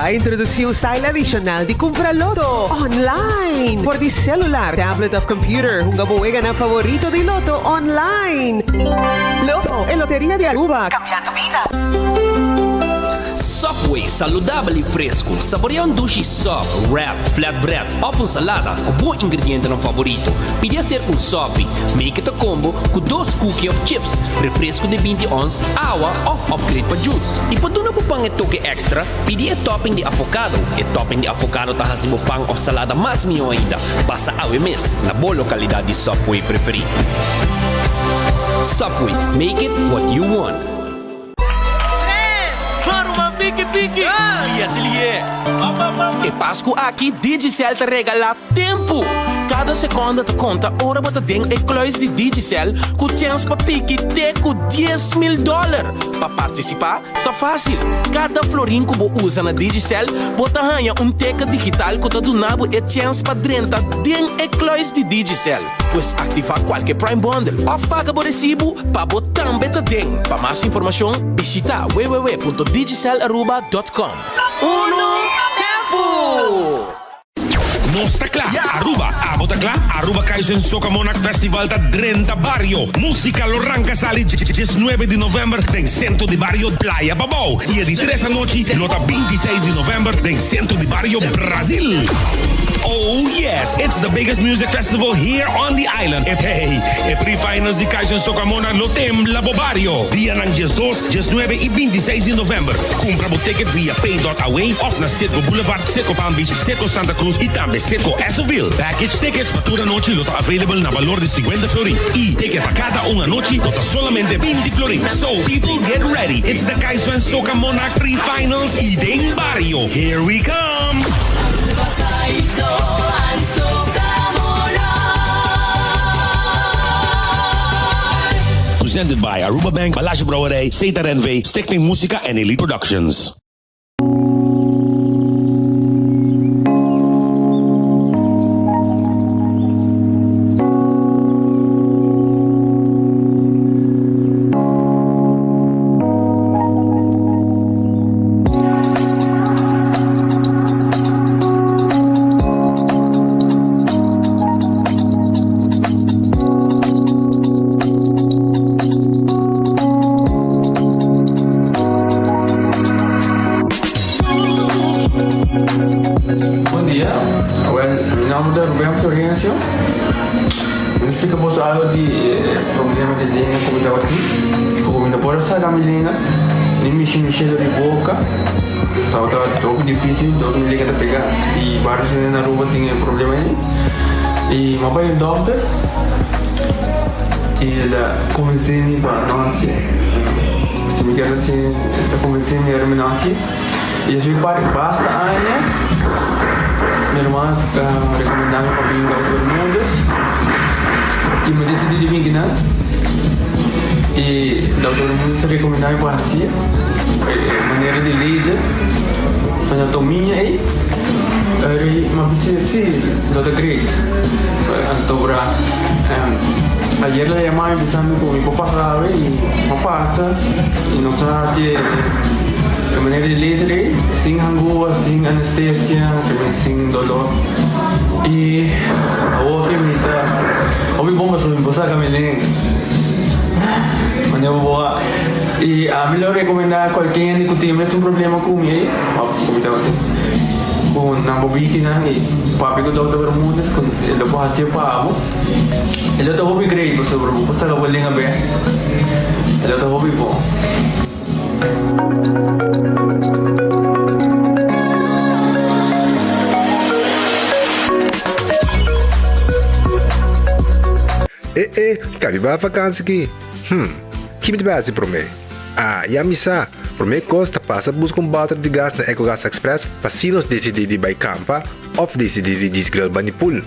a introduci un style adicional di cumpra Lotto online. For di celular, tablet of computer, hunga bo weganan favorito di Lotto online. Lotto, e loteria di Aruba, cambiando bida. Subway, saludabel y fresco. Saborea un dushi sub, wrap, flatbread of un salada cu bo ingredientenan favorito. Pidi acerca un sopi. Make it a combo cu dos cookie of chips, refresco di 20 ons, awa of upgrade pa juice. Y pa duna bo pan e toke extra, pidi e topping di avocado. E topping di avocado ta haci bo pan of salada mas miho ainda. Pasa awe mes na bo localidad di Subway preferi. Subway, make it what you want. E Pasku aki Digicel ta regalá tempu! Kada sekonda ta konta ora bo ta den e kluis di Digicel ku chèns pa piki te ku 10,000 dòler. Pa partisipá ta fásil, kada florin ku bo usa na Digicel bo ta haña un teken digital ku ta duna bo e chèns pa drenta den e kluis di Digicel. Pues aktivá kualke Prime Bundle òf paga bo resibu pa bo tambe ta den. Pa mas informashon bishitá www.digicelaruba.com. Unu tempu! Nos ta kla, Aruba! Abo ta kla? Aruba Kaiso en Soca Monarch Festival ta drenta bario! Musica lo ranca sali 19 di november den Centro di Bario Playa Pabou y e di tres anochi lo ta 26 di november den Centro di Bario Brasil. Oh yes, it's the biggest music festival here on the island. E hey, e pre-finals di Kaiso en Soca Monarch lo tembla bo bario! Dianan 12, 19 y 26 di november. Cumpra bo ticket via pay.away of na Citgo Boulevard, Citgo Palm Beach, Citgo Santa Cruz y tambe Citgo Essoville. Package tickets pa tur anochi lo ta available na balor di 50 florin y ticket pa cada un anochi lo ta solamente 20 florin. So people get ready, it's the Kaiso en Soca Monarch Pre-Finals y den bario, here we come! Aruba Kaiso and Soca Monarch. Presented by Aruba Bank, Balashi Brouwerij, Setar NV, Stichting Musica en Elite Productions. Bon dia, well mi nomber ta Ruben Florencio. Mi ta splika boso algo di e problema di lenga ku mi tabatin. Ku mi no por a saka mi lenga, ni mishi mishi dor di boka. Tabata hopi dificil, dor mi lenga ta pega. I varios hende na Aruba tin e problema ei. I mi a bai un dokter i el a konvensé mi pa no hasié. Si mi kier hasié, el a konvensé mi ora mi no hasié. I despues di basta aña, mi hermano a rekomendá mi pa bin Dokter Bermudez i mi a disidí di bin kinan. I Dokter Bermudez a rekomendá mi pa hasié e manera di laser anatomia ei. Eri mi a bisa si, lo ta great. Anto bra ayer el a yama mi bisa mi ku mi por pasa awe i mi a pasa i nos a hasi e manera di laser ei sin hangua, sin anestesia, sin dolor. I awor ke mi ta hopi bon pasobra mi por saka mi lenga. Manera bo por wak. I ami lo rekomendá kualke hende ku tin mes un problema ku mi ei òf ku mi tabatin ku nan por bini kinan i papia ku Dòkter Bermudez ku e lo por hasié pa bo. E lo ta hopi great pasobra bo por saka bo lenga bèk. E lo ta hopi bon. E e, ka mi bai vakansi ki? Hm, ki mi ta bai hasi promé? Ah, ya mi sa! Promé kos ta pasa buska un bòter di gas na Ecogas Express pa si nos disidí di bai kampa òf disidí di djis grill bani pool.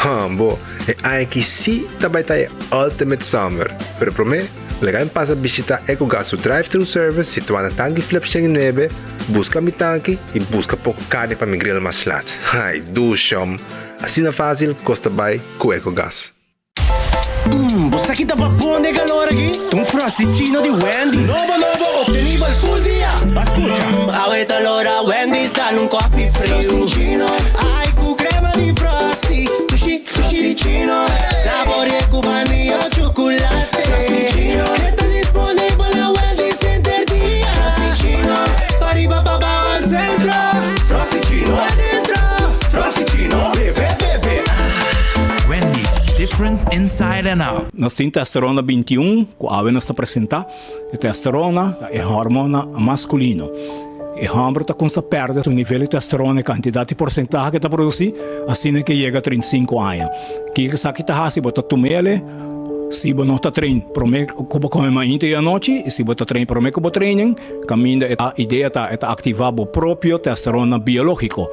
Hòmbo, e aña aki sí ta bai ta e ultimate summer! Pero promé, laga mi pasa bishitá Ecogas su drive-thru service situá na Tanki Flip 109, buska mi tanki i buska poko karni pa mi grill mas lat. Ai, dushòm! Asina fásil kos ta bai ku Ecogas. Mmm, bo sa ki ta babon den calor aki? Ta un Frosty-chino di Wendy's. Nobo nobo obtenibel full dia. Ba scucha. Mmm, awe ta lora Wendy's dal un coffee friu. Frosty-chino, ai cu crema di Frosty. Dushi, Frosty-chino, saborea cu vanilla o chocolate. Frosty-chino, e ta disponibel na Wendy's henter dia. Frosty-chino, pariba pabao al centro. Frosty-chino, adentro. Frosty-chino, bebe bebe. Wendy's, different inside and out. Nos tin testosterona 21 ku awe nos ta presentá. E testosterona ta e hormona maskulino. E hòmber ta kumsa pèrdè su nivel di testosterona, e kantidat i porsentahe ku e ta produsí, asina ke yega 35 aña. Kiko esaki ta hasi? Bo ta tum'el si bo no ta train promé ku bo kome mainta i anochi, i si bo ta train promé ku bo training, kaminda e idea ta e ta aktivá bo propio testosterona biológiko.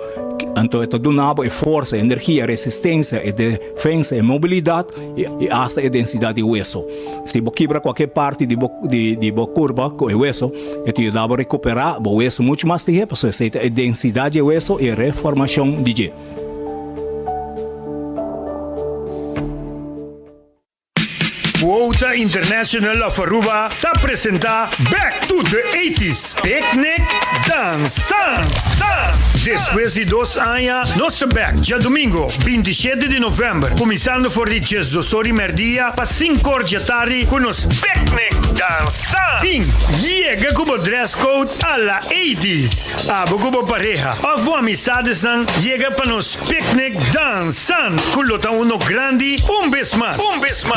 Anto e ta duna bo e forsa, e energia, e resistensia, e defensa, e mobilidat i asta e densidat di weso. Si bo kibra kualke parti di bo di bo kurpa ku e weso, e ta yuda bo rekuperá bo weso muchu mas lihé pasobra esei ta e densidat di e weso i e reformashon di dje. Quota International of Aruba ta presenta Back to the Eighties Picnic Dansant! Despues di dos aña nos ta bek djadumingo 27 di november kuminsando for di diesdos or di merdia pa sinku or djatardi ku nos Picnic Dansant! Bin yega ku bo dress code a la eighties! Abo ku bo pareha of bo amistadesnan yega pa nos Picnic Dansant cu lo ta uno grandi un bes mas.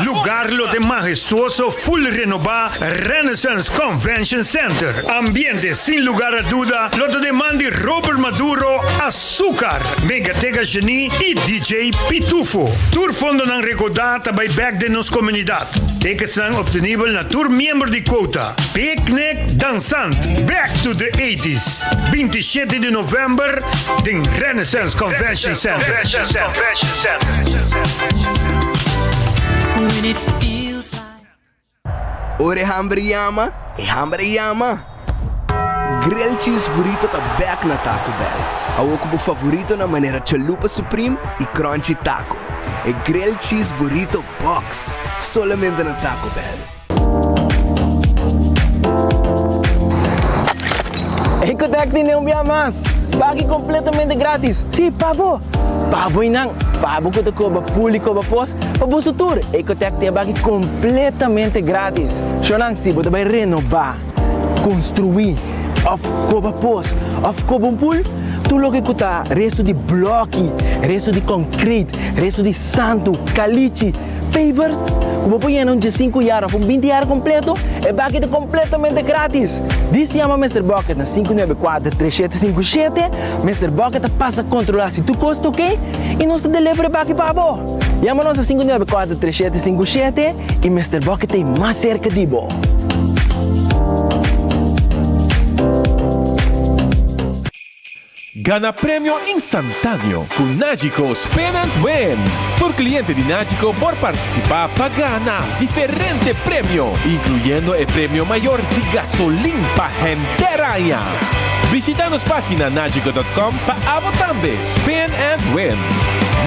Lugar lo ta e mahestuoso full renoba Renaissance Convention Center. Ambiente sin lugar a duda lo ta den man di Robert Maduro, Azucar, Megatega Genie y DJ Pitufo. Tur fondonan recorda ta bay bek den nos comunidad. Ticketsnan obtenibel na tur miembro di Quota. Picnic Dansant, Back to the Eighties! 27 di november den Renaissance Convention Center. Ora e hamber yama, e hamber a yama! Grilled Cheese Burrito ta bek na Taco Bell. Awor ku bo favoritonan manera Chalupa Supreme i Crunchy Taco. E Grilled Cheese Burrito Box! Solamente na Taco Bell. Ecotec tene un bia mas! Pagi completamente gratis! Si, pa bo! Pa bo y nan! Pa bo cu ta coba pool y coba pos, pa boso tur! Ecotec tin e baki completamente gratis! Shonan, si bo ta bay renoba, construi, of coba pos, of coba un pool, tur loke cu ta resto di bloki, resto di concrete, resto di santu, calichi, Pavers ku bo por yena un diesinku yar òf un binti yar kompleto, e baki ta kompletamente gratis! Dis yama Mister Bucket na 594 3757, Mister Bucket ta pasa kontrolá si tur kos ta oke i nos ta deliver e baki pa bo! Yama nos na 594 3757 i Mister Bucket ta ei mas serka di bo! Gana premio instantáneo ku Nagico Spin and Win! Tur kliente di Nagico por partisipá pa gana diferente premio, inkluyendo e premio mayor di gasolin pa henter aña. Bishita nos página nagico dot com pa abo tambe spin and win!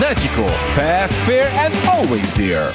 Nagico, fast, fair and always there!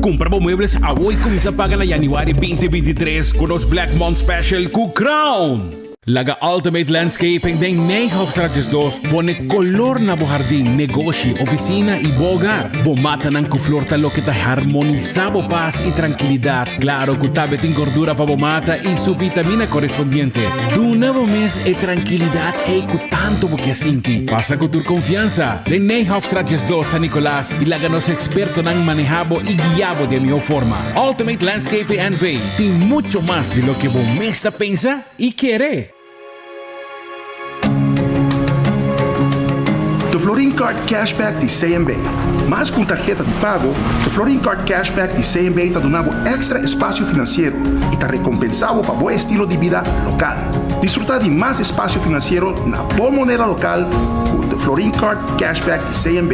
Kumpra bo muebles awo i kuminsá paga na yanüari 2023 ku nos Black Month Special ku Crown! Laga Ultimate Landscaping den Nijhoffstraat 12 pone kolor na bo hardin, negoshi, ofisina i bo hogar. Bo matanan ku flor ta loke ta harmonisá bo pas i trankilidat. Klaro ku tambe tin gordura pa bo mata i su vitamina korespondiente. Duna bo mes e trankilidat ei ku tantu bo ke sinti. Pasa ku tur konfiansa den Nijhoffstraat 12, San Nicolas i laga nos ekspertonan manehá bo i guiá bo di e mihó forma. Ultimate Landscaping NV tin mucho mas di loke bo mes ta pensa i kere! The Florin Card Cashback di CMB. Mas ku un tarheta di pago, The Florin Card Cashback di CMB ta duna bo èkstra espasio finansiero i ta rekompensá bo pa bo estilo di bida lokal. Disfrutá di mas espasio finansiero na bo moneda lokal ku The Florin Card Cashback di CMB.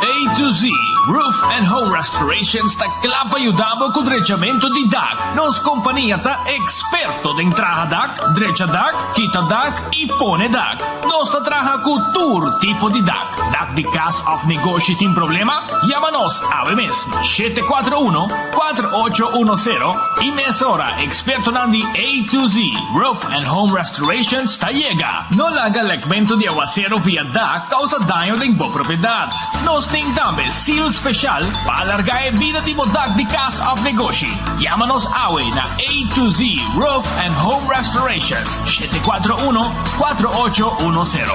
A to Z Roof and. and Home Restorations ta kla pa yuda bo ku drechamentu di dak. Nos kompania ta eksperto den traha dak, drecha dak, kita dak i pone dak. Nos ta traha ku tur tipo di dak. Dak di kas òf negoshi tin problema? Yama nos awe mes na 741 4810 i mesora ekspertonan di A to Z Roof and Home Restorations ta yega. No laga lekmentu di awasero via dak kousa daño den bo propiedat. Nos tin tambe seal special pa alarga e bida di bo dak di kas òf negoshi. Yama nos awe na A to Z Roof and Home Restorations, 741 4810.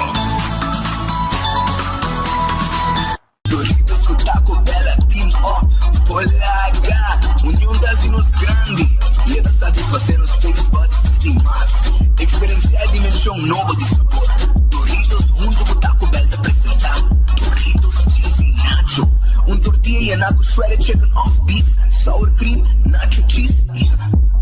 Doritos cu Taco Bell a team up por laga Union ta haci nos grandi y e ta satisface nos taste buds di mas. Experiencia e dimension nobo di sabor. Doritos hunto cu Taco Bell ta presenta Doritos Cheesy Nacho, un tortilla yena cu shredded chicken of beef, sour cream, nacho cheese y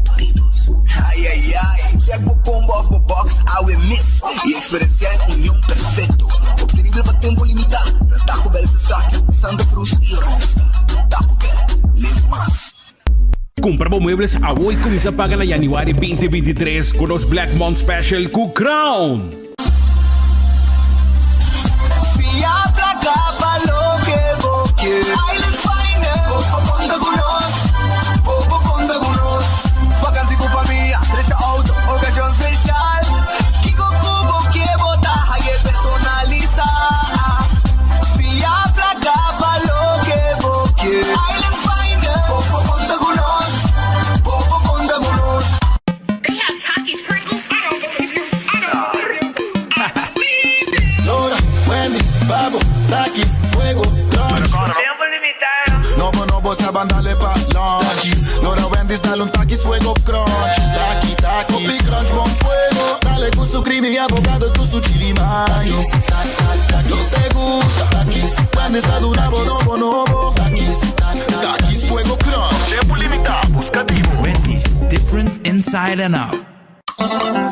Doritos. Ay ay ay, check bo combo of bo box awe mes y experiencia e union perfecto. Obtenibel pa tempo limita na Taco Bell Sasaki, Santa Cruz y Oranjestad. Taco Bell, live mas. Kumpra bo muebles awo i kuminsá paga na yanüari 2023 ku nos Black Month Special ku Crown! Fia placa pa loke bo kier. Island Finance, bo por conta cu nos, bo por conta cu nos. Vakantie cu famia, drecha auto, ocasion special. Kico cu bo kier bo ta haye personalisa. Fia placa pa loke bo kier. Island Finance, bo por conta cu nos, bo por conta cu nos. They have Takis Pringles? I don't believe you. I don't believe you. I believe it. Lora, Wendy's, Babo, Takis, Fuego, Crunch. Tempo limitado. Nobo, nobo, sa bandale pa lunch. Lora, Wendy's, dale un Takis, Fuego, Crunch. Taki, Takis. Hopi Crunch, bon fuego. Dale cu su creamy avocado, cu su chili mayo. Yo te gusta. Takis, Wendy's, ta duna bo nobo, nobo. Takis, Takis, Fuego, Crunch. Tempo limita, busca di bo. Wendy's, different inside and out.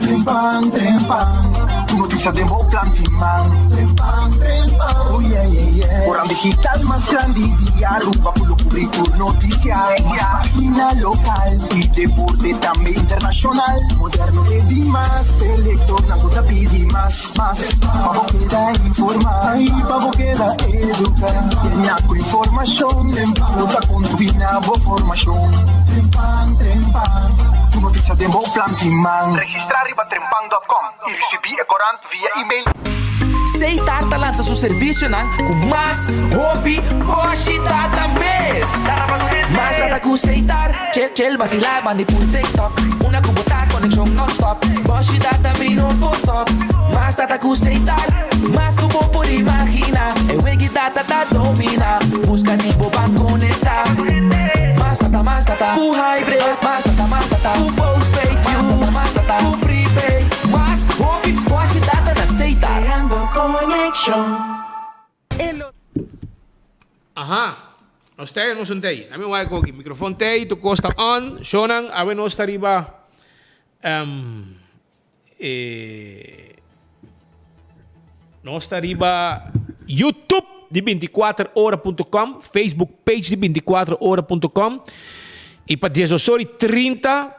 Trempan, trempan, tu noticia den bo planti man. Trempan, trempan, oh yeah, yeah, yeah. Corant digital mas grandi di Aruba cu lo cubri tur noticia. Mas pagina local y deporte tambe internacional. Moderno te di mas, p'e lectornan cu ta pidi mas, mas. Pa bo keda informa y pa bo keda educa. Yena cu informacion, trempan lo ta contribui na bo formacion. Trempan, trempan, tu noticia den bo planti man. Registra riba trempan dot com y ricibi e corant via email. Seitar ta lansa su servicionan cu mas hopi boshi data mes. Mas data cu Seitar, chill chill basila bandi pul TikTok. Una cu bo ta conexion non-stop, boshi data mi no por stop. Mas data cu Seitar, mas cu bo por imagina. E wegi data ta domina, busca di bo ban conecta. Mas data, mas data cu hybrid, mas data, mas data cu postpaid, mas data, mas data cu prepaid. Mas hopi boshi data na Seitar. Creando conexion. Aha, nos tei nos un tei. Lami wak koki. Microfoon tei, tu kosta on. Shonan, awe nos ta riba um, eh, nos ta riba YouTube di 24ora.com, Facebook page di 24ora.com. Y pa 12 ora y 30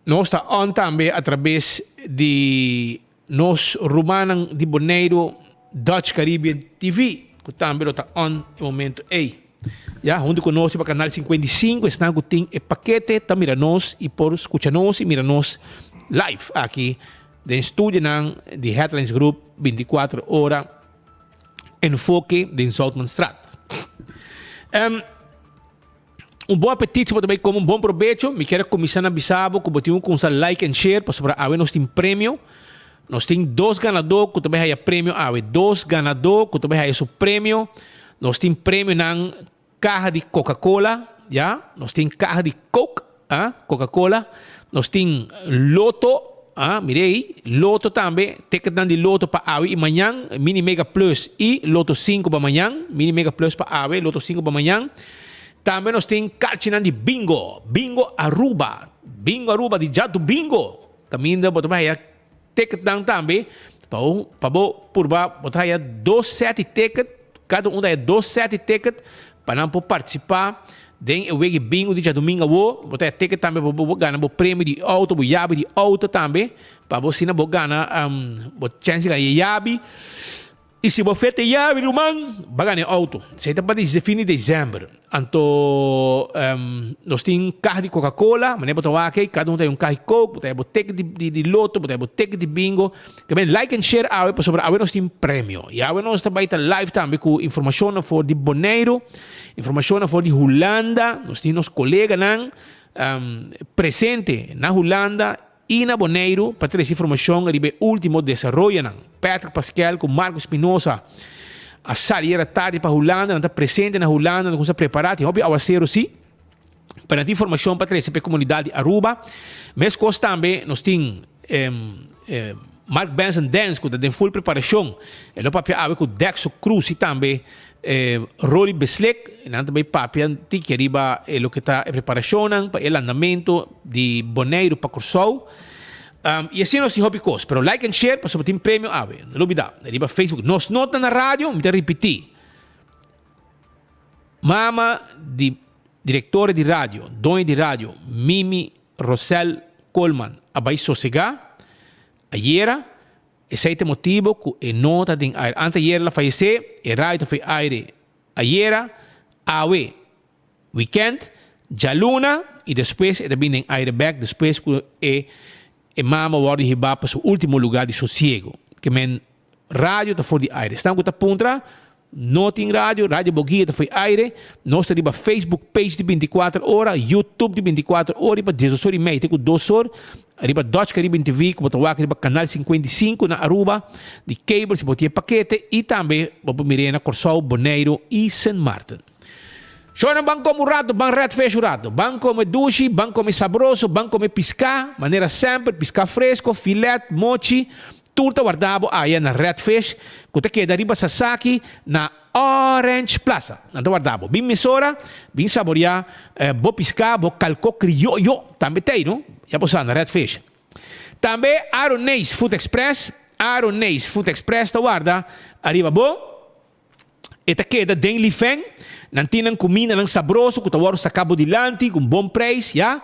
Nos ta on tambe a trabes di nos rumannan di Boneiru Dutch Caribbean TV ku tambe lo ta on e momento ei. Ya, huntu ku nos riba kanal 55 esnan ku tin e pakete ta mira nos i por skucha nos i mira nos live aki den studionan di Headlines Group 24 ora Enfoke den Zoutmanstraat. Um, Un bon apetit si bo ta bay come un bon probecho. Mi kier a cuminsa na bisa bo cu bo tin un cunsa like and share pasobra awe nos tin premio. Nos tin dos ganador cu ta bay haya premio awe. Dos ganador cu ta bay haya su premio. Nos tin premionan caha di Coca Cola, ya. Nos tin caha di Coke, ah, Coca Cola. Nos tin loto, ah, mira ey, loto tambe, ticketnan di loto pa awe y mañan, Mini Mega Plus y Loto 5 pa mañan, Mini Mega Plus pa awe, Loto 5 pa mañan. Tambe nos tin karchinan di bingo, Bingo Aruba, Bingo Aruba di djadumingo. Kaminda bo ta bai haya ticketnan tambe pa bo pa bo purba bo ta haya dos set di ticket, kada un ta haya dos set di ticket. pa nan por partisipá den e wega bingo di djadumingu awo. Bo ta e ticket tambe pa bo gana bo premio di outo, bo yabi di outo tambe, pa bo asina bo gana bo chèns di gana e yabi. I si bo feta e yabi ruman, bo a gana e outo. Esei ta pa di fin di desèmber. Anto nos tin kaha di Coca Cola, manera bo ta wak ei, kada un ta hay un kaha di Coke, bo ta hay bo ticket di loto, bo ta hay bo ticket di bingo. Ta ben like and share awe pasobra awe nos tin premio. I awe nos ta bai ta live tambe ku informashonnan for di Boneiru, informashonnan for di Hulanda. Nos tin nos koleganan presente na Hulanda i na Boneiru pa trese informashon riba e último desaroyonan. Patrick Paskel ku Marco Espinosa a sali ayera tardi pa Hulanda, nan ta presente na Hulanda, nan kuminsá prepará, tin hopi awaseru sí. Pa nan tin informashon pa trese pa e komunidat di Aruba. Meskos tambe nos tin Mark Benson Dance ku ta den full preparashon. E lo papia awe ku Dexo Cruz i tambe Rolly Beslik. Nan ta bai papia tiki riba e loke ta e preparashonnan pa e landamentu di Boneiru pa Kòrsou. I asina nos tin hopi kos. Pero like and share pasobra tin premio awe. No lubida riba Facebook. Nos no ta na radio, mi ta ripití. Mama di direktora di radio, doña di radio, Mimi Rosel Koolman a bai sosegá ayera. Esei ta e motibu ku e no ta den aire. Ante ayera el a fayesé, e radio ta fo'i aire ayera, awe, wikènt, djaluna i despues e ta bin den aire bèk despues ku e e mama wòrdu hibá pa su último lugá di sosiego. Ke men radio ta for di aire. Esnan ku ta puntra, no tin radio, Radio Boguia ta for di aire. Nos ta riba Facebook page di bintikuater ora, YouTube di bintikuater ora riba diesdos or i mei te ku dos or, riba Dutch Caribbean TV ku bo ta wak riba kanal 55 na Aruba di cable si bo tin e pakete i tambe bo por mir'é na Kòrsou, Boneiru i Sint Maarten. Shornan ban come un rato, ban red fish un rato. Ban come dushi, ban come sabroso, ban come pisca, manera semper, pisca fresco, filet, mochi, tur ta warda bo aya na Red Fish, cu ta keda riba Sasaki na Orange Plaza. Nan ta warda bo. Bin mesora, bin saborea bo pisca, bo calco crioyo, tambe t'ey no, ya bo sa na Red Fish. Tambe Aroneis Food Express, Aroneis Food Express ta warda ariba bo. E ta keda den Lifeng. Nan tin nan kumindanan sabroso ku ta wòrdu saká bo dilanti ku un bon preis, ya.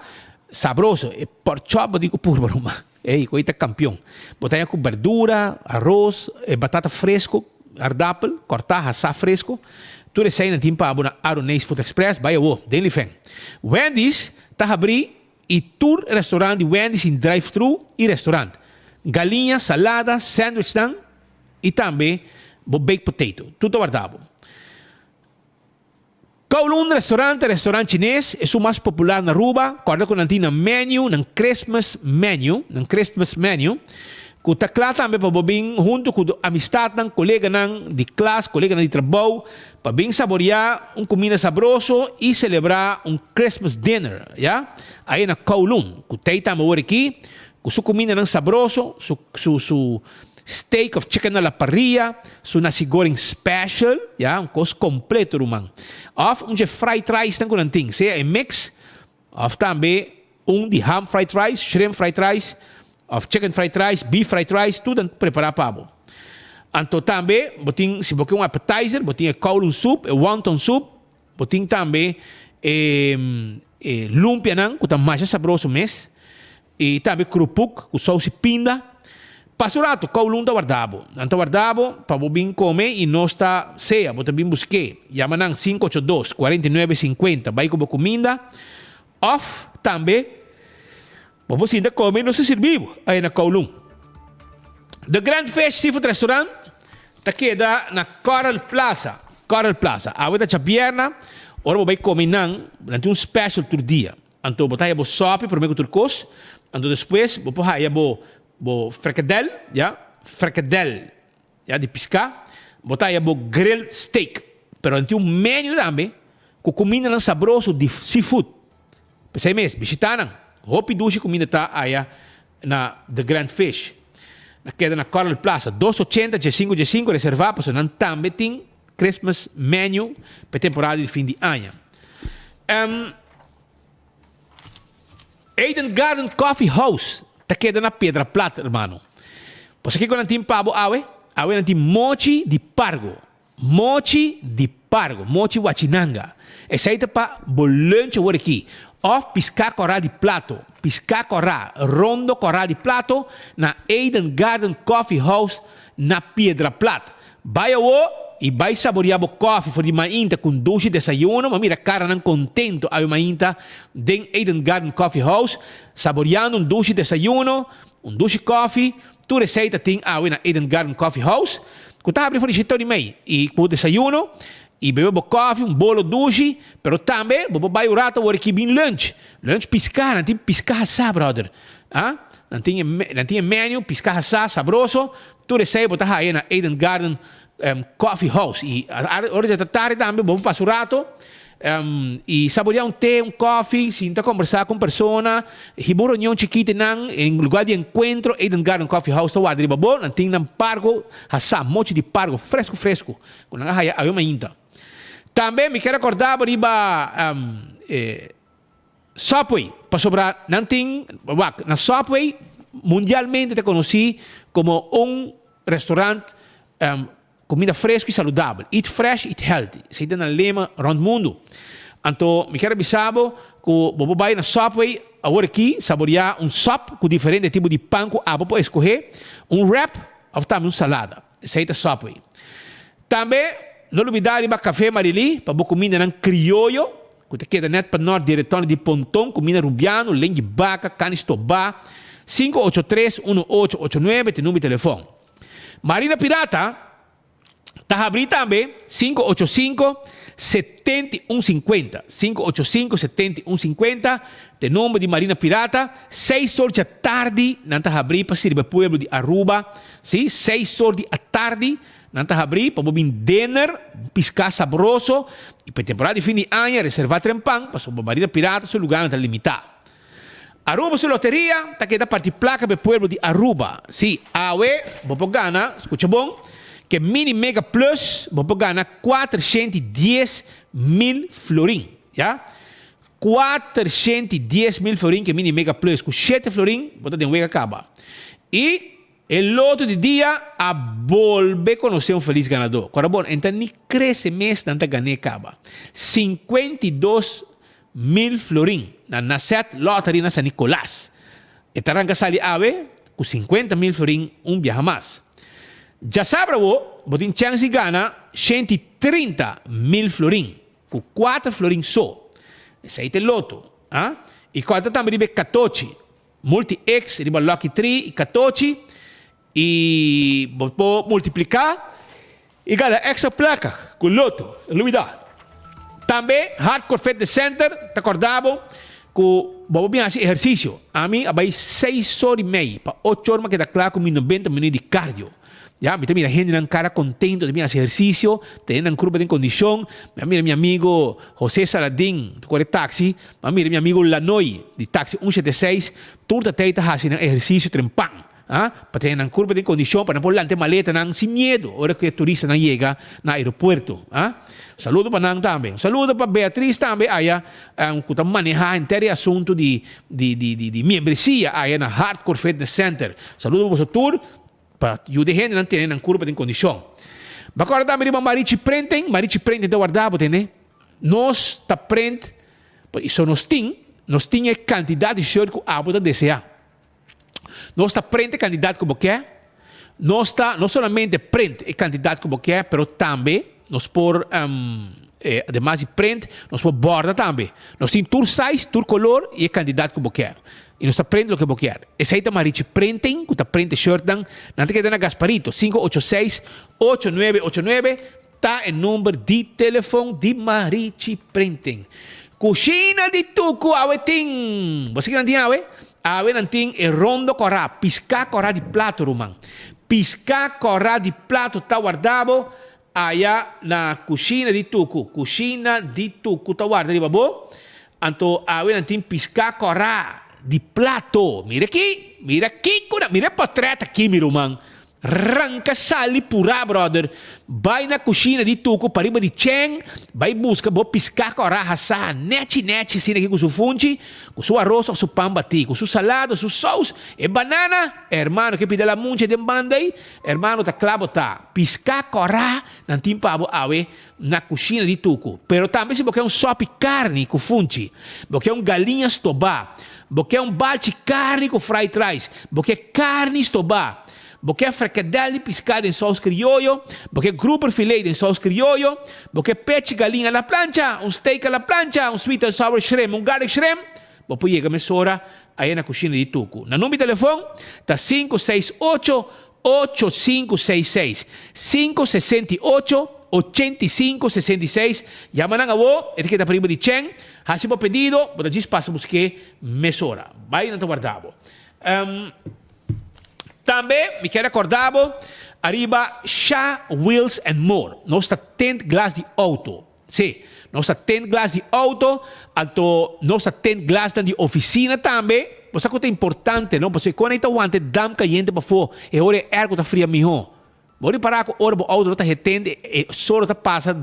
Sabroso. E pòrchòp bo tin ku purba ruman. Ey, ku ei ta kampion. Bo ta haña ku bèrdura, aros, e batata fresko, aardapel, kòrtá, hasá fresko. Tur esei nan tin pa bo na Aroneis Food Express. Bai awó, den Lifeng. Wendy's ta habrí i tur restaurant di Wendy's tin drive-thru i restaurant. Galiña, salada, sandwichnan. I tambe bo baked potato. Tur ta warda bo. Kowloon Restaurant ta restaurant chines, esun mas popular na Aruba. Kòrda ku nan tin nan menu, nan Christmas menu, nan Christmas menu, ku ta kla tambe pa bo bin huntu ku amistatnan, koleganan di klas, koleganan di trabou, pa bin saboreá un kuminda sabroso i selebrá un Christmas dinner, ya, aya na Kowloon, ku t'ei tambe awor aki, ku su kumindanan sabroso, su su su Steak of chicken a la parrilla, su nasi goreng special, ya, un kos kompleto ruman. Of un dje fried rice nan ku nan tin, sea e mix of tambe un di ham fried rice, shrimp fried rice, of chicken fried rice, beef fried rice, tur nan prepara pa bo. Anto tambe bo tin, si bo ke un appetizer, bo tin e kowloon soup, e wonton soup, Bo tin tambe e e lumpianan ku ta masha sabroso mes i tambe krupuk ku sous i pinda. Pasa un ratu, Kowloon ta warda bo. Nan ta warda bo pa bo bin kome i nos ta sea bo ta bin busk'é. Yama nan 582 49 50 bai ku bo kuminda òf tambe bo por sinta kome i nos ta sirbi bo aya na Kowloon. The Grand Fish Seafood Restaurant ta keda na Coral Plaza. Coral Plaza. Awe ta djabierna, ora bo bai come nan, nan tin un special tur dia. Anto bo ta haya bo sopi prome cu tur cos, anto despues bo por haya bo bo frikadel, ya, frikadel, ya, di pisca, bo ta haya bo grilled steak. Pero nan tin un menu tambe cu cumindanan sabroso di seafood. P'esei mes, bishita nan. Hopi dushi kuminda ta aya na The Grand Fish. Na keda na Coral Plaza, dos ochenta djesinku djesinku, reservá pasobra nan tambe tin Christmas menu pa e temporada di fin di aña. Eden Garden Coffee House ta keda na Piedra Plat, hermano. Bo sa kiko nan tin pa bo awe? Awe nan tin mochi di pargo. Mochi di. pargo, mochi wachinanga. Esei ta pa bo lunch awor aki. Òf piská kòrá di plato, piská kòrá, rondo kòrá di plato na Eden Garden Coffee House na Piedra Plat. Bai awor i bai saboreá bo kòfi for di mainta ku un dushi desayuno. Bo a mira karanan kontentu awe mainta den Eden Garden Coffee House saboreando un dushi desayuno, un dushi kòfi. Tur esei ta tin awe na Eden Garden Coffee House ku ta habri for di shete ora i mei i ku desayuno i bebe bo kòfi, un bolo dushi, pero tambe bo por bai un rato awor aki bin lunch. Lunch piská, nan tin piská hasá brother. Ah, nan tin e nan tin e menu piská hasá sabroso. Tur esei bo ta haya na Eden Garden Coffee House. I ora dje ta tardi tambe bo por pasa un rato i saborea un te, un koffie, sinta kombersá ku un persona, hiba un reunion chikito einan, en lugar di enkuentro Eden Garden Coffee House ta warda riba bo, nan tin nan pargo hasá, mochi di pargo fresku fresku ku nan a haya awe mainta. Tambe mi kier rekordá bo riba e Subway, pasobra nan tin, wak, na Subway mundialmente ta konosí komo un restaurant kuminda fresku i saludabel, eat fresh, eat healthy, esei ta nan lema rònt mundu. Anto mi kier a bisa bo ku bo por bai na Subway awor aki saboriá un sòp ku diferente tipo di pan ku abo por eskohé, un wrap òf tambe un salada. Esei ta Subway. Tambe no lubidá riba Café Marilí pa bo kumindanan krioyo ku ta keda nèt pa nòrt di Retorno di Ponton, kuminda rubiano, leng'i baka, kani stobá. 583 1889 ta e number di telefòn. Marina Pirata ta habrí tambe 585 7150. 585 7150 ta e number di Marina Pirata. Seis or dja tardi nan ta habrí pa sirbi e pueblo di Aruba. Sí, seis or di atardi Nan ta habrí pa bo bin dinner, un piská sabroso, i pa e temporada di fin di aña reservá trempan pasobra Marina Pirata su lugánan ta limitá. Aruba su loteria ta keda parti plaka pa e pueblo di Aruba. Sí, awe bo por gana, skucha bon, ke Mini Mega Plus bo por gana 410 mil florin, ya. 410 mil florin ke Mini Mega Plus, ku shete florin bo ta den wega kaba. I E loto di dia a bolbe konosé un felis ganadó. Kora bon, e ta ni krese mes nan ta gan'é kaba. 52 mil florin na Nasset Lottery na San Nicolas. E ta ranka sali awe ku 50 mil florin un biaha mas. Djasabra awo bo tin chèns di gana 130 mil florin ku kuater florin so. Esei ta e loto, ah. I kòrda tambe riba e katochi. Multi X riba Lucky Tree i katochi i bo por multipliká i gana extra plaka ku loto. No lubidá. Tambe Hardcore Fitness Center ta kòrda bo ku bo por bin hasi ehersisio. Ami a bai seis or i mei pa ocho or mi a keda kla ku mi nobenta minüt di cardio. Ya, mi ta mira hendenan kara kontento ta bin hasi ehersisio, tene nan kurpa den kondishon. Mi a mira mi amigo Jose Saladin ta kore taksi, mi a mira mi amigo Lanoy di taksi un shete seis, tur ta tei ta hasi nan ehersisio trempan, ah, pa tene nan kurpa den kondishon pa nan por lanta e maletanan sin miedu ora ku e turistanan yega na aeropuerto, ah. Saludo pa nan tambe. Un saludo pa Beatriz tambe aya ku ta maneha henter e asuntu di di di di miembresia aya na Hardcore Fitness Center. Saludo pa boso tur. Pa yuda e hendenan tene nan kurpa den kondishon. Bo a kòrda tambe riba Marichi Printing? Marichi Printing ta warda bo tende. Nos ta print, so nos tin, nos tin e kantidat di shirt ku abo ta deseá. Nos ta print e kantidat ku bo ke. Nos ta no solamente print e kantidat ku bo ke, pero tambe nos por, ademas di print, nos por bòrda tambe. Nos tin tur size, tur kolor i e kantidat ku bo ke. I nos ta print loke bo kier. Esei ta Marichi Printing ku ta print e shirtnan. Nan ta keda na Gasparito, 586-8989 ta e number di telefon di Marichi Printing. Kushina di Tuku awe tin! Bo sa ki nan tin awe? Awe nan tin e rondo kòrá, piská kòrá di plato ruman. Piská kòrá di plato ta warda bo aya na Kushina di Tuku. Kushina di Tuku ta warda riba bo. Anto awe nan tin piská kòrá di plato. Mira aki, mira kiko nan, mira e pòtrèt aki mi ruman. Ranka sali purá brother. Bai na kushina di Tuku pariba di Cheng, bai buska bo piská kòrá hasá nèchi nèchi asina aki ku su funchi, ku su aros òf su pan batí, ku su salada, su sous, e banana, hermano ke pida lamunchi den banda ei, hermano ta kla bo ta. Piská kòrá nan tin pa bo awe na kushina di Tuku. Pero tambe si bo ke un sòpi karni ku funchi, bo ke un galiña stobá, bo ke un balchi karni ku fried rice, bo ke karni stobá, bo ke frikadèl di piská den sous krioyo, bo ke grouper filet den sous krioyo, bo ke pechi galiña a la plancha, un steak a la plancha, un sweet and sour shrimp, un garlic shrimp, bo por yega mesora aya na kushina di Tuku. Nan number di telefòn ta 568 8566, 568 8566, Yama nan awo, e ta keda pariba di Chen, hasi bo pedido, bo ta djis pasa busk'é mesora. Bai, nan ta warda bo. Tambe mi kier recorda bo ariba Sha Wheels and More. Nos ta tint glas di auto. Sí, nos ta tint glas di auto, anto nos ta tint glasnan di oficina tambe. Bo sa cu ta importante, no? Pasobra con ei ta wanta e damp cayente pafó, e ora e airco ta fria miho. Bo ripara cu ora bo auto no ta hetend, e solo ta pasa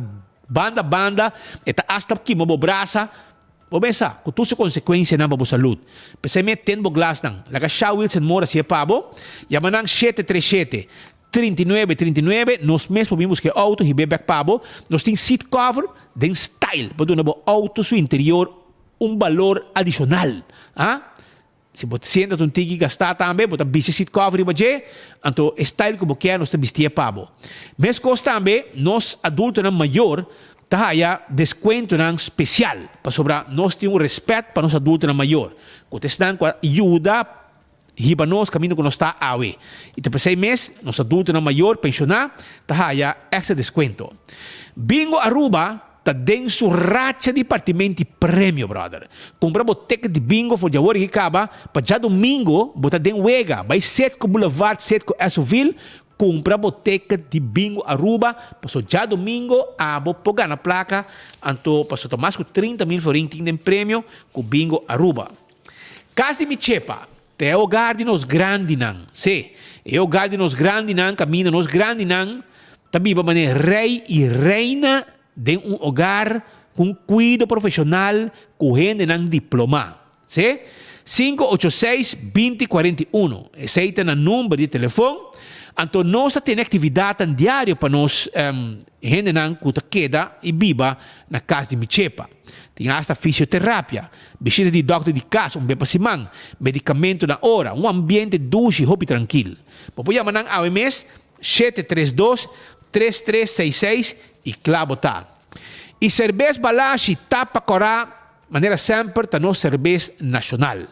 banda banda, e ta hasta kima bo brasa. Bo mesa, ku tur su konsekuensianan pa bo salud. P'esei mi a ten bo glasnan. Laga Sha Wilson Mora hasié pa bo. Yama nan 737, 39, 39. Nos mes por bin buska e outo hib'é bèk pa bo. Nos tin seat cover den style pa duna bo outo su interior un balor adishonal. Ah? Si bo sienta ta un tiki gastá tambe, bo ta bisti seat cover riba dje, anto e style ku bo kier nos ta bistié pa bo. Meskos tambe nos adultonan mayor ta haya deskuentonan spesial, pasobra nos tin un respèt pa nos adultonan mayor, ku ta esnan ku a yuda hiba nos kaminda ku nos ta awe. I ta p'esei mes nos adultonan mayor penshoná ta haya èkstra deskuento. Bingo Aruba Ta den su racha di partimenti premio, brother. Cumpra bo ticket di bingo for djawoor aki caba, pa djadomingo bo ta den wega. Bay Citgo Boulevard, Citgo Esso-ville, cumpra bo ticket di bingo Aruba, paso djadomingo abo por gana placa, anto paso ta mas cu 30 mil florin tin den premio cu bingo Aruba. Cas di mi chepa, ta e hogar di nos grandinan. Sí, e hogar di nos grandinan caminda nos grandinan ta biba manera rey y reina den un hogar cu un cuido profesional cu hendenan diploma. Sí, 586 20 41, esey ta nan number di telefon. Anto nos ta tene actividadnan diario pa nos hendenan cu ta keda y biba na cas di mi chepa. Tin hasta fisioterapia, bishita di dòkter di kas un be pa siman, medikamentu na ora, un ambiente dushi hopi trankil. Bo por yama nan awe mes 732 3366 i kla bo ta. I serbes Balashi tapa kòrá manera semper ta nos serbes nashonal.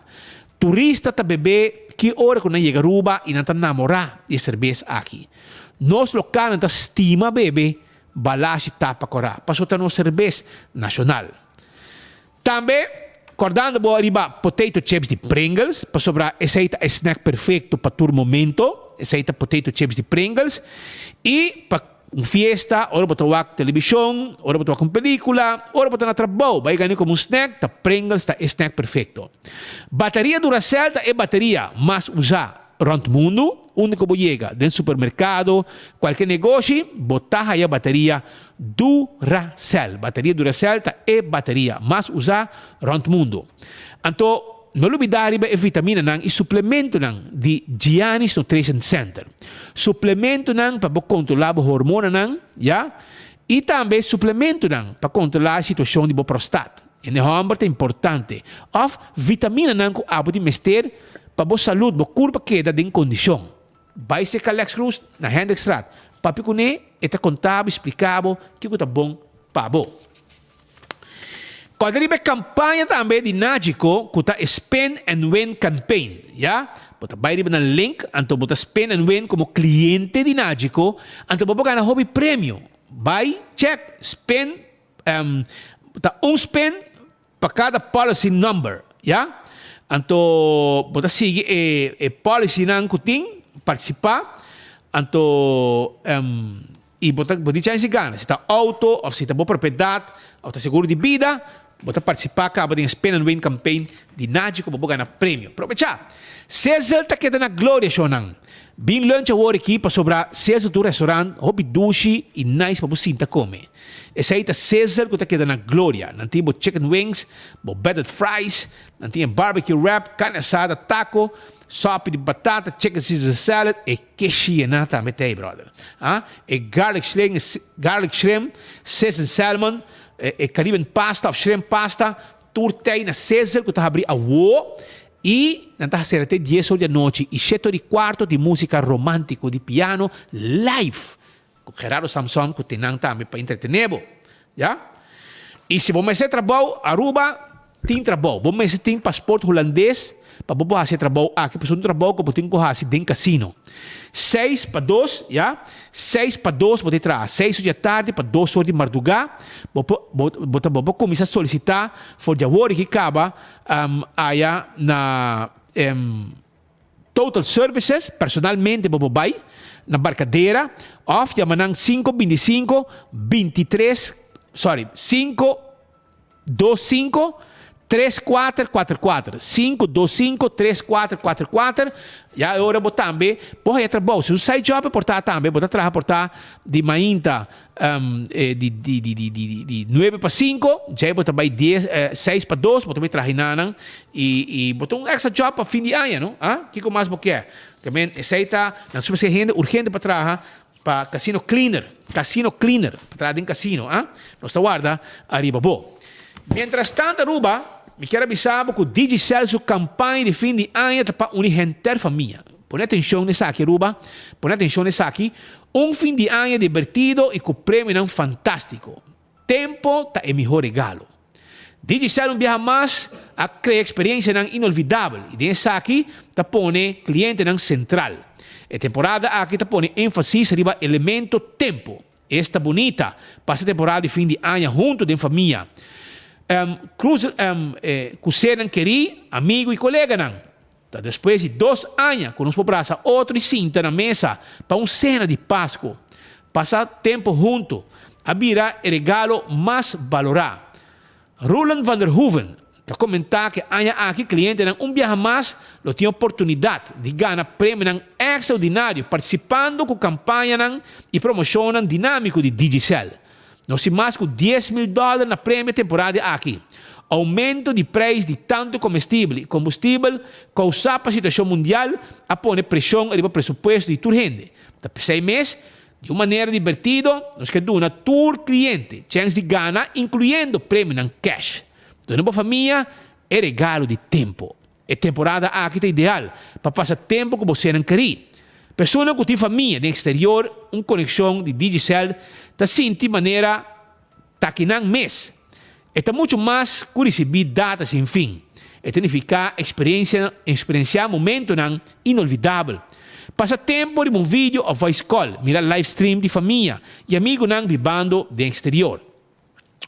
Turista ta bebe ki ora ku nan yega Aruba i nan ta namorá di e serbes aki. Nos lokalnan ta stima bebe Balashi tapa korá, paso ta nos serbes nashonal. Tambe, kòrdando bo riba potato chips di Pringles, pasobra esei ta e snack perfekto pa tur momento, esei ta potato chips di Pringles, i pa un fiesta, ora bo ta wak telebishon, ora bo ta wak un pelikula, ora bo ta na trabou, bai gani komo un snack, ta Pringles ta e snack perfekto. Bateria Duracell ta e bateria mas usá Rond mundu, unda ku bo yega, den supermerkado, kualke negoshi, bo ta haya bateria Duracell. Bateria Duracell ta e bateria mas usá rond mundu. Anto, no lubidá riba e vitaminanan i suplementonan di Gianni's Nutrition Center. Suplementonan pa bo kontrolá bo hormonanan, ya, i tambe suplementonan pa kontrolá e situashon di bo prostat. Hende hòmber ta importante. Òf vitaminanan ku abo tin mester pa bo salud, bo kurpa keda den kondishon. Bai serka Lex Cruz na Hendrikstraat. Papia kuné, e ta konta bo i splika bo kiko ta bon pa bo. Kòrda riba e kampaña tambe di Nagico ku ta e Spin and Win Campaign. Ya, bo ta bai riba nan link, anto bo ta spin and win komo kliente di Nagico, anto bo por gana hopi premio. Bai check spin Ta un spin pa kada policy number, ya. Anto bo ta sigui e e policynan ku tin, partisipá, anto i bo ta bo tin chèns di gana. Si ta outo òf si ta bo propiedat òf ta seguro di bida, bo ta partisipá kaba den e spin and win campaign di Nagico pa bo gana premio. Probechá! Sizzle ta keda na gloria, shownan. Bin lunch awor aki pasobra Sizzle ta un restaurant hopi dushi y nice pa bo sinta come. Esey ta Sizzle cu ta keda na Gloria. Nan tin bo chicken wings, bo battered fries, nan tin e barbecue wrap, carne asada, taco, sopi di batata, chicken Caesar salad, e keshi yena tambe ta ey brother. Ah, e garlic shrimp, garlic shrimp, Sizzle salmon, e Caribbean pasta of shrimp pasta, tur ta ey na Sizzle cu ta habri awo. I nan ta hasera te dies or di anochi i shete or i kuarto di músika romántico di piano live ku Gerardo Samson ku tin nan tambe pa entretené bo. Ya. I si bo mester trabou, Aruba tin trabou. Bo mester tin pasport hulandes pa bo por hasi e trabou aki pasobra un trabou ku bo tin ku hasi den kasino. Seis pa dos, ya. Seis pa dos bo ta traha. Seis or di atardi pa dos or di mardugá bo por bo ta bo por kuminsá solisitá for di awor i kaba Aya na Total Services, personalmente bo por bai na Barcadera of yama nan sinku bintisinko bintitres, sorry, sinku dos sinku tres kuater kuater kuater, sinku dos sinku tres kuater kuater kuater, ya e ora bo tambe por haya trabou. Si un side job e por ta tambe, bo ta traha por ta di mainta di di di di di di nuebe pa cinco, djei bo ta bai dies seis pa dos, bo ta bai traha hinanan y y bo ta un extra job pa fin di aña no, ah kiko mas bo kier? Te men esei ta nan super si hende urgente pa traha pa casino cleaner, casino cleaner, pa traha den casino ah, nos ta warda ariba bo. Mientras tanto Aruba, mi kier a bisa bo ku Digicel su campaña di fin di aña ta pa uni henter famia. Pone atencion n'esaki Aruba, pone atencion n'esaki, Un fin di aña dibertido y cu premionan fantastico. Tempo ta e miho regalo. Digicel un biaha mas a crea experiencianan inolvidabel y den esaki ta pone clientenan central. E temporada aki ta pone enfasis riba elemento tempo. Esta bunita pasa temporada di fin di aña hunto den famia. Cruz cu sernan keri, amigo y coleganan. Ta despues di dos aña ku nos por brasa otro i sinta na mesa pa un sena di Pasku. Pasa tempu huntu a bira e regalo mas balorá. Roland van der Hoeven ta komentá ku e aña aki klientenan un biaha mas lo tin oportunidat di gana premionan ekstraordinario partisipando ku kampañanan i promoshonnan dinámiko di Digicel. Nos tin mas ku 10,000 dòler na premio e temporada aki. Oumento di preis di tantu komestibel i kombustibel kousá pa situashon mundial a pone preshon riba presupuesto di tur hende. Ta p'esei mes, di un manera dibertido, nos ke duna tur kliente chèns di gana, inkluyendo premionan kèsh. Duna bo famia e regalo di tempu. E temporada aki ta ideal pa pasa tempu ku bo sernan kerí. Persona ku tin famia den eksterior un konekshon di Digicel ta sinti manera ta ki nan mes. E ta muchu mas ku risibí data sin fin. E ta nifiká eksperensia eksperensiá momentunan inolvidabel. Pasa tempu riba un video òf voice call, mira live stream di famia i amigunan bibando den eksterior.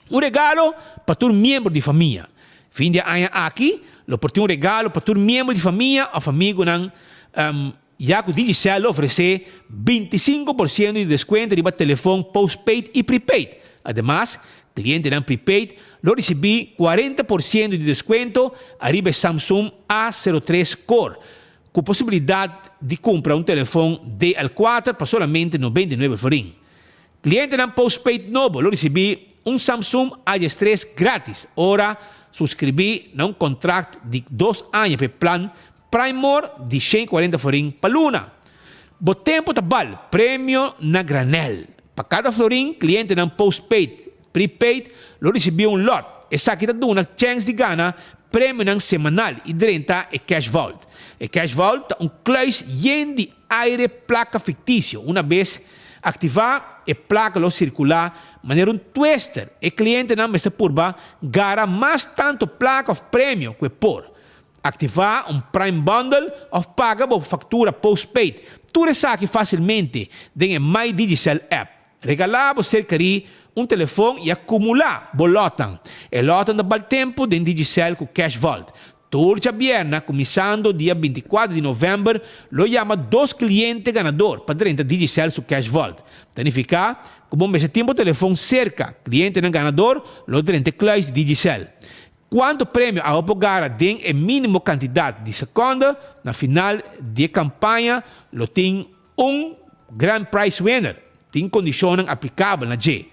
Un regalo pa tur miembro di famia. Fin di e aña aki lo por tin un regalo pa tur miembro di famia of amigunan ya ku Digicel lo ofresé 25% di deskuento riba telefon postpaid i prepaid. Ademas, klientenan prepaid lo risibí 40% di deskuento ariba e Samsung A 03 Core, ku posibilidat di kumpra un telefon DL4 pa solamente 99 florin. Clientenan postpaid nobo lo ricibi un Samsung A13 gratis ora suscribi na un contract di dos aña p'e plan Prime More di 140 florin pa luna. Bo tempo ta bal, premio na granel. Pa cada florin clientenan postpaid, prepaid lo ricibi un lot. Esaki ta duna chens di gana premionan semanal y drenta e cash vault. E cash vault ta un kluis yen di aire placa ficticio. Una bes Aktivá, e plaka lo sirkulá manera un twister. E klientenan mester purba gara mas tantu plaka òf premio ku e por. Aktivá un Prime Bundle òf paga bo faktura postpaid. Tur esaki fásilmente den e My Digicel app. Regalá bo ser kerí un telefon i akumulá bo lòtnan. E lòtnan ta bal tempu den Digicel ku Cash Vault. Tur djabièrna, kuminsando dia 24 di novèmber, lo yama dos kliente ganador pa drenta Digicel su Cash Vault. Ta nifiká ku bo mester tin bo telefon serka. Klientenan ganador lo drenta e kluis di Digicel. Cuanto premio abo por gara den e minimo cantidad di seconde, na final di e campaña lo tin un Grand Prize Winner. Tin condicionnan aplicabel na dje.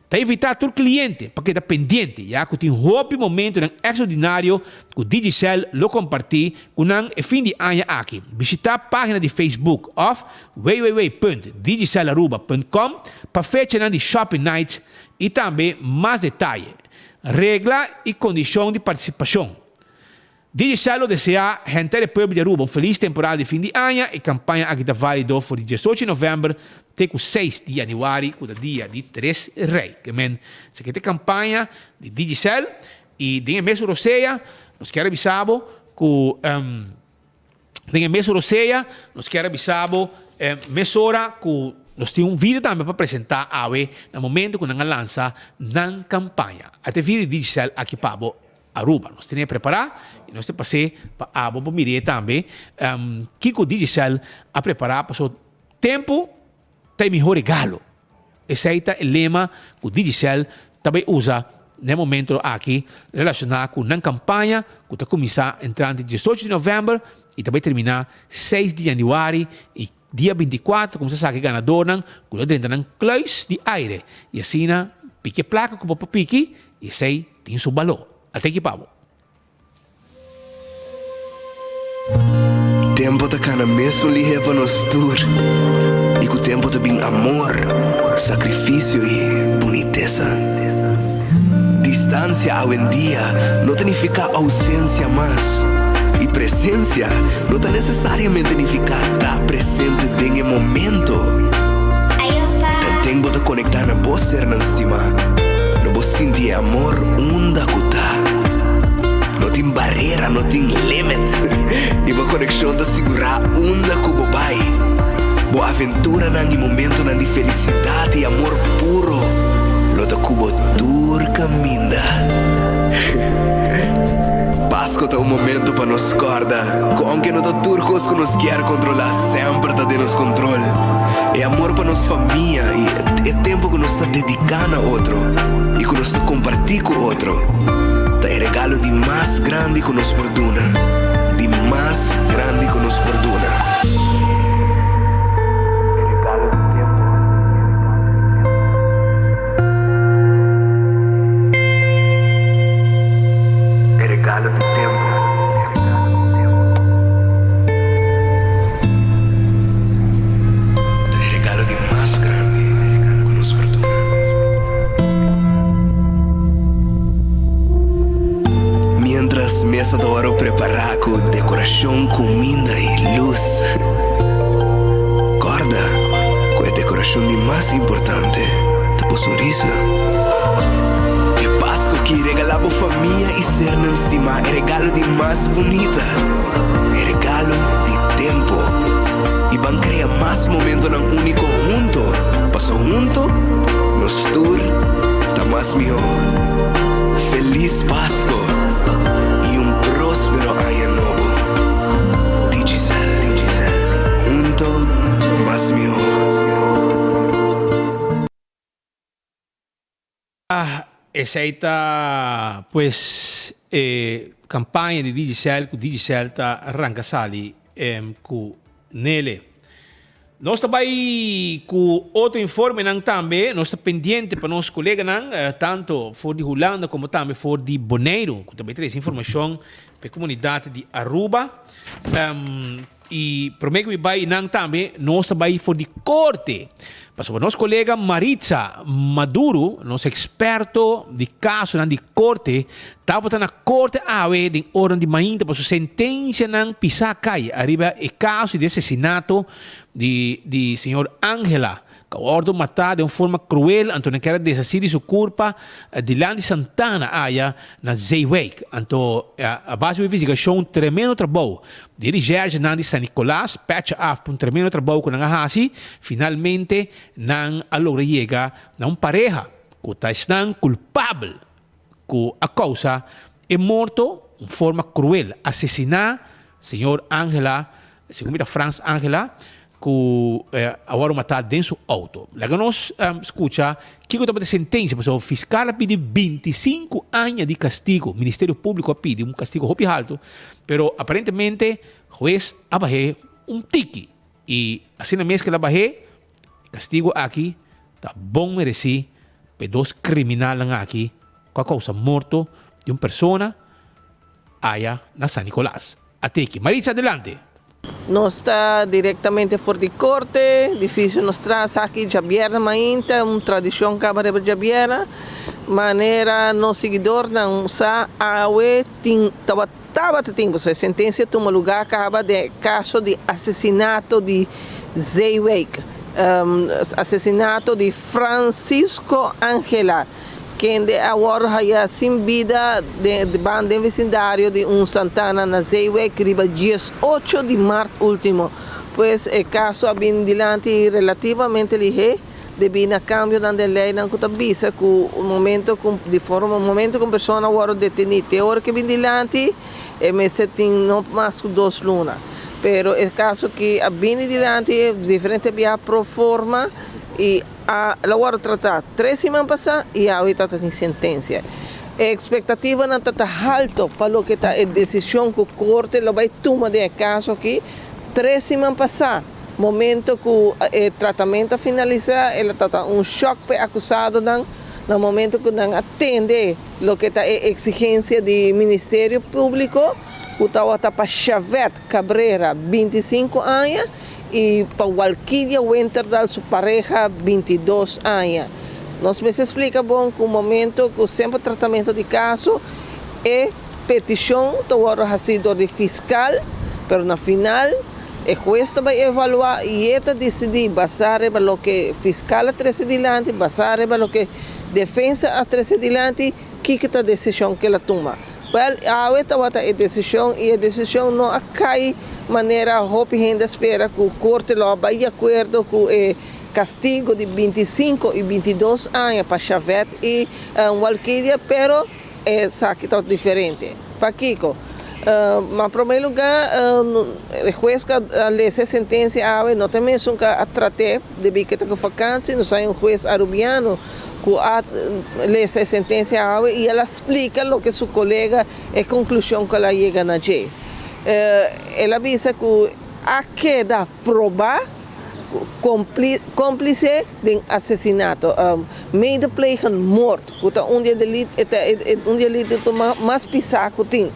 Ta invita tur cliente pa keda pendiente ya cu tin hopi momentonan extraordinario cu Digicel lo comparti cu nan e fin di aña aki. Bishita pagina di Facebook of www.digicelaruba.com pa fechanan di Shopping Nights y tambe mas detaye, regla y condicion di participacion. Digicel lo desea henter e pueblo di Aruba un feliz temporada di fin di aña. E campaña aki ta valido for di diesocho di november te cu seis di januari cu ta dia di Tres Rey. Ke men esaki ta e campaña di Digicel y den e mesun rosea nos kier a bisa bo cu Den e mes rosea nos kier a bisa bo mesora cu nos tin un video tambe pa presenta awe na momento cu nan a lansa nan campaña. A ta e video di Digicel aki pa bo Aruba. Nos tene prepara y nos ta pas'e pa abo por mir'e tambe kico Digicel a prepara pasobra tempo ta e miho regalo. Esei ta e lema ku Digicel ta bai usa na e momento aki relashoná ku nan kampaña ku ta kuminsá entrante diesocho di novèmber i ta bai terminá seis di yanüari i dia bintikuater ta kuminsá saka e ganadornan ku lo drenta nan kluis di aire i asina piki e plaka ku bo por piki i esei tin su balor. A teki pa bo. Tempo ta cana mesun lihe pa nos tur y cu tempo ta bin amor, sacrificio y bunitesa. Distancia awendia no ta nifica ausencia mas y presencia no ta necesariamente nifica ta presente den e momento. Tanten bo ta conecta na bo sernan stima, lo bo sinti e amor unda cu ta. No tin barera, no tin limit. I bo konekshon ta sigurá unda ku bo bai. Bo aventuranan i momentonan di felisidat i amor puro lo ta ku bo tur kaminda. Pasko ta un momento pa nos kòrda ku ounke no ta tur kos ku nos kier kontrolá semper ta den nos kontrol, e amor pa nos famia i e tempu ku nos ta dediká na otro i ku nos ta kompartí ku otro ta e regalo di mas grandi ku nos por duna, di mas grandi ku nos por duna. E regalo di tempu. E regalo di tempu. Ta e regalo di mas grandi ku nos por duna. Mientras mesa ta wòrdu prepará ku dekorashon, kuminda i lus, kòrda ku e dekorashon di mas importante ta bo sonrisa. E Pasku aki regalá bo famia i sernan stimá e regalo di mas bunita, e regalo di tempu. I ban krea mas momentonan úniko hunto, paso hunto nos tur ta mas mihó. Feliz Pasco y un prospero aña nobo. Digicel, hunto mas mihó. Esey ta pues e campaña di Digicel cu Digicel ta ranca sali cu nele. Nos ta bai cu otro informenan tambe. Nos ta pendiente pa nos coleganan, tanto for di Hulanda como tambe for di Boneiru, cu ta bai trece informacion pa e comunidad di Aruba. Y prome cu mi bai nan tambe, nos ta bai for di corte. Pasobra nos colega Maritza Maduro, nos experto di casonan di corte, tabata na corte awe den oran di mainta pa su sentencianan pisa cay ariba e caso di asesinato di di señor Angela cu a wordo mata den un forma cruel anto nan kier a deshaci di su curpa dilanti Santana aya na Zeewijk. Anto a base di un investigacion tremendo trabou di recherchenan di San Nicolas pecha af pa un tremendo trabou cu nan a haci finalmente nan a logra yega na un pareha cu ta esnan culpabel ku a kousa e morto un forma kruel, asesiná señor Angela, segun mi ta Frans Angela, ku a wòrdu matá den su outo. Laga nos skucha kiko tabata e sentensia, pasobra fiskal a pidi 25 aña di kastigo, Ministerio Públiko a pidi un kastigo hopi haltu, pero aparentemente hues a bah'é un tiki i asina mes ku el a bah'é, e kastigo aki ta bon meresí pa e dos kriminalnan aki ku a kousa morto di un persona aya na San Nicolas. Ateki. Maritza adelante. Nos ta directamente for di corte, dificil nos traza aki djabièrnè mainta, un tradicion caba riba djabièrnè, manera nos siguidornan sa awe tin tabata tabata tin pasobra e sentencia tuma lugar caba den e caso di asesinato di Zeewijk, asesinato di Francisco Angela. Kende a wòrdu haya sin bida den den vesindario di un santana na Zeewijk riba 18 di mart último. Pues e kaso a bin dilanti relativamente lihé debí na kambionan den leinan ku ta bisa ku momento ku di forma momento ku un persona wòrdu detení te ora ku e bin dilanti e mester tin no mas ku dos luna. Pero e kaso aki a bini dilanti diferente biaha pro forma i. A lo wòrdu tratá tres siman pasá i awe ta tin sentensia. E ekspektativanan ta ta halto pa loke ta e desishon ku korte lo bai tuma den e kaso aki. Tres siman pasá, momento ku e tratamentu a finalisá, el a ta un shòk pa e akusadonan na momento ku nan a tende loke ta e eksigensia di Ministerio Públiko ku tabata pa Chavette Cabrera, 25 aña, i pa Walkidia Winterdal su pareha 22 aña. Nos mester splika bon ku momento ku semper tratamentu di kaso e petishon ta wòrdu hasí dor di fiskal, pero na final e hues ta bai evaluá i e ta disidí basá riba loke fiskal a trese dilanti, basá riba loke defensa a trese dilanti, kiko ta desishon ku el a tuma. Wèl, awe tabata e desishon i e desishon no a kai manera hopi hende a spera ku korte lo a bai di akuerdo ku e kastigo di 25 i 22 aña pa Chavette i Walkiria, pero esaki tabata diferente. Pakiko? Na promé lugá, e hues ku a lesa e sentensia awe no ta e mesun ku a trat'é debí ku e ta ku fakansi, nos hay un hues arubiano ku a lesa e sentensia awe i el a splika loke su kolega e konklushon ku el a yega na dje. El a bisa ku a keda probá kómplise den asesinato, medeplegen moord, ku ta un di e delito mas pisá ku tin.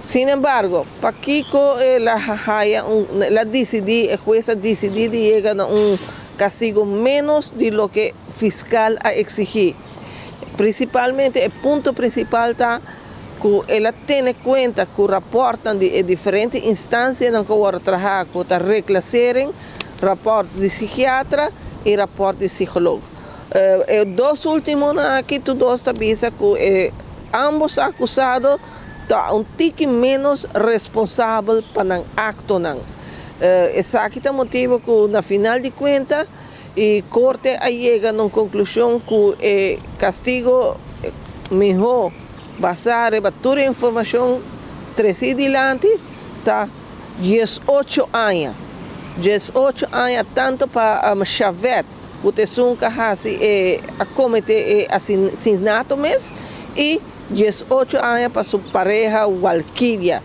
Sin embargo, pakiko el a haya un, el a disidí, e hues a disidí di yega na un Castigo menos di loke fiscal a exigi. Principalmente e punto principal ta cu el a tene cuenta cu raportnan di e diferente instancianan cu a worde traha cu ta reclassering, raport di psichiatra y raport di psicoloog. E dos ultimonan aki tur dos ta bisa cu e ambos acusado ta un tiki menos responsabel pa nan actonan. Esaki ta motibo cu na final di cuenta e corte a yega na un conclusion cu e castigo miho basa riba tur e informacion treci dilanti ta 18 aña. 18 aña tanto pa Chavette cu ta esun cu a haci e a comete e asesinato mes y 18 aña pa su pareha Walkiria.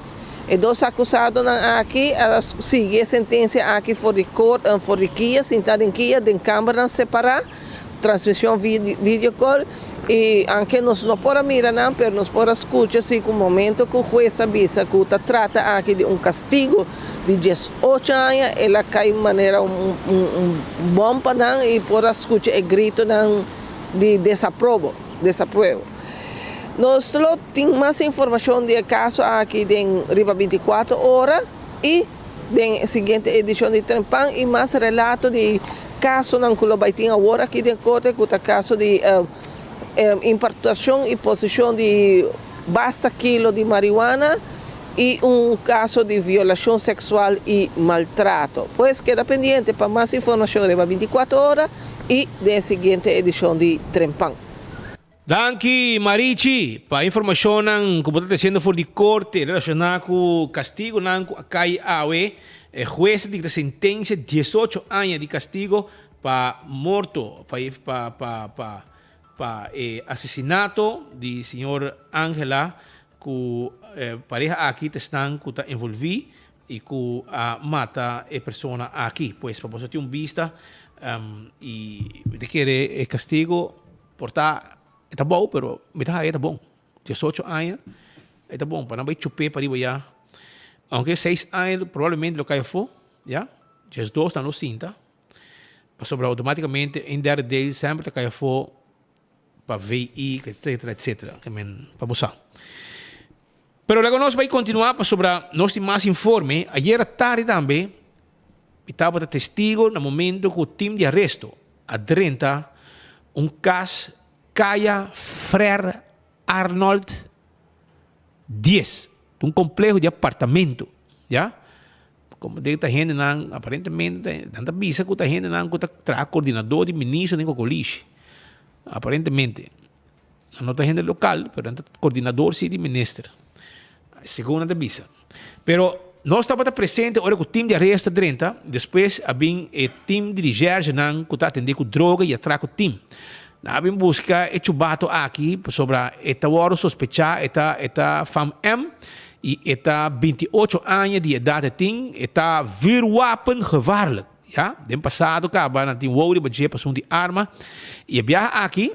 E dos akusadonan aki a sigui e sentensia aki for di kort for di kia, sintá den kia den kambernan separá, transmishon video call, i anke nos no por a mira nan pero nos por a skucha si ku momento ku hues a bisa ku ta trata aki di un kastigo di 18 aña el a kai manera un un bòm pa nan i por a skucha e gritonan di desaprobo, desapruebo. Nos lo tin mas informacion di e caso aki den riba 24 ora y den e siguiente edicion di Trempan y mas relato di casonan cu lo bay tin awor aki den corte cu ta caso di importacion y posicion di basta kilo di marihuana y un caso di violacion sexual y maltrato. Pues keda pendiente pa mas informacion riba 24 ora y den e siguiente edicion di Trempan. Danki Marichi pa informashonnan ku bo ta tresiendo for di korte relashoná ku kastigunan ku a kai awe. E hues a dikta sentensia diesocho aña di kastigo pa morto pa pa pa pa e asesinato di señor Angela ku pareha aki ta esnan ku ta envolví i ku a mata e persona aki. Pues pa boso tin un bista i mi ta kere e kastigo por ta e ta bou pero mi ta haya e ta bon. Diesocho aña e ta bon pa nan bai chup'é pariba ya. Aunke seis aña probablemente lo kai afó ya, diesdos nan lo sinta pasobra automaticamente un derde deel semper ta kai afó pa VI etcetera etcetera ke men pa bo sa. Pero laga nos bai continua pasobra nos tin mas informe. Ayer atardi tambe mi tabata testigo na momento cu team di aresto a drenta un cas Kaya Frère Arnold dies, un compleho di apartamento, ya. Como den ta hendenan aparentemente nan ta bisa cu ta hendenan cu ta traha coordinador di ministro den Cocolishi, aparentemente. Nan no ta hende local, pero nan ta coordinador si di minister, segun nan ta bisa. Pero nos tabata presente ora cu team di aresto a drenta, despues a bin e team di recherchenan cu ta atende cu droga y atraco team. Nan a bin busca e chubato aki pasobra e ta wordo sospecha, e ta e ta fam M y e ta 28 aña di edad e tin, e ta vuurwapen gevaarlijk, ya. Den pasado caba nan tin wou riba dje pasobra di arma y e biaha aki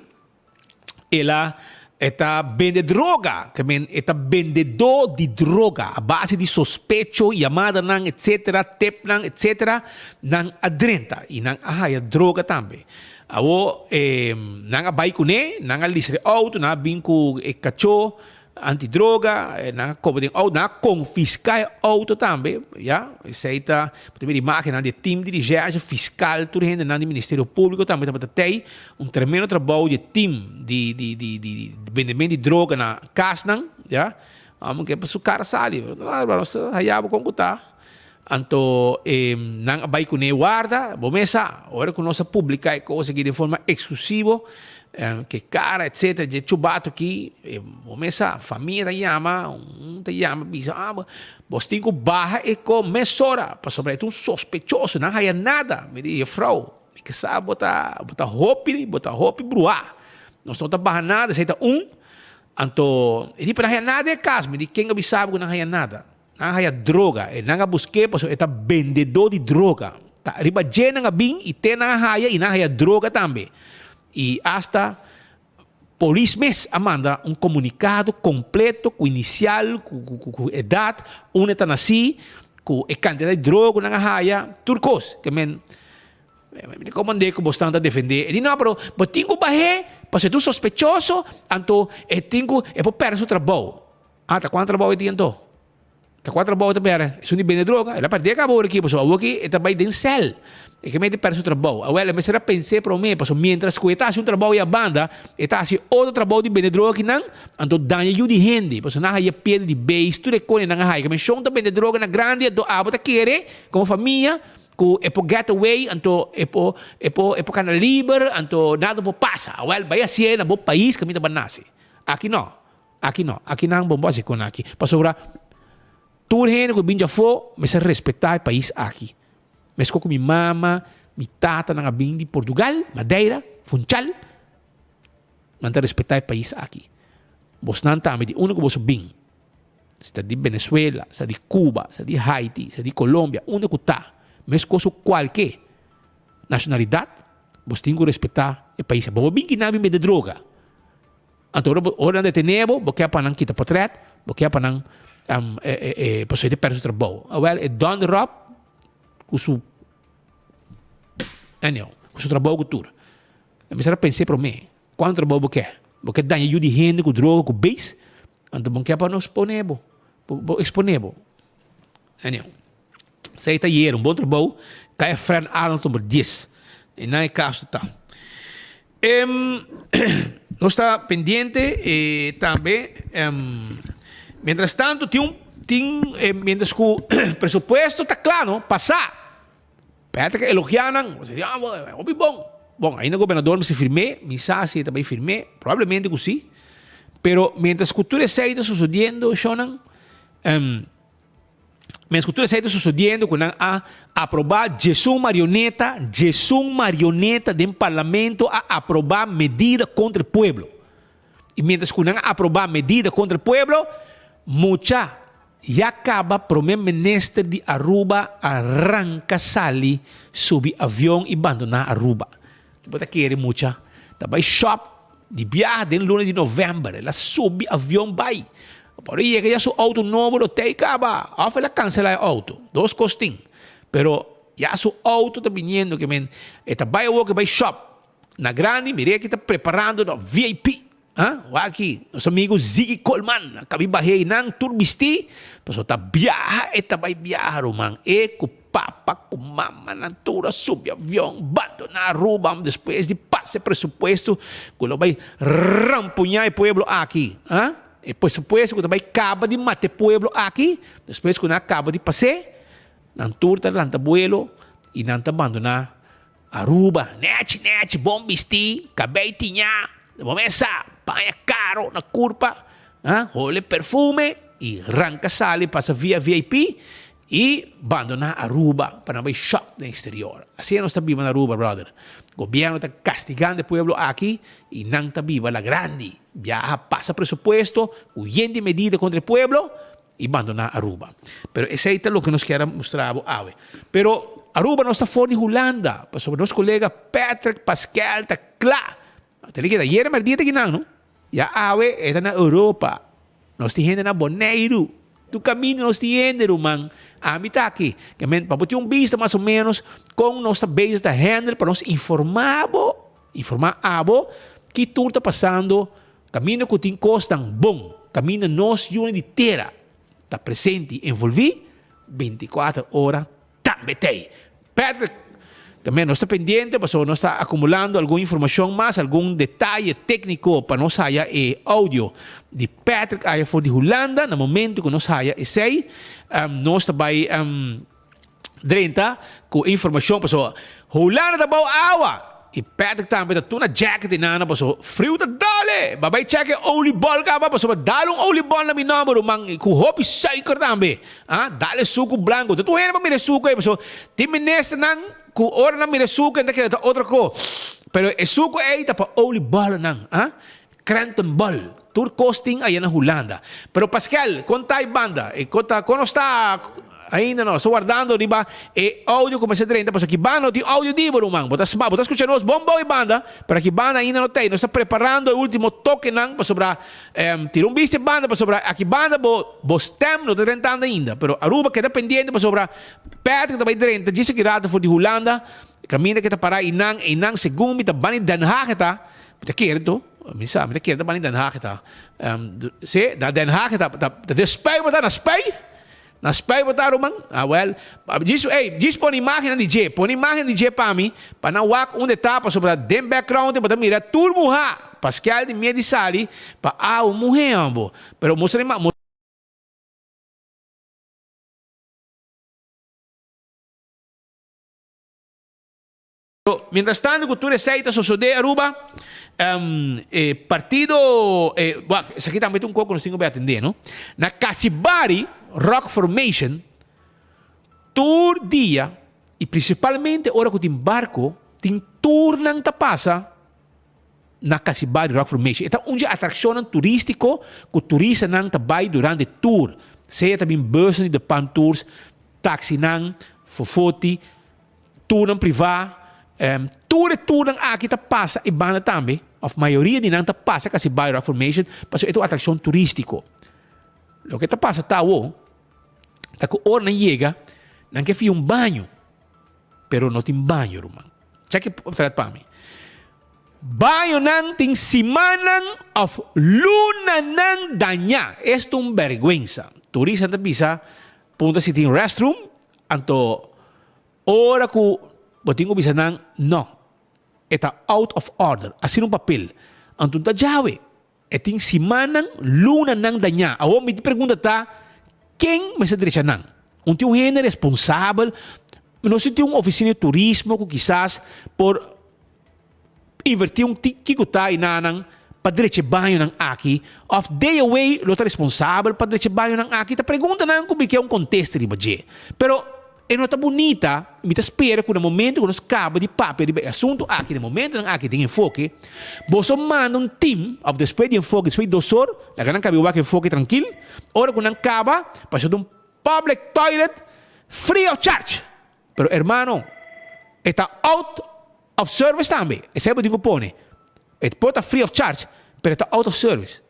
El a e ta bende droga, ke men e ta bendedó di droga a base di sospecho, yamadanan etcetera, tepnan etcetera, nan a drenta i nan a haya droga tambe. Awor e nan a bai kuné, nan a listra e outo, nan a bin ku e kachó Antidroga, nan a koba den outo, nan a konfiská e outo tambe, ya, esei ta, bo ta mira imágennan di e tim di recherche, fiskal, tur hendenan di Ministerio Públiko tambe tabata tei, un tremendo trabou di e tim di di di di bendemento di droga na kasnan, ya, amo ke pa su kara sali, nos ta haya bo kon ku ta, anto e nan a bai kuné warda, bo mes sa, ora ku nos a publiká e kos aki den forma eksklusivo, Ke cara etcetera dje chubato aki e bo mes sa famia ta yama un ta yama bisa ah bos tin ku baha e ko mesora pasobra e ta un sospechoso nan haya nada mi di jefrouw mi ke sa bo ta bo ta hopi bo ta hopi bruha nos no ta baha nada esei ta un anto e di pero nan haya nada den e kas mi di ken a bisa bo ku nan haya nada nan haya droga e nan a buske pasobra e ta bendedó di droga ta riba dje nan a bin i te nan a haya i nan haya droga tambe. I asta polis mes a manda un komunikado kompleto ku inisial, ku edat, unda e ta nasí, ku e kantidat di droga ku nan a haya, tur kos. Ke men, mi ta komprendé ku bosnan ta defendé. E di, no, pero bo tin ku bah'é pasobra e ta un sospechoso, anto e tin ku, e por pèrdè su trabou. Ah, ta kuantu trabou e tin anto? Ta kua trabou e ta pèrdè? Esun di bende droga. El a pèrdè kaba ora aki, pasobra awor aki e ta bai den sèl. E ke mete pèrdè su trabou. Awel, e mester a pens'é promé, pasobra miéntras ku e ta hasi un trabou ei a banda, e ta hasi otro trabou di bende droga akinan, anto daña yu di hende. Pasobra nan a haya piedra di beis, tur e kos nan a haya. Ke menshon ta bende droga na grandi, anto abo ta kere komo famia ku e por get away, anto e por e por e por kana liber, anto nada no por pasa. Awel, bai hasié na bo pais kaminda bo a nase. Aki no. Aki no, aki nan bo basi con aki. Pasobra tur hende cu bin djafó mester respeta e pais aki. Mesco cu mi mama, mi tata nan a bin di Portugal, Madeira, Funchal, nan ta respeta e pais aki. Bosnan tambe di unda cu boso bin, si ta di Venezuela, si ta di Cuba, si ta di Haiti, si ta di Colombia, unda cu ta, mescos cu cualke nacionalidad, bos tin cu respeta e pais. Bo bo bin kinan bin bende droga. Anto ora bo ora nan detené bo, bo ke pa nan kita potret, bo ke pa nan pasobra e ta pèrdè su trabou. Awèl e Don Rob ku su anyhow, ku su trabou ku tur. E mester a pens'é promé, kuantu trabou bo ke? Bo ke daña yu di hende ku droga ku beis? Anto bo ke pa nos pone bo, bo eksponé bo. Anyhow, esei ta yera un bon trabou, kaya Fred Arnold number dies. E nan e kaso ta. Nos ta pendiente e tambe mientras tanto tin un tin mientras ku presupuesto ta kla no pasá. P'e ta elogiá nan, hopi bon. Bon, ainda gobernador mester firm'é, mi sa si e ta bai firm'é, probablemente ku si. Pero mientras ku tur esei ta susodiendo, shonnan, mientras ku tur esei ta susodiendo ku nan a aprobá djesun marioneta, djesun marioneta den parlamento a aprobá medida kontra e pueblo. I mientras ku nan a aprobá medida kontra e pueblo, mucha Ya caba Prome Minister di Aruba a ranca sali subi avion y bandona Aruba. Ki bo ta kere mucha? Ta bay shop di biaha den luna di november. El a subi avion bay. Por e yega ya su auto nobo lo tey caba of el a cancela e auto. Dos cos tin. Pero ya su auto ta biniendo ke men e ta bay awor ke bay shop na grandi mire ki ta preparando no VIP. Ha? Wak aki, nos amigo Ziggy Coleman a kabi bah'é einan tur bistí, pasobra ta biaha e ta bai biaha, ruman. E ku papa ku mama nan tur a subi avion, bandoná Aruba despues di pasa e presupuesto ku lo bai rampuñá e pueblo aki. Ha? E presupuesto ku ta bai kaba di mata e pueblo aki, despues ku nan a kaba di pas'é, nan tur ta lanta buelo i nan ta bandoná Aruba, nechi nechi, bon bistí, kabei tiñá, bo mes sa, paña karo na kurpa, ha, hole perfume i ranka sali pasa via VIP i bandoná Aruba pa nan bai shop den exterior. Asina nos ta biba na Aruba, brother. Gobierno ta kastigando e pueblo aki i nan ta biba la grandi. Biaha pasa presupuesto ku yen di medida kontra e pueblo i bandoná Aruba. Pero esei ta loke nos kier a mustra bo awe. Pero Aruba no sta for di Hulanda, pasobra nos kolega Patrick Paskel ta kla. Ta li keda ayera mèrdia ta kinan, no? Ya awe e ta na Europa. Nos tin hende na Boneiru. Tur kaminda nos tin hende, ruman. Ami ta aki. Ke men, pa bo tin un bista mas o ménos kon nos ta bezig ta handle pa nos informá bo, informá abo, ki tur ta pasando Kaminda ku tin kosnan bon, kaminda nos yunan di tera ta presente i envolví, bintikuater ora tambe t'ei. Patrick, Tambe nos ta pendiente pasobra nos ta akumulando algun informashon mas, algun detaye tékniko pa nos haya e audio di Patrick aya for di Hulanda. Na momento ku nos haya esei, nos ta bai drenta ku informashon pasobra Hulanda ta bou awa i Patrick tambe ta tur na jacket i nana pasobra friu ta dale ba bai check e oliebol kaba pasobra dale un oliebol na mi nomber ruman ku hopi suiker tambe ah dale suku blanco ta tur hende pa mira e suku ei pasobra tin ministernan ku ora nan mira e suku nan ta kere ta otro ko pero e suku ei ta pa oliebolnan ah Krentenbol tur kos tin aya na Hulanda. Pero Pascal, kon ta e banda? E kon ta, kon nos ta ainda no? Sta wardando riba e audio ku mester drenta pasobra ki banda no tin audio di bo ruman. Bo ta sma, bo ta skucha nos bon bon e banda, pero aki banda ainda no ta ei. Nos ta preparando e ultimo tokenan pasobra tira un bista e banda pasobra aki banda bo bo stem no ta drentando ainda. Pero Aruba keda pendiente pasobra Patrick ta bai drenta djis aki rato for di Hulanda, kaminda ke ta para einan, einan segun mi ta bani Den Haag ta. Mi ta kere to, mi sa, mi ta kere ta bani Den Haag ta. Se, na Den Haag ta, ta, ta den Spui bo ta, na Spui? Na Spui bo ta, ruman? Ah, wel, djis, ey, djis pone imagennan di dje, pone imagen di dje pa mi, pa nan wak unda e ta, pasobra den background bo ta mira tur muha, Pascal di mie di sali pa awo muhe hombo. Pero mustra ima. Pero mientras tanto cu tur esey ta sosode Aruba, e partido, e, wak, esaki tambe ta un coco nos tin cu bay atende, no? Na Casibari Rock Formation, tur dia, y principalmente ora cu tin barco, tin tournan ta pasa na Casibari Rock Formation. E ta un dje atraccionnan turistico cu turistanan ta bay durante tour. Sea ta bin busnan di De Pan Tours, taxinan, fofoti, Tournan privá, tur e tournan aki ta pasa e banda tambe, òf mayoria di nan ta pasa kasi bai Rock Formation, pasobra e ta un atrakshon turístiko. Loke ta pasa ta awor, ta ku ora nan yega, nan ke fia un baño, pero no tin baño ruman. Chèk e pòrtrèt pa mi. Bañonan tin simannan òf lunanan dañá. Esto un bèrgwensa. Turistanan ta bisa, puntra si tin restroom, anto Ora ku bo tin ku bisa nan, No, e ta out of order, asina un papel. Anto ta djawe. E tin simannan, lunanan dañá. Awor mi pregunta ta, ken mester drecha nan? Un tin un hende responsabel? No si tin un ofisina di turismo ku kisas por. invertí un tiki ku ta enanan pa drecha e bañonan aki òf DOW lo ta responsabel pa drecha e bañonan aki? Ta preguntanan ku mi ke un kontesta riba dje. Pero e no ta bunita, mi ta spera ku na momento ku nos kaba di papia riba e asuntu aki, na momentonan aki den enfoke, boso manda un tim òf despues di enfoke, despues di dos or, laga nan kaba i wak enfoke trankil, ora ku nan kaba, pasobra ta un public toilet free of charge. Pero hermano, e ta out of service tambe. Esei bo tin ku pone. E por ta free of charge, pero e ta out of service.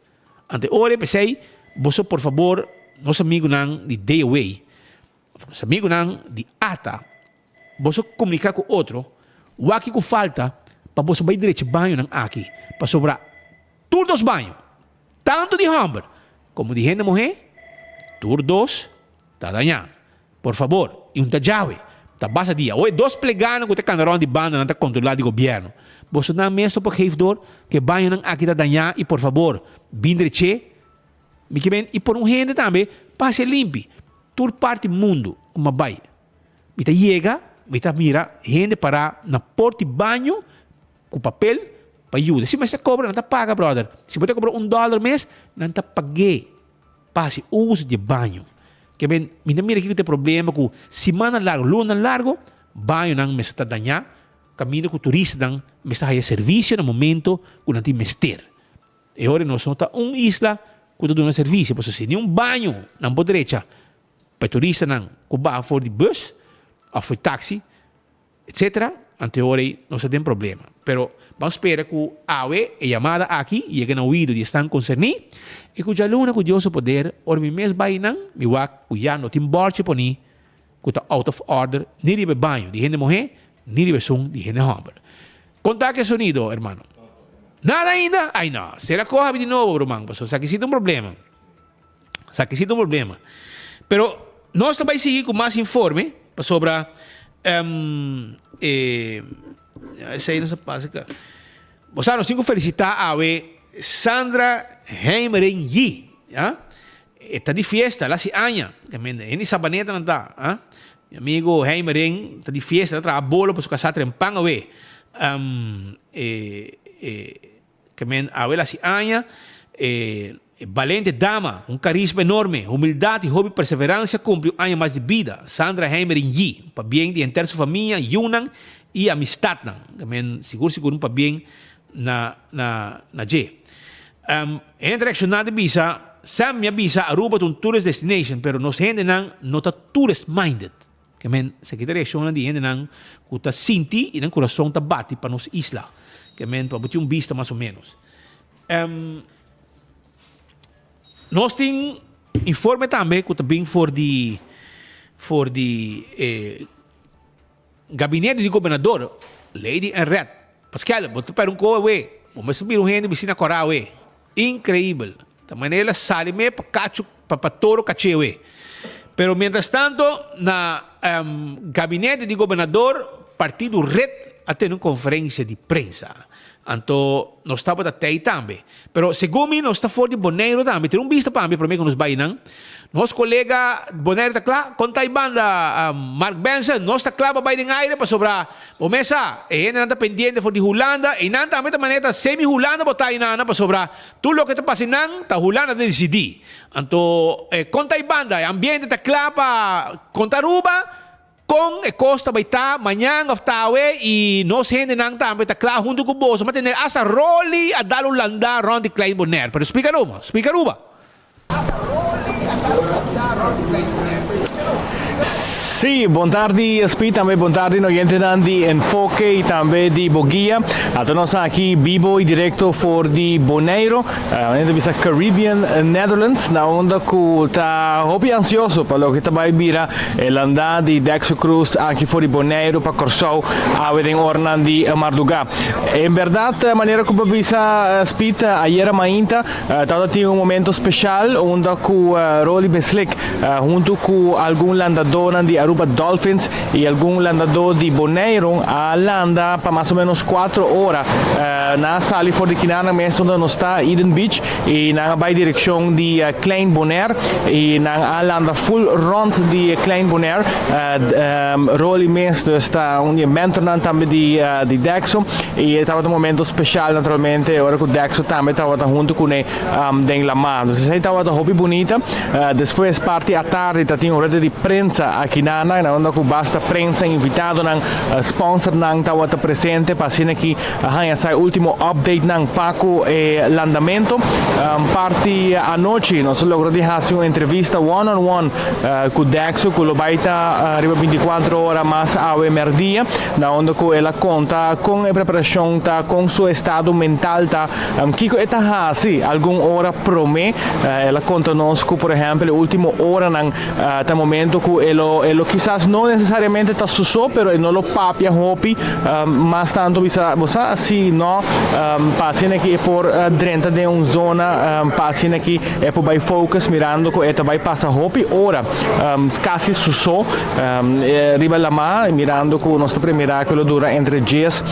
Ante ora p'esei, boso por fabor, nos amigunan di DOA, of nos amigunan di ata, boso komunika ku otro, wak kiko falta pa boso bai drecha bañonan aki. Pasobra tur dos baño, tantu di hòmber komo di hende muhé, tur dos ta dañá. Por fabor, i un ta djawe, ta basa dia. Oe dos plegano ku ta kanda rònt di banda nan ta kontrolá di gobièrnu. Boso nan mes no por geef dor ku e bañonan aki ta dañá i por fabor, bin drech'é. Mi ke men i pone un hende tambe pa hasié limpi. Tur parti mundu ku mi a bai, mi ta yega, mi ta mira hende pará na port di baño ku papel pa yuda. Si mester kobra nan ta paga brother. Si bo ta kobra un dòler mes, nan ta pag'é. Pa hasi uso di e baño. Ke men, mi ta mira kiko ta e problema ku simannan largo, lunanan largo, bañonan mester ta dañá, kaminda ku turistanan mester haya servisio na momento ku nan tin mester. E ora nos no ta un isla ku ta duna servisio, pasobra si ni un baño nan por drecha pa e turistanan ku baha for di bus òf for di taksi, Etcetera, anto e ora ei nos ta den problema. Pero ban spera ku awe e yamada aki yega na oido di esnan konserní i ku djaluna ku Dios su poder ora mi mes bai nan mi wak ku ya no tin bòrchi poní ku ta out of order ni riba e baño di hende muhé ni riba esun di hende hòmber. Konta ku e sonido, hermano. Nada ainda? Ai no, sera koha di nobo, ruman, pasobra esaki si ta un problema. Esaki si ta un problema. Pero nos ta bai sigui ku mas informe pasobra um, e, esei nos a pasa ka. Bo sa nos tin ku felisitá awe Sandra Heimering Yi, ya. E ta di fiesta, el hasi aña. Hende Sabaneta nan ta, ah. Mi amigo Heimering ta di fiesta, ta traha bolo pa su kasá trempan awe. Um, e, e, Ke men awe la si aña, e balente dama, un karisma enorme, humildat i hopi perseveransia kumpli un aña mas di bida, Sandra Heimering Yi, un pabien di henter su famia, yunan i amistatnan. Ke men sigur sigur un pabien na na na dje. Hende reakshoná ta bisa, Sam mi a bisa Aruba ta un tourist destination pero nos hendenan no ta tourist minded. Ke men, esaki ta reakshonnan di hendenan ku ta sinti i nan kurason ta bati pa nos isla. Ke men, pa bo tin un bista mas o ménos. Nos tin informe tambe ku ta bin for di for di e gabinete di gobernador, Lady Enret. Paskel, bo ta pèrdè un koe awe. Bo mester bira un hende bisina kòrá awe. Increibel. Ta manera el a sali me pa cacho pa pa toro caché we. Pero mientras tanto na gabinete di gobernador partido red a tene un conferencia di prensa. Anto nos tabata tey tambe. Pero segun mi nos ta for di Boneiru tambe. Tene un bista pa mi prome cu nos bay nan. Nos colega Boneiru ta cla? Con ta y banda Mark Benson? Nos ta cla pa bay den aire pasobra bo mes sa e hendenan ta pendiente for di Hulanda. Eynan tambe ta manera ta semi Hulanda bo ta eynan pasobra tur loke ta pasa eynan ta Hulanda ta dicidi. Anto con ta y banda? E ambiente ta cla pa conta Aruba con e cos ta bay ta mañan of ta awe y nos hendenan tambe ta cla hunto cu boso. Ma tene hasta Rolly a dal un landa rond di Klein Bonaire. Pero splica Aruba, splica Aruba. Sí, bon tardi SP, tambe bon tardi oyentenan di Enfoke y tambe di Boguia. Ato nos aki bibo y directo for di Boneiro, uh, bisa Caribbean Netherlands, na unda ku ta hopi ansioso pa loke ta bai bira e landa di Dexter Cruz aki for di Boneiro pa Kòrsou awe den oranan di mardugá. En berdad, manera ku bo bisa Speed, ayera mainta Tabata tin un momento special unda cu Rolly Beslik hunto cu algun landadornan di Aruba. Aruba Dolphins y algun landadó di Boneiru a landa pa mas o menos cuatro ora. Nan a sali for di kinanan mes unda nos ta, Eden Beach, y nan a bay direccion di Klein Bonaire y nan a landa full rond di Klein Bonaire. Rolly mes dus ta un di e mentornan tambe di di Dexo y e tabata un momento special naturalmente ora cu Dexo tambe tabata hunto cune den lama. Dus esey tabata hopi bunita. Despues parti atardi ta tin un rueda di prensa aki na na unda cu basta prensa, invitadonan, sponsornan tabata presente pa asina ki haña sa e ultimo updatenan pa cu e landamento. Parti anochi nos a logra di haci un entrevista one on one cu Dexo cu lo bay ta riba binticuatro ora mas awe merdia na unda cu el a conta con e preparacion ta, con su estado mental ta, Kiko e ta hasi algun ora promé? El a konta nos ku, por ehèmpel, e último oranan ta momento ku e lo e lo kisas no nesesariamente ta su so, pero e no lo papia hopi mas tantu bisa bo sa si no pa asina ki e por drenta den un zona pa asina ki e por bai focus mirando ku e ta bai pasa hopi ora kasi su so riba lamá mirando ku nos ta primira ku lo dura entre dies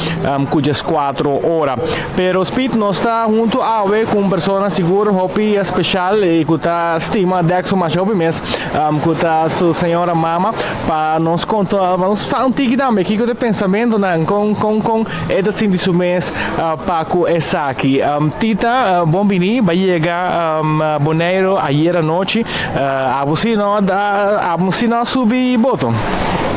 ku dieskuatro ora. Pero Speed nos ta hunto awe cu un persona sigur hopi special y cu ta stima Dexo masha hopi mes cu ta su señora mama pa nos conta pa nos sa un tiki tambe kico ta e pensamentonan con con con e ta sinti su mes pa cu esaki. Tita bon bini ba yega Boneiro ayer anochi abo si no abo si no a subi boto?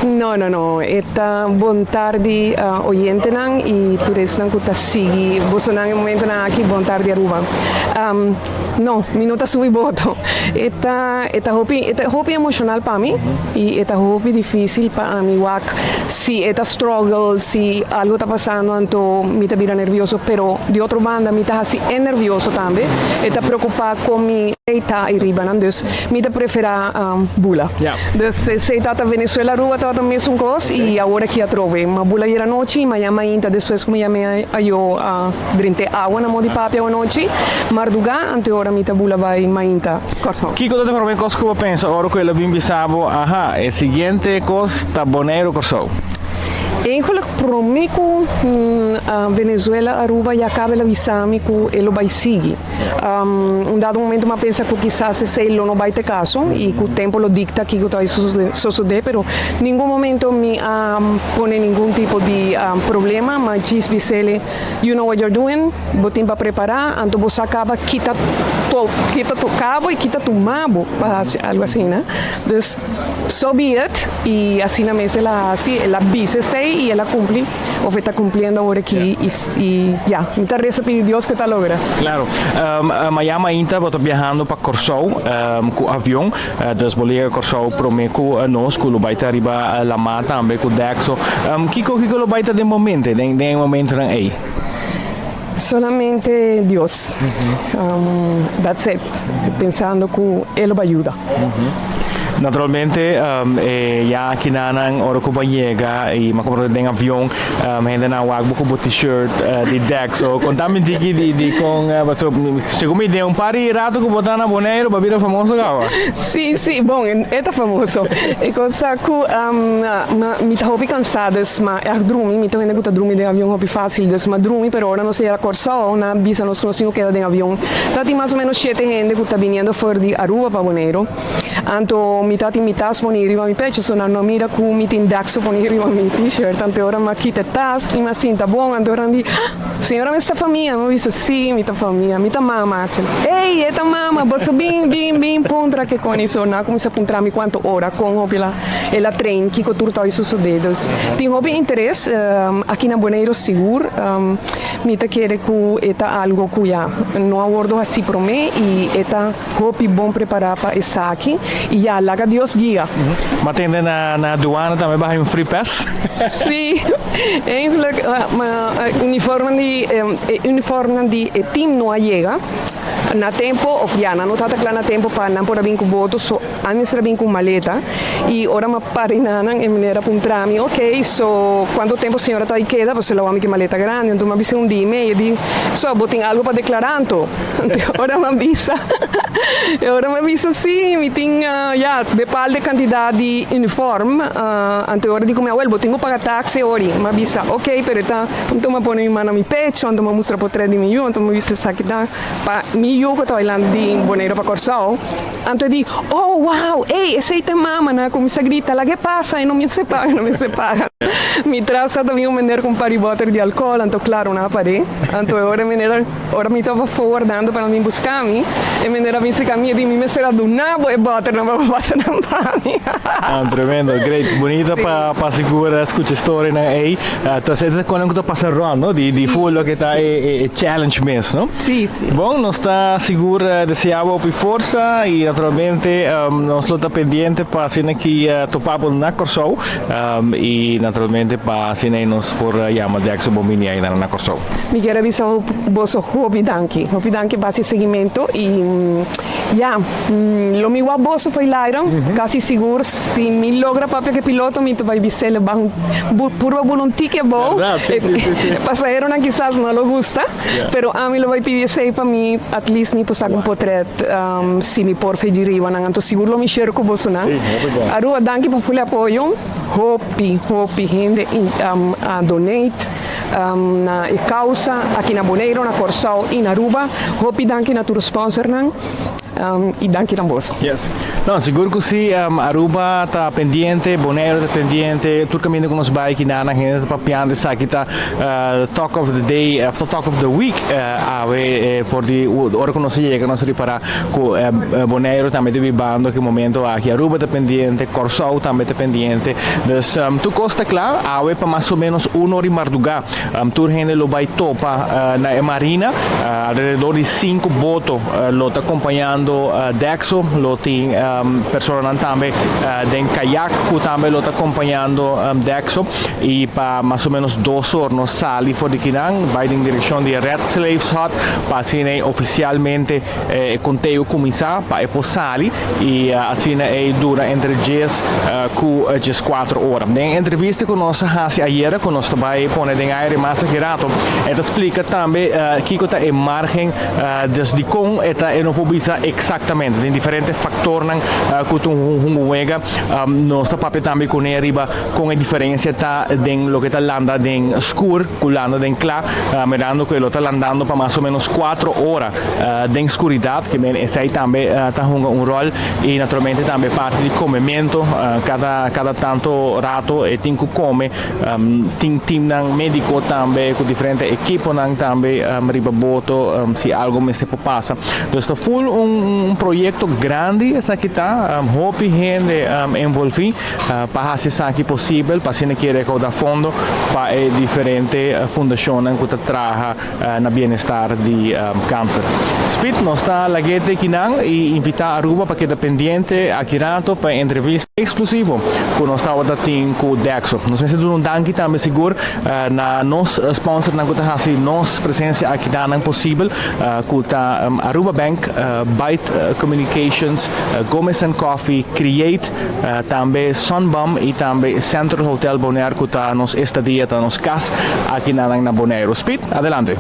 No no no e ta bon tardi oyentenan y tur esnan cu ta sigui bosonan e momentonan aki bon tardi Aruba. No mi no ta subi boto e ta e ta hopi e ta hopi emocional pa mi y e ta hopi dificil pa ami wak si e ta struggle si algo ta pasando anto mi ta bira nervioso pero di otro banda mi ta haci e nervioso tambe e ta preocupa con mi ta ariba nan dus mi ta prefera bula. Dus esey tata Venezuela Aruba tabata mesun cos y awor aki atrobe. Ma bula ayer anochi y mañan mainta despues cu mi yame ayo a drente awa na modi papia awanochi. Marduga ante ora mi ta bula bay mainta Corsou. Kico ta e prome cos cu bo pensa ora cu el a bin bisa bo, aha, e siguiente cos ta Boneiru Corsou? Eigenlijk prome cu Venezuela Aruba ya caba el a bisa mi cu e lo bay sigui. Un dado momento mi a pensa cu kisas esey lo no bay ta e caso y cu tempo lo dicta kico ta bay sosode, pero ningun momento mi a pone ningun tipo di problema, ma djis bisele, you know what you're doing, bo tin pa prepara, anto bo sa caba kita to kita toca bo y kita tuma bo pa haci algo asina. Dus, so be it, y asina mes el a haci, el a bisa esey y el a cumpli. Of e ta cumpliendo awor aki y y ya, mi ta reza pidi Dios cu e ta logra. Claro. Mañana mainta bo ta biahando pa Corsou cu avion, dus bo llega Corsou prome cu nos cu lo bay ta riba lama tambe cu Dexo. Kico kico lo bay ta den bo mente den den e momentonan ey? Solamente Dios. That's it. Pensando cu e lo bay yuda. Naturalmente e ya akinanan ora ku bo a yega i mi a komprende den avion hendenan a wak bo ku bo t-shirt di Dexo. Konta mi tiki di di kon paso segun mi den un par di rato ku bo ta na Boneiru bo a bira famoso kaba. Si si bon e ta famoso e cosa ku mi ta hopi kansa dus ma ègt drumi mi ta un hende ku ta drumi den avion hopi fasil dus mi a drumi pero ora nos a yega Kòrsou nan a bisa nos ku nos tin ku keda den avion ta tin mas o menos shete hende ku ta biniendo for di Aruba pa Boneiru. Anto mi ta tin mi tas poni riba mi pecho, so nan no mira cu mi tin Dexo poni riba mi t-shirt. Anto ora mi a kita e tas y mi a sinta bon, anto ora nan di, Ah, señora mi sta famia? Mi a bisa, Si, mi ta famia, mi ta mama actually. Ey, e ta mama, boso bin, bin, bin puntra ke con y so nan a cuminsa puntra mi cuanto ora, con hopi la el a train, kico tur ta hoy sucede. Dus tin hopi interes aki na Boneiru sigur. Mi ta kere cu e ta algo cu ya no a wordo haci prome y e ta. Hopi bon prepará pa esaki y ya, laga Dios guia. Ma tende na na aduana tambe baha un free pass? Sí, eigenlijk ma uniformnan di e uniformnan di e team no a yega. Na tempo of ya nan no tabata kla na tempo pa nan por a bin ku boto so ami mester a bin ku maleta y ora mi a para na nan e meneer a puntra mi ok so cuanto tempo señora ta keda pasobra lo ami ku e maleta grandi anto mi a bisa un dia y medio e di so bo tin algo pa declara anto anto ora mi a bisa e ora mi a bisa si mi tin ya bepaalde cantidad di uniform anto e ora di ku mi awel bo tin ku paga tax e ori mi a bisa ok pero e ta Anto mi a pone mi man na mi pecho, anto mi a mustra potret di mi yu, anto mi a bisa esaki ta pa mi yu ku ta bailando di Boneiru pa Kòrsou. Anto e di, Oh, wow, ey, esei ta e mama! Nan a kuminsá grita, Laga e pasa, e no mester paga, e no mester paga. Mi tras tabata bin un meneer ku un par di bòter di alkòl, anto klaro nan a par'é. Anto e ora e meneer, ora mi tabata pafó wardando pa nan bin buska mi, e meneer a bin serka mi, e di, Mi mester a duna bo e bòternan pa bo pasa nan pa mi. Ah, tremendo, great, bunita pa pa sigur skucha e storynan ey. Entonces e ta konan ku ta pasa rond, no? Di di full loke ta e e challenge mes, no? Sí, sí. Bon, nos ta sigur desea bo hopi forsa y naturalmente nos lo ta pendiente pa asina ki topa bo na Kòrsou y naturalmente pa asina ei nos por yama Dexter bon bini ainan na Kòrsou. Mi kier a bisa boso hopi danki, hopi danki pa hasi seguimento y ya, lo mi wak boso fo'i laira, casi sigur si mi logra papia cu e piloto mi ta bay bis'el baha un purba bula un tiki abou, e pasaheronan kisas no lo gusta, pero ami lo bay pidi esey pa mi at least mi por saca un potret si mi por fe di riba nan, anto sigur lo mi share cu bosonan. Aruba danki pa full apoyo, hopi hopi hende a donate. Na e causa aki na Boneiru, na Corsou y na Aruba. Hopi danki na tur sponsornan y danki na boso. Yes. No, sigur cu si. Aruba ta pendiente, Boneiru ta pendiente, tur caminda cu nos bay aki nan hende ta papiando esaki ta talk of the day of talk of the week awe for di ora cu nos a yega nos a ripara cu Boneiru tambe ta bibando ki momento aki. Aruba ta pendiente, Corsou tambe ta pendiente. Dus tur cos ta cla. Awe pa mas o menos un or di marduga tur hende lo bay topa na e marina. Alrededor di cinco boto lo ta acompañando Dexo. Lo tin personanan tambe den kayak cu tambe lo ta acompañando Dexo. Y pa mas o menos dos or nos sali for di kinan bay den direccion di Red Slaves Hut pa asina e oficialmente e conteo cuminsa pa e por sali y asina e dura entre djes cu djescuatro ora. Den e entrevista cu nos a haci ayera cu nos ta bay pone den aire mas aki rato e ta splica tambe kico ta e margen des dicon e ta e no por bisa exactamente. Tin diferente factornan cu ta hunga wega. Nos ta papia tambe cune riba Con e diferencia ta den loke ta landa den scur cu landa den cla, mirando cu e lo ta landando pa mas o menos cuatro ora den scuridad, ke men esey tambe ta hunga un rol y naturalmente tambe parti di comemento, cada cada tanto rato e tin cu come, tin teamnan medico tambe cu diferente equiponan tambe riba boto si algo mester por pasa. Dus ta full un proyecto grandi esaki ta, hopi hende envolvi. Pa hasi esaki posibel, pa asina ki rekouda fondo pa e diferente fundashonnan ku ta traha na bienestar di kanser. Speed, nos ta lag'é te kinan i invitá Aruba pa keda pendiente aki rato pa e entrevista eksklusivo ku nos tabata tin ku Dexo. Nos mester duna un danki tambe sigur na nos sponsornan ku ta hasi nos presensia aki nan posibel ku ta Aruba Bank, Byte Communications, Gomez and Coffee, Create, Tambe Sunbum y tambe Central Hotel Bonaire cu ta nos estadia, ta nos cas aki na nan na Boneiru. Speed, adelante.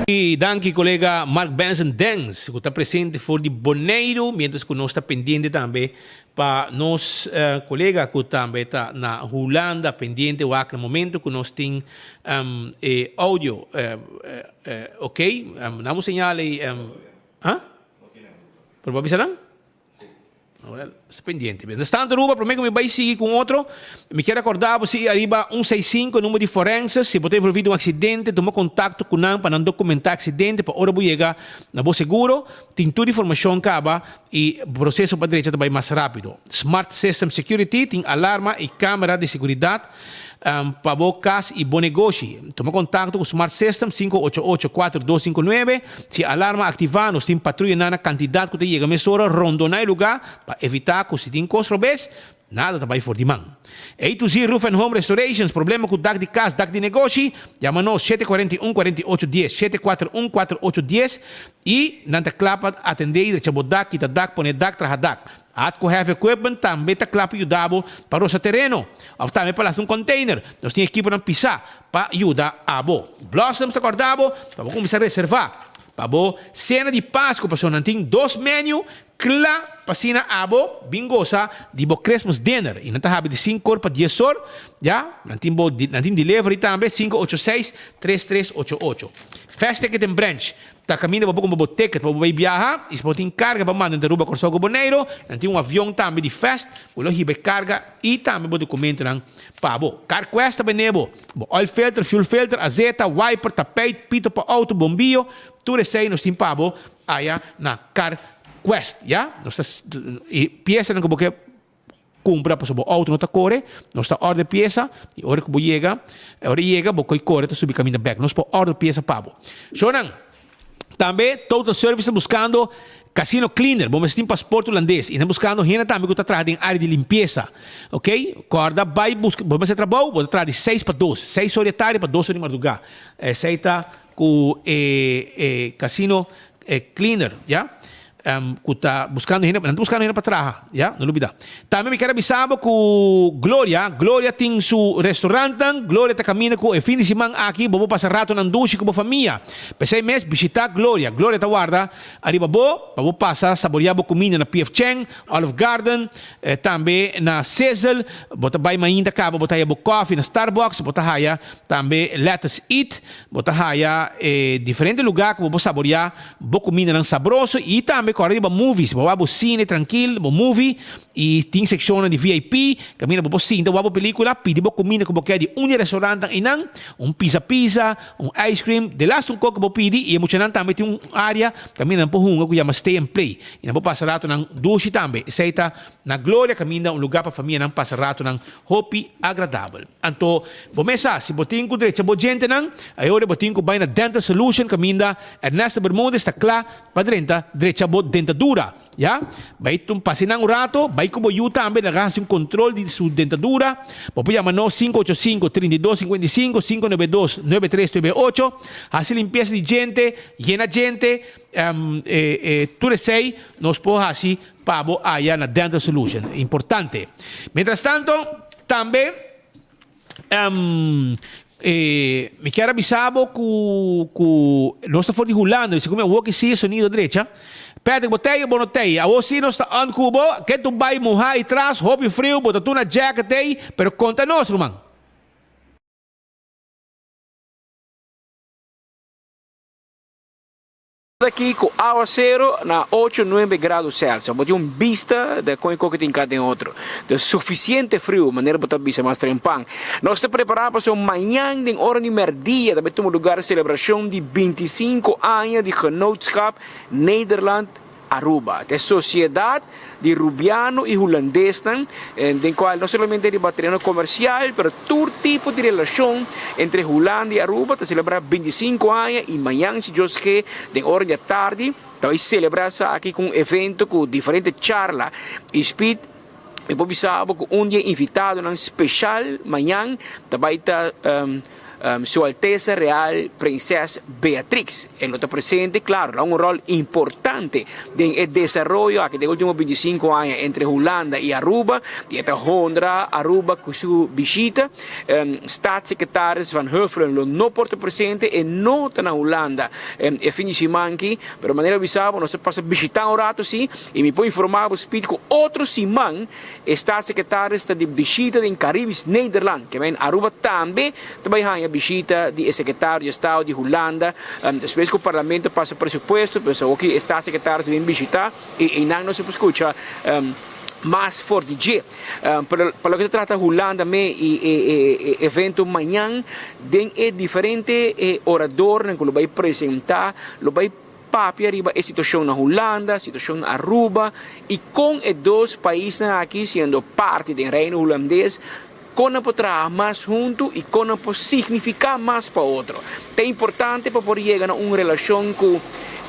Y danki colega Mark Benson Dens cu ta presente for di Boneiru mientras cu nos ta pendiente tambe pa nos colega cu tambe ta na Hulanda pendiente wak na momento cu nos tin e audio ok nan bo señal ey ha? Pero bo a bisa nan? Well, sta pendiente. Mientras tanto, Aruba, prome cu mi bay sigui cu un otro, mi kier acorda bo si ariba 165, numero di forenses, si bo ta envolvi den un accidente, tuma contacto cu nan pa nan documenta accidente, pa ora bo yega na bo seguro, tin tur informacion caba y proceso pa drecha ta bay mas rapido. Smart System Security tin alarma y camera di seguridad pa bo cas y bo negoshi. Tuma contacto cu Smart System, 588 4259. Si alarma activa, nos tin patruyanan na cantidad cu ta yega mesora rondona e lugar pa evita cu si tin cos robes. Nada ta bai for di man. A to Z Roof and Home Restorations, Problema ku dak di kas, dak di negoshi? Yama nos 741 48 dies, 741 48 dies, i nan ta kla pa atendé i drecha bo dak, kita dak, pone dak, traha dak. Atco Heavy Equipment tambe ta kla pa yuda bo pa rosa tereno òf tambe pa lasta un container. Nos tin ekiponan pisá pa yuda abo. Blossoms ta kòrda bo pa bo kuminsá reservá pa bo sena di Pasku pasobra nan tin dos menu Kla pa asina abo bin gosa di bo Christmas dinner y nan ta habi di sinku or pa dies or, ya, nan tin bo nan tin delivery tambe 586 3388. Fast Ticket and Branch ta caminda pa bo cumpra bo ticket pa bo bay biaha y si bo tin carga pa manda entre Aruba, Corsou cu Boneiro, nan tin un avion tambe di Fast cu lo hiba e carga y tambe bo documentonan pa bo. CarQuest ta bende bo bo oil filter, fuel filter, azeta, wiper, tapijt, pito pa auto, bombiyo, tur esey nos tin pa bo Aya na Car Quest, ya. Nos ta e piesanan ku bo ke kumpra pasobra bo outo no ta kore, nos ta order piesa i ora ku bo yega, ora e yega bo koi kore ta subi kaminda bèk. Nos por order piesa pa bo. Shownan, tambe Total Service ta buskando casino cleaner. Bo mester tin pasport hulandes i nan buskando hende tambe ku ta traha den área di limpiesa. Ok, kòrda bai buska, bo mester trabou, bo ta traha di seis pa dos, seis or di tardi pa dos or di mardugá. Esei ta Ku e casino cleaner, ya, ku ta buskando hende, nan ta buskando hende pa traha, ya, no lubida. Tambe mi kier a bisa bo ku Gloria, Gloria tin su restaurantnan, Gloria ta kaminda ku e fin di siman aki bo por pasa ratonan dushi ku bo famia. P'esei mes bishita Gloria, Gloria ta warda ariba bo pa bo pasa saboria bo kuminda na PF Chang, Olive Garden, tambe na Sizzle, bo ta bai mainta kaba bo ta haya bo kofi na Starbucks, bo ta haya tambe Lettuce Eat, Bo ta haya e diferente lugá ku bo por saboriá bo kumindanan sabroso i tambe kòrda riba movies. Bo wak bo sine trankil, bo movie i tin sekshonnan di VIP kaminda bo por sinta wak bo pelíkula, pidi bo kuminda ku bo ke di un di e restorantnan einan, un pizza pizza, un ice cream, de lastu un kos ku bo pidi i e muchanan tambe tin un área kaminda nan por hunga ku yama stay and play i nan por pasa ratonan dushi tambe. Esei ta na Gloria kaminda un lugá pa famianan pasa ratonan hopi agradabel. Anto, bo mes sa, si bo tin ku drecha bo djentenan, e ora bo tin ku bai na Dental Solution kaminda Ernesto Bermudez ta kla pa drenta drecha bo dentadura. Ya? Bai tum pasa einan un rato, bai ku bo yu tambe laga hasi un kontrol di su dentadura. Bo por yama nos 585 32 55, 592 9398. Hasi limpiesa di djente, yena djente, tur esei nos por hasi Pa bo haya na Dental Solution. Importante. Mientras tanto, tambe mi kier a bisa bo ku ku nos ta for di Hulanda. Segun mi awor ki si e sonido drecha. Patrick, bo tei o bo no tei? Awor si nos ta on ku bo. Ke tu bai muha i tras, hopi friu, bo ta tuna jacket ei, pero konta nos, ruman. Aki ku awasero na ocho nuebe grado Celsius. Bo tin un bista de kon e koke tin ka den otro. Dus sufisiente friu, manera bo ta bisa mas trempan. Nos ta prepará pasobra mañan den ora di mèrdia ta bai tuma lugar selebrashon di bintisinko aña di Genootschap Nederland Aruba. Ta e sosiedat di Rubiano i Hulandesnan, den kual no solamente riba tereno komersial, pero tur tipo di relashon entre Hulanda i Aruba ta selebrá bintisinko aña i mañan si Dios ke den ora di atardi ta bai selebrá esaki ku un evento ku diferente charla i speed. Mi por bisa bo ku un di e invitadonan speshal mañan ta bai ta Su Altesa Real Prinses Beatrix. E lo ta presente, claro, lo un rol importante den e desaroyo aki den ultimo 25 aña entre Hulanda y Aruba y e ta honra Aruba cu su bishita. Staatssecretaris Van Huffelen lo no por ta presente, e no ta na Hulanda e fin di siman aki, pero manera bisa bo nos ta pasa bishita un rato si y mi por informa bo speed cu otro siman E staatssecretaris ta di bishita den Caribisch Nederland, ke men Aruba tambe ta bai haña bishita di e secretario di estado di Hulanda. Despues ku parlamento pasa presupuesto, pues awoki e staatssecretaris ta bin bishita i einan nos a por skucha mas for di dje. Pero pa loke ta trata Hulanda me i e evento mañan den e diferente oradornan ku lo bai presenta lo bai papia riba e situacion na Hulanda, situacion na Aruba y con e dos paisnan aki siendo parti den Reino Hulandes con nan por traha mas hunto y con nan por significa mas pa otro. Ta importante pa por yega na un relacion cu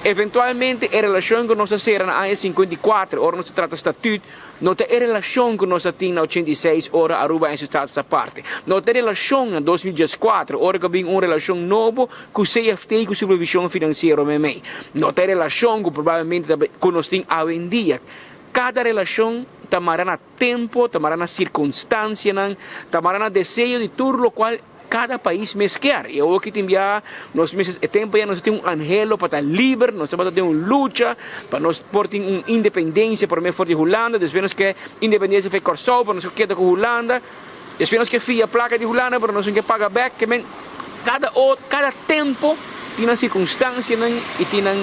Eventualmente e relashon ku nos a sera na aña 54 ora nos a trata statuut no ta e relashon ku nos a tin na 86 ora Aruba en su status aparte. No ta e relashon na 2014 ora ku a bin un relashon nobo ku CFT ku supervishon finansiero meimei. No ta e relashon ku probablemente ta ku nos tin awendia. Kada relashon ta mara na tempo, ta mara na sirkunstansianan, ta mara na deseo di tur lokual kada pais mes kier. I awoki tin bia nos mester e tempo ya nos tin un anhelo pa ta liber, nos tabata den un lucha pa nos por tin un independensia prome for di Hulanda, despues nos ke independensia for Kòrsou pa nos por keda ku Hulanda, despues nos ke fia plaka di Hulanda pero nos no ke paga bek, ke men kada kada tempo tin nan sirkunstansianan i tin nan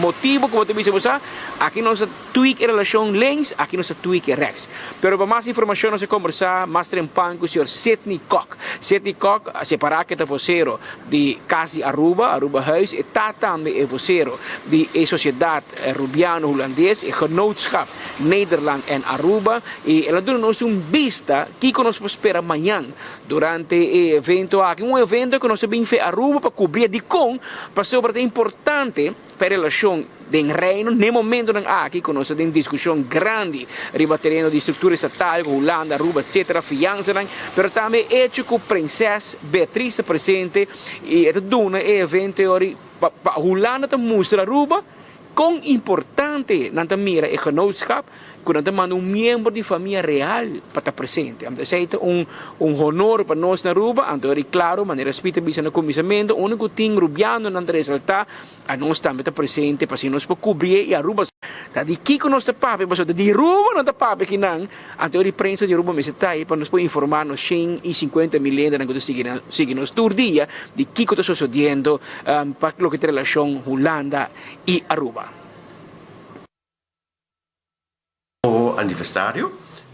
motibu ku bo ta bisa bo sa aki nos ta. Tweak e relashon links, aki nos ta tweak e rechts. Pero pa mas informashon nos a kombersá mas trempan ku señor Sidney Kok. Sidney Kok a separá ke ta vosero di Kas di Aruba, Aruba Huis, e ta tambe e vosero di e Sosiedat Rubiano Hulandes, e Genootschap Nederland en Aruba, i el a duna nos un bista kiko nos por spera mañan durante e evento aki. Un evento ku nos a bin fe Aruba pa kubri dikon, pasobra ta importante. Pa e relashon den Reino n'e momentonan aki ku nos ta den diskushon grandi riba tereno di struktura estatal ku Hulanda, Aruba etcetera, fiansanan, pero tambe e echo ku Prinses Beatriz ta presente i e ta duna e evento e ora pa Hulanda ta mustra Aruba kon importante nan ta mira e genootschap. Ku nan ta manda un miembro di famia real pa ta presente. Anto esei ta un un honor pa nos na Aruba. Anto eri klaro, manera Smith a bisa na kuminsamentu, unda ku tin rubianonan ta resaltá, anos tambe ta presente pa asina nos por kubrié i Aruba sa di kiko nos ta papia, pasobra ta di Aruba nan ta papia kinan. Anto eri prensa di Aruba mester ta ei pa nos por informá nos 150 mil hendenan ku ta sigui sigui nos tur dia di kiko ta sosodiendo pa loke ta relashon Hulanda i Aruba. Aniversario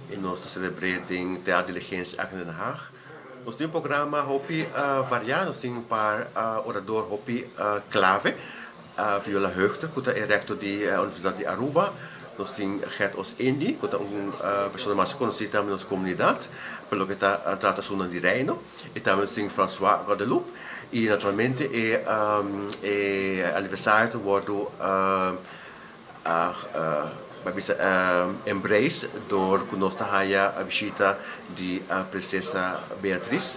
y nos ta celebr'é den Teatro Diligencia aki na Den Haag. Nos tin un programa hopi varia, nos tin un par orador hopi clave, Viola Heugten cu ta e rector di Universidad di Aruba, nos tin Gert Oostindie cu ta un persona mas conoci tambe den nos comunidad pa loke ta trata asuntonan di Reino y tambe nos tin François Guadeloupe y naturalmente e aniversario ta wordo A bisa embrace door cu nos ta haya bishita di Princesa Beatriz,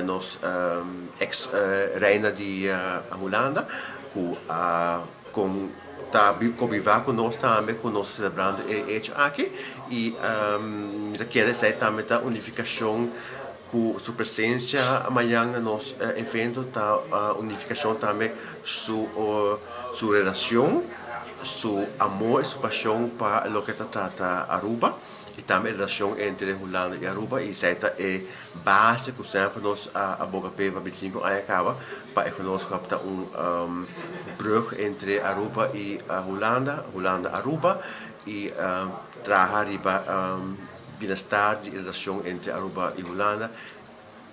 nos ex reina di Hulanda cu a con ta conviva cu nos tambe cu nos celebrando e hecho aki y mi ta kere esey tambe ta un nificacion cu su presencia mañan na nos evento ta un nificacion tambe su Su relacion, su amor y su pasion pa loke ta trata Aruba y tambe e relacion entre Hulanda y Aruba y esey ta e base cu semper nos a boga p'e pa 25 aña caba pa e genootschap ta un brug entre Aruba y Hulanda, Hulanda-Aruba y traha riba bienestar di e relacion entre Aruba y Hulanda.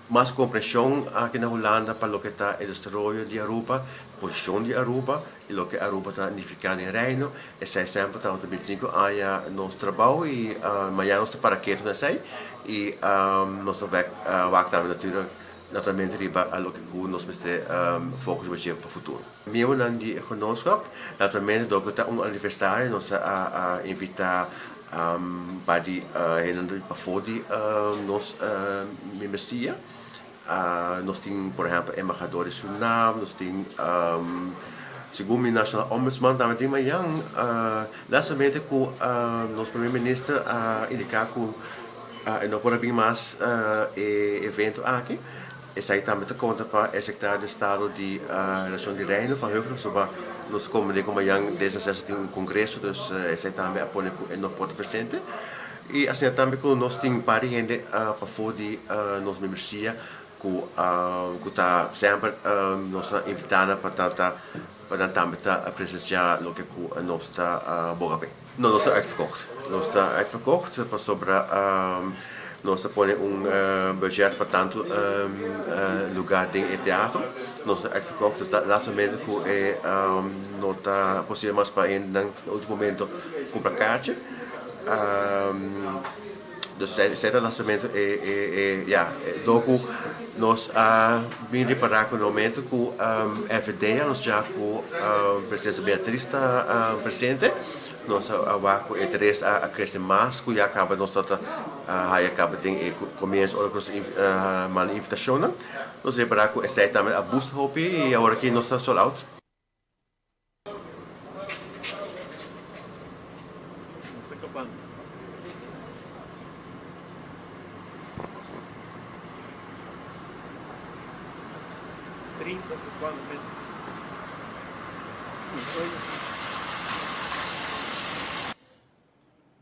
Mas komprenshon aki na Hulanda pa loke ta e desaroyo di Aruba, posishon di Aruba i loke Aruba ta nifiká den Reino. Esei semper tabata 25 aña nos trabou i mañana nos ta para ketu na esei i nos ta wek wak tambe naturalmente riba loke ku nos mester focus riba dje pa futuro. Miembronan di e genootschap, naturalmente dor ku ta un aniversario nos a invitá pa di hendenan di pafó di nos membresia. Nos tin por ehèmpel embahador di Surinam, nos tin segun mi Nationale Ombudsman tambe tin mañan. Lastimamente ku nos primer minister a indiká ku e no por a bin mas e evento aki. Esaki tambe ta konta pa e Sekretario di Estado di Relashon di Reino, Van Huffelen, pasobra nos komprendé ku mañan desde tin un kongreso, dus esaki tambe a pone ku e no por ta presente. I asina tambe ku nos tin un par di hende pafó di nos membresia ku ku ta semper nos ta invitá nan pa ta pa nan tambe ta presensiá loke ku nos ta boga p'e. No, nos ta uitverkocht. Nos ta uitverkocht pasobra nos ta pone un budget pa tantu lugar den e teatro. Nos ta uitverkocht, dus laatste momento ku e no ta posibel mas pa hendenan na ultimo momento kumpra kaartje. Dus esei ta laatste momento e ya dor ku Nos a bin ripará ku na momento ku FD a anunsiá ku Prinsesa Beatriz ta presente, nos a wak ku e interes a krese mas ku ya kaba nos tabata haya kaba den e komienso ora ku nos a manda invitashonnan. Nos ripará ku esei tambe a boost hopi i aworakí nos ta sold out.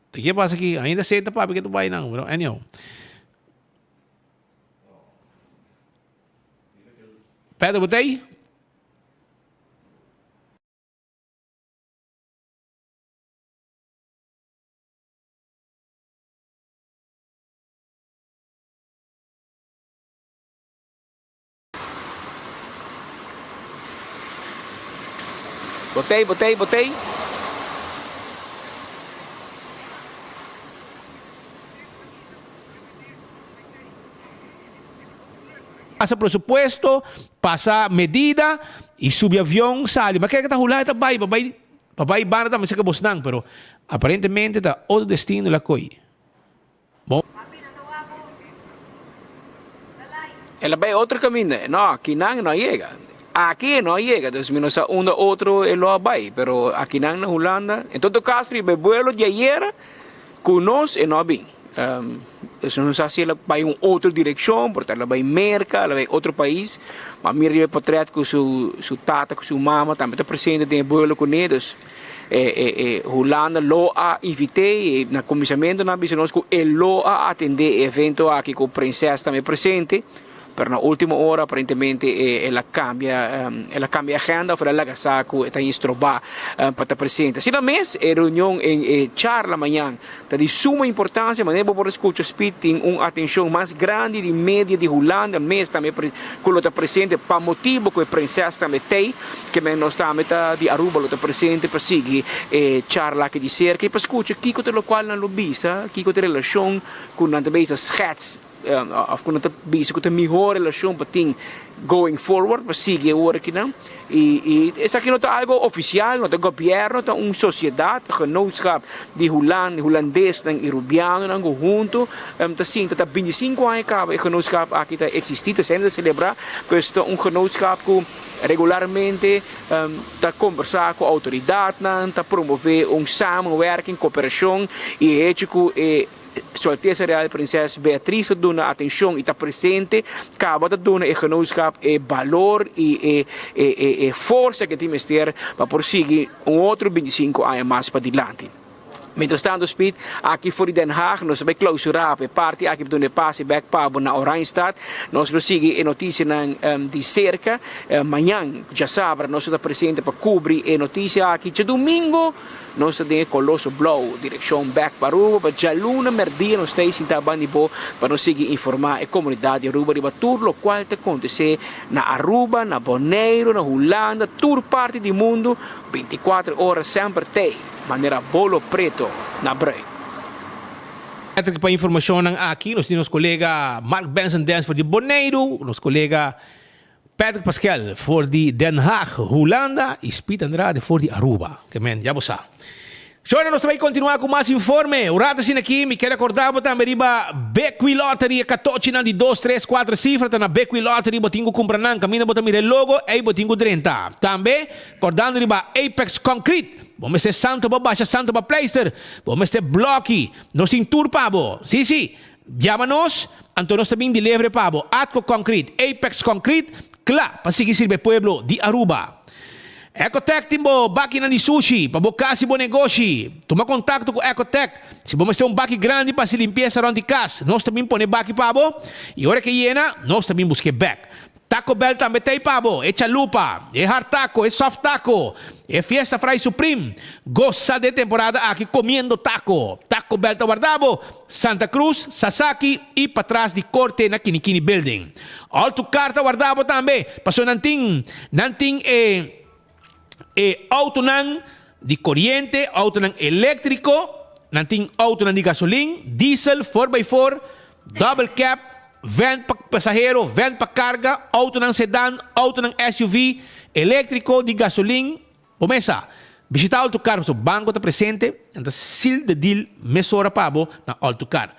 Ta ke pasa aki? Ainda seta papia ke ta bai nan, pero anyhow. Pedro, bo ta ei? Botei, botei, botei. Pasa presupuesto, pasa medida y subi avion sali. Ma kere ke ta hula e ta bai pa bai pa bai banda tambe cerca bosnan pero aparentemente ta otro destino la coy. Bon. El a bai otro caminda. No, akinan no a yega. Aki e no a yega, dus mi no sa unda otro e lo a bai, pero akinan na Hulanda. En todo caso riba e vuelo di ayera cu nos e no a bin. Dus no sa si el a bai un otro direccion, por ta el a bai Merca, el a bai otro pais. Ma mira riba e potret cu su su tata cu su mama tambe ta presente den e vuelo cune, dus e e e Hulanda lo a invite y na cuminsamentonan a bisa nos cu e lo a atende e evento aki cu prinses tambe presente. Pero na ultimo ora aparentemente el a cambia el a cambia agenda of el a laga sa cu e ta instroba pa ta presente. Asina mes e reunion en e charla mañan ta di suma importancia manera bo por scucha Speed tin un atencion mas grandi di media di Hulanda mes tambe cu lo ta presente pa motibo cu e prinses tambe t'ey ke men nos tambe ta di Aruba lo ta presente pa sigui e charla aki di cerca y pa scucha kico ta locual nan lo bisa kico ta e relacion cu nan ta bisa schets. Of ku nan ta bisa ku ta mihó relashon pa tin going forward pa sigui awor akinan. I i esaki no ta algo ofisial, no ta gobièrnu, ta un sosiedat, genootschap di Hulan, hulandesnan i rubianonan ku huntu ta sinta. Ta bintisinku aña kaba e genootschap aki ta eksistí, ta sende ta selebrá. Pues ta un genootschap ku regularmente ta kombersá ku outoridatnan, ta promové un samenwerking, koperashon i e hecho ku e Su Altesa Real Prinses Beatriz ta duna atencion y ta presente, caba ta duna e genootschap e balor y e e e forsa ke tin mester pa por sigui un otro bintisinco aña mas padilanti. Mientras tanto Speed, aki for di Den Haag nos ta bay clausura e parti aki pa duna e pase bek pa bo na Oranjestad. Nos lo sigui e noticianan di cerca. Mañan djasabra nos lo ta presente pa cubri e noticia aki. Djadomingo. Nos ta den e Coloso Blou, direccion bek pa Aruba, pa djaluna merdia nos ta ei sinta banda di bo pa nos sigui informa e comunidad di Aruba riba tur locual ta acontece na Aruba, na Boneiru, na Hulanda, tur parti di mundo, binticuater ora semper t'ei, manera bolo preto na brui. Patrick pa informacionnan aki nos tin nos colega Mark Benson Dens for di Boneiru, nos colega Patrick Paskel for di Den Haag, Hulanda y Speed Andrade for di Aruba. Ke men, ya bo sa. Shona, nos ta bay continua cu mas informe. Un rato asina aki, mi kier acorda bo tambe riba Bequi Lottery. E catochinan di dos, tres, cuatro cifra ta na Bequi Lottery. Bo tin cu cumpra nan. Caminda bo ta mira e logo, ey bo tin cu drenta. Tambe, cordando riba Apex Concrete. Bo mester santo pa basha, santo pa pleister. Bo mester bloki. Nos tin tur pa bo. Si, si. Yama nos, anto nos ta bin dilevre pa bo. Atco Concrete, Apex Concrete, kla pa sigui sirbi e pueblo di Aruba. Ecotech tin bo bakinan di sushi pa bo kas i bo negoshi. Tuma kontakto ku Ecotech si bo mester un baki grandi pa hasi limpiesa rònt di kas. Nos ta bin pone baki pa bo i ora ke yena, nos ta bin busk'é bèk. Taco Bell tambe ta ei pa bo, e chalupa, e hard taco, e soft taco, e fiesta fry supreme. Gosa den temporada aki comiendo taco. Taco Bell ta warda bo, Santa Cruz, Sasaki y patras di Corte na Kinikini Building. All to Car ta warda bo tambe, pasobra nan tin nan tin e e autonan di coriente, autonan electrico, nan tin autonan di gasolin, diesel, four by four, double cab. Van pa pasahero, van pa karga, outonan sedan, outonan SUV, eléktriko, di gasolin. Bo mesa, bishita Alto Car pasobra banko ta presente en ta seal the deal mesora pa bo na Alto Car.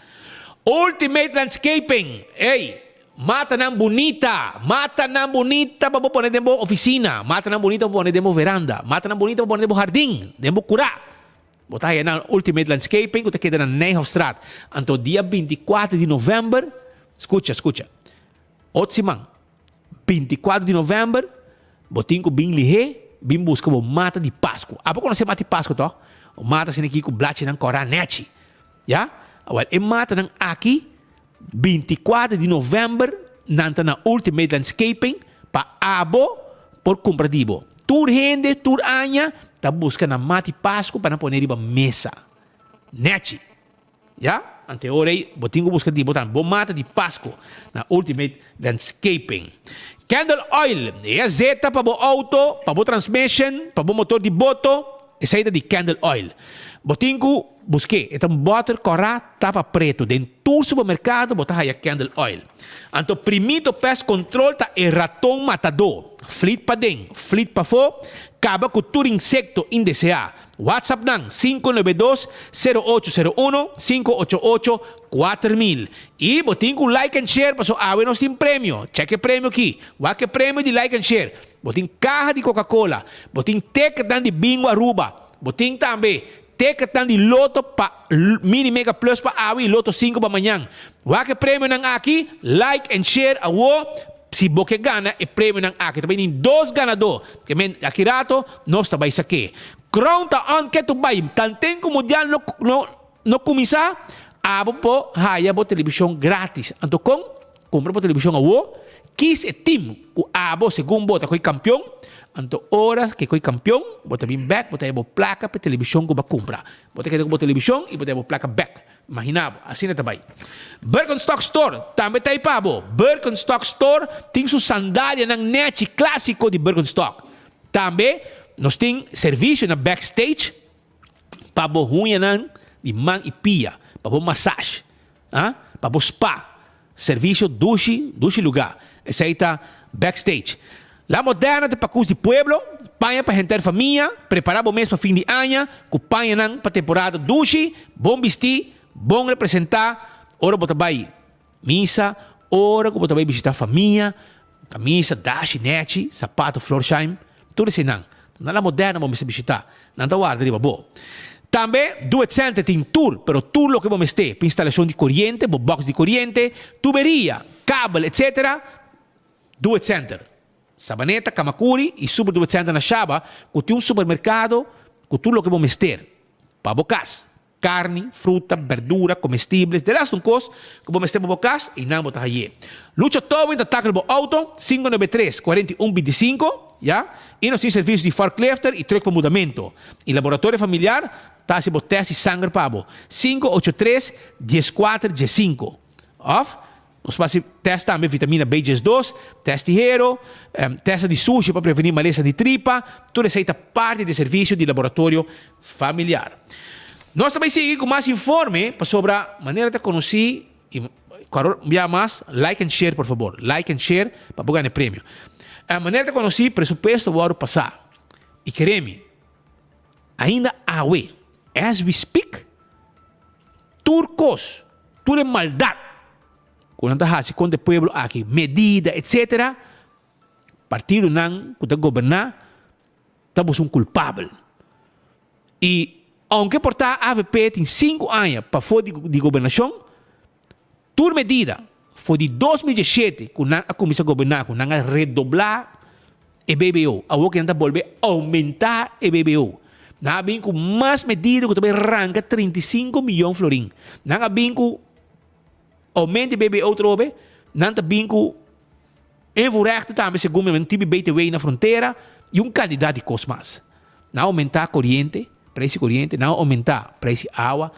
Ultimate Landscaping, ey, matanan bunita, matanan bunita pa bo pone den bo oficina, matanan bunita pa bo pone den bo veranda, matanan bunita pa bo pone den bo hardin, den bo cura. Bo ta haya na Ultimate Landscaping cu ta keda na Nijhofstraat. Anto dia 24 di november, scucha, scucha, otro siman, 24 di november, bo tin cu bin lihé, bin busca bo mata di Pascu. Abo conoce mata di Pascu toch? Un mata asina aki cu blachinan cora nechi. Ya? Awel, e matanan aki, 24 di november, nan ta na Ultimate Landscaping pa abo por cumpra di bo. Tur hende, tur aña, ta busca nan mati Pascu pa nan pone riba mesa. Nechi. Ya? Anto e ora ei bo tin ku buska di bo tambe bo mata di Pasku na Ultimate Landscaping. Candle oil, e azeta pa bo auto, pa bo transmission, pa bo motor di boto, esei ta di candle oil. Bo tin ku busk'é, e ta un bòter kòrá tapa pretu. Den tur supermerkado bo ta haya candle oil. Anto Primito Pest Control ta e raton matadó. Flit paden, flit pafó, kaba ku tur insekto indeseá. WhatsApp nan, 592 0801 588 4000. I bo tin ku like and share paso awe nos tin premio. Check e premio aki. Wak e premio di like and share. Bo tin kaha di Coca Cola. Bo tin ticketnan di Bingo Aruba. Bo tin tambe ticketnan di Lotto pa Mini Mega Plus pa awe i Lotto 5 pa mañan. Wak e premionan aki, like and share awo. Si bo ke gana e premionan aki ta bai tin dos ganadó. Ke men aki rato nos ta bai sak'é. Crown ta on ke tu bai. Tanten ku mundial no no no kuminsá, abo por haya bo televishon gratis. Anto kon? Kumpra bo televishon awo, kis e tim ku abo segun bo ta koi kampion. Anto ora ke koi kampion, bo ta bin bèk, bo ta haya bo plaka pa e televishon ku bo a kumpra. Bo ta keda ku bo televishon i bo ta haya bo plaka bèk. Imagina bo, asina ta bai. Birkenstock Store tambe ta ei pa bo. Birkenstock Store tin su sandalianan nechi clásico di Birkenstock. Tambe nos tin servicio na backstage pa bo huñanan di man y pia, pa bo massage, ah, pa bo spa. Servicio dushi, dushi lugar. Esey ta backstage. La Moderna ta pakus di pueblo, paña pa henter famia, prepara bo mes pa fin di aña ku pañanan pa temporada dushi, bon bisti, bon representa ora bo ta bai misa, ora ku bo ta bai bishita famia, kamisa, dashi, nechi, sapato Florsheim, tur eseinan. Na La Moderna bo mester bishita, nan ta warda riba bo. Tambe Do It Center tin tur, pero tur loke bo mester pa instalashon di koriente, bo box di koriente, tuberia, kabel etc. Do It Center, Sabaneta, Kamakuri y Super Do It Center na Shaba cu tin un supermercado cu tur loke bo mester pa bo cas, carni, fruta, berdura, comestibles, de las un cos cu bo mester pa bo cas y nan bo ta haye. Lucha Towing ta tackle bo auto, 593 41 25, ya, y nos tin servicio di forklifter y truck pa mudamento. Y Laboratorio Familiar ta haci bo test di sanger pa bo, 583 14 15, of Nos por hasi tèst tambe vitamina B 12, tèst di hero, tèst di sushi pa prevení malesa di tripa. Tur esei ta parti di e servisio di laboratorio familiar. Nos ta bai sigui ku mas informe pasobra manera ta konosí i kòrda un bia mas like and share por fabor, like and share pa bo gana e premio. Manera ta konosí presupuesto a wòrdu pasá i kere mi ainda awe as we speak tur kos Tur e maldat ku nan ta hasi kontra e pueblo aki, medida etsetera, partidonan ku ta goberná ta boso un kulpabel. I ounke por ta avp tin sinku aña pafó di gobernashon, tur medida for di 2017 ku nan a kuminsá goberná ku nan a redoblá e BBO, awor ku nan ta bolbe oumentá e BBO. Nan a bin ku mas medida ku ta bai ranka 35 miyon florin. Nan a bin ku oumento di BBO trobe, nan ta bin ku invoerrechten tambe segun mi, un tipi BTW na frontera i un kantidat di kos mas. Nan a oumentá koriente, preis di koriente, nan a oumentá preis di awa,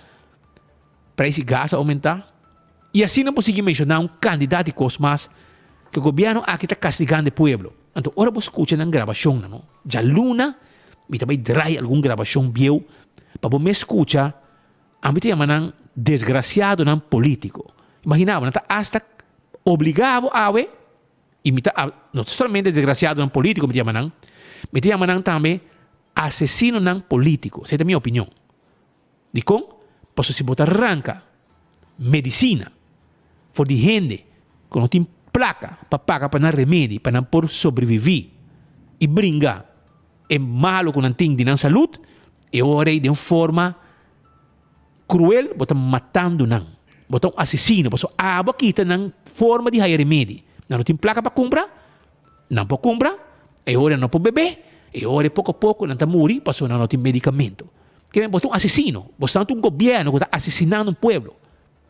preis di gas a oumentá. I asina por sigui menshoná un kantidat di kos mas ku e gobièrnu aki ta kastigando e pueblo. Anto ora bo skucha nan grabashonnan no, djaluna mi ta bai drai algun grabashon bieu pa bo mes skucha, ami ta yama nan desgrasiadonan polítiko. Imaginá bo, nan ta asta. Obligá bo awe, i mi ta no solamente desgrasiadonan polítiko mi ta yama nan, mi ta yama nan tambe asesinonan polítiko. Esei ta mi opinion. Dikon? Pasobra si bo ta ranka medisina for di hende ku no tin plaka pa paga pa nan remedi pa nan por sobreviví i bringa e malu ku nan tin di nan salud, e ora ei den un forma kruel bo ta matando nan. Bo ta un asesino pasobra abo a kita nan forma di haya remedi. Nan no tin plaka pa kumpra, nan por kumpra, e ora nan no por bebe, e ora ei poko a poko nan ta muri pasobra nan no tin medikamento. Ke men bo ta un asesino, bo sta un gobierno ku ta asesinando un pueblo.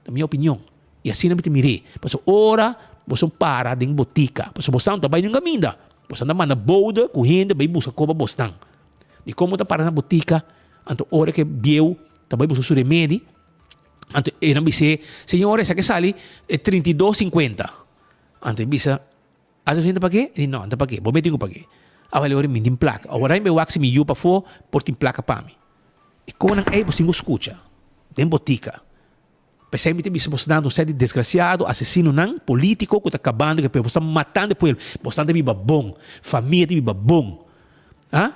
Ta mi opinion. I asina mi ta mir'é. Pasobra ora bo son para den botika, pasobra bo stan ta bai den un kaminda, bo stan ta manda boude ku hende bai buska koba bo stan. Di kon bo ta para na botika, anto ora ku e bieu ta bai buska su remedi, anto e nan bis'é, Señor, esaki a sali 32 sinkuenta. Anto e bisa, Asa sinta pag'é? E di, No, N ta pag'é. Bo mete ku pag'é. Awor ora mi tin plaka. Awor mi bai wak si mi yu pafó por tin plaka pa mi. E konan ei bo tin ku skucha den botika. P'esei mi ta bisa boso nan un sèt di desgrasiado, asesinonan, polítiko ku ta kabando ku e pueblo. Boso ta matando e pueblo. Boso ta biba bon. Famia ta biba bon. Ha?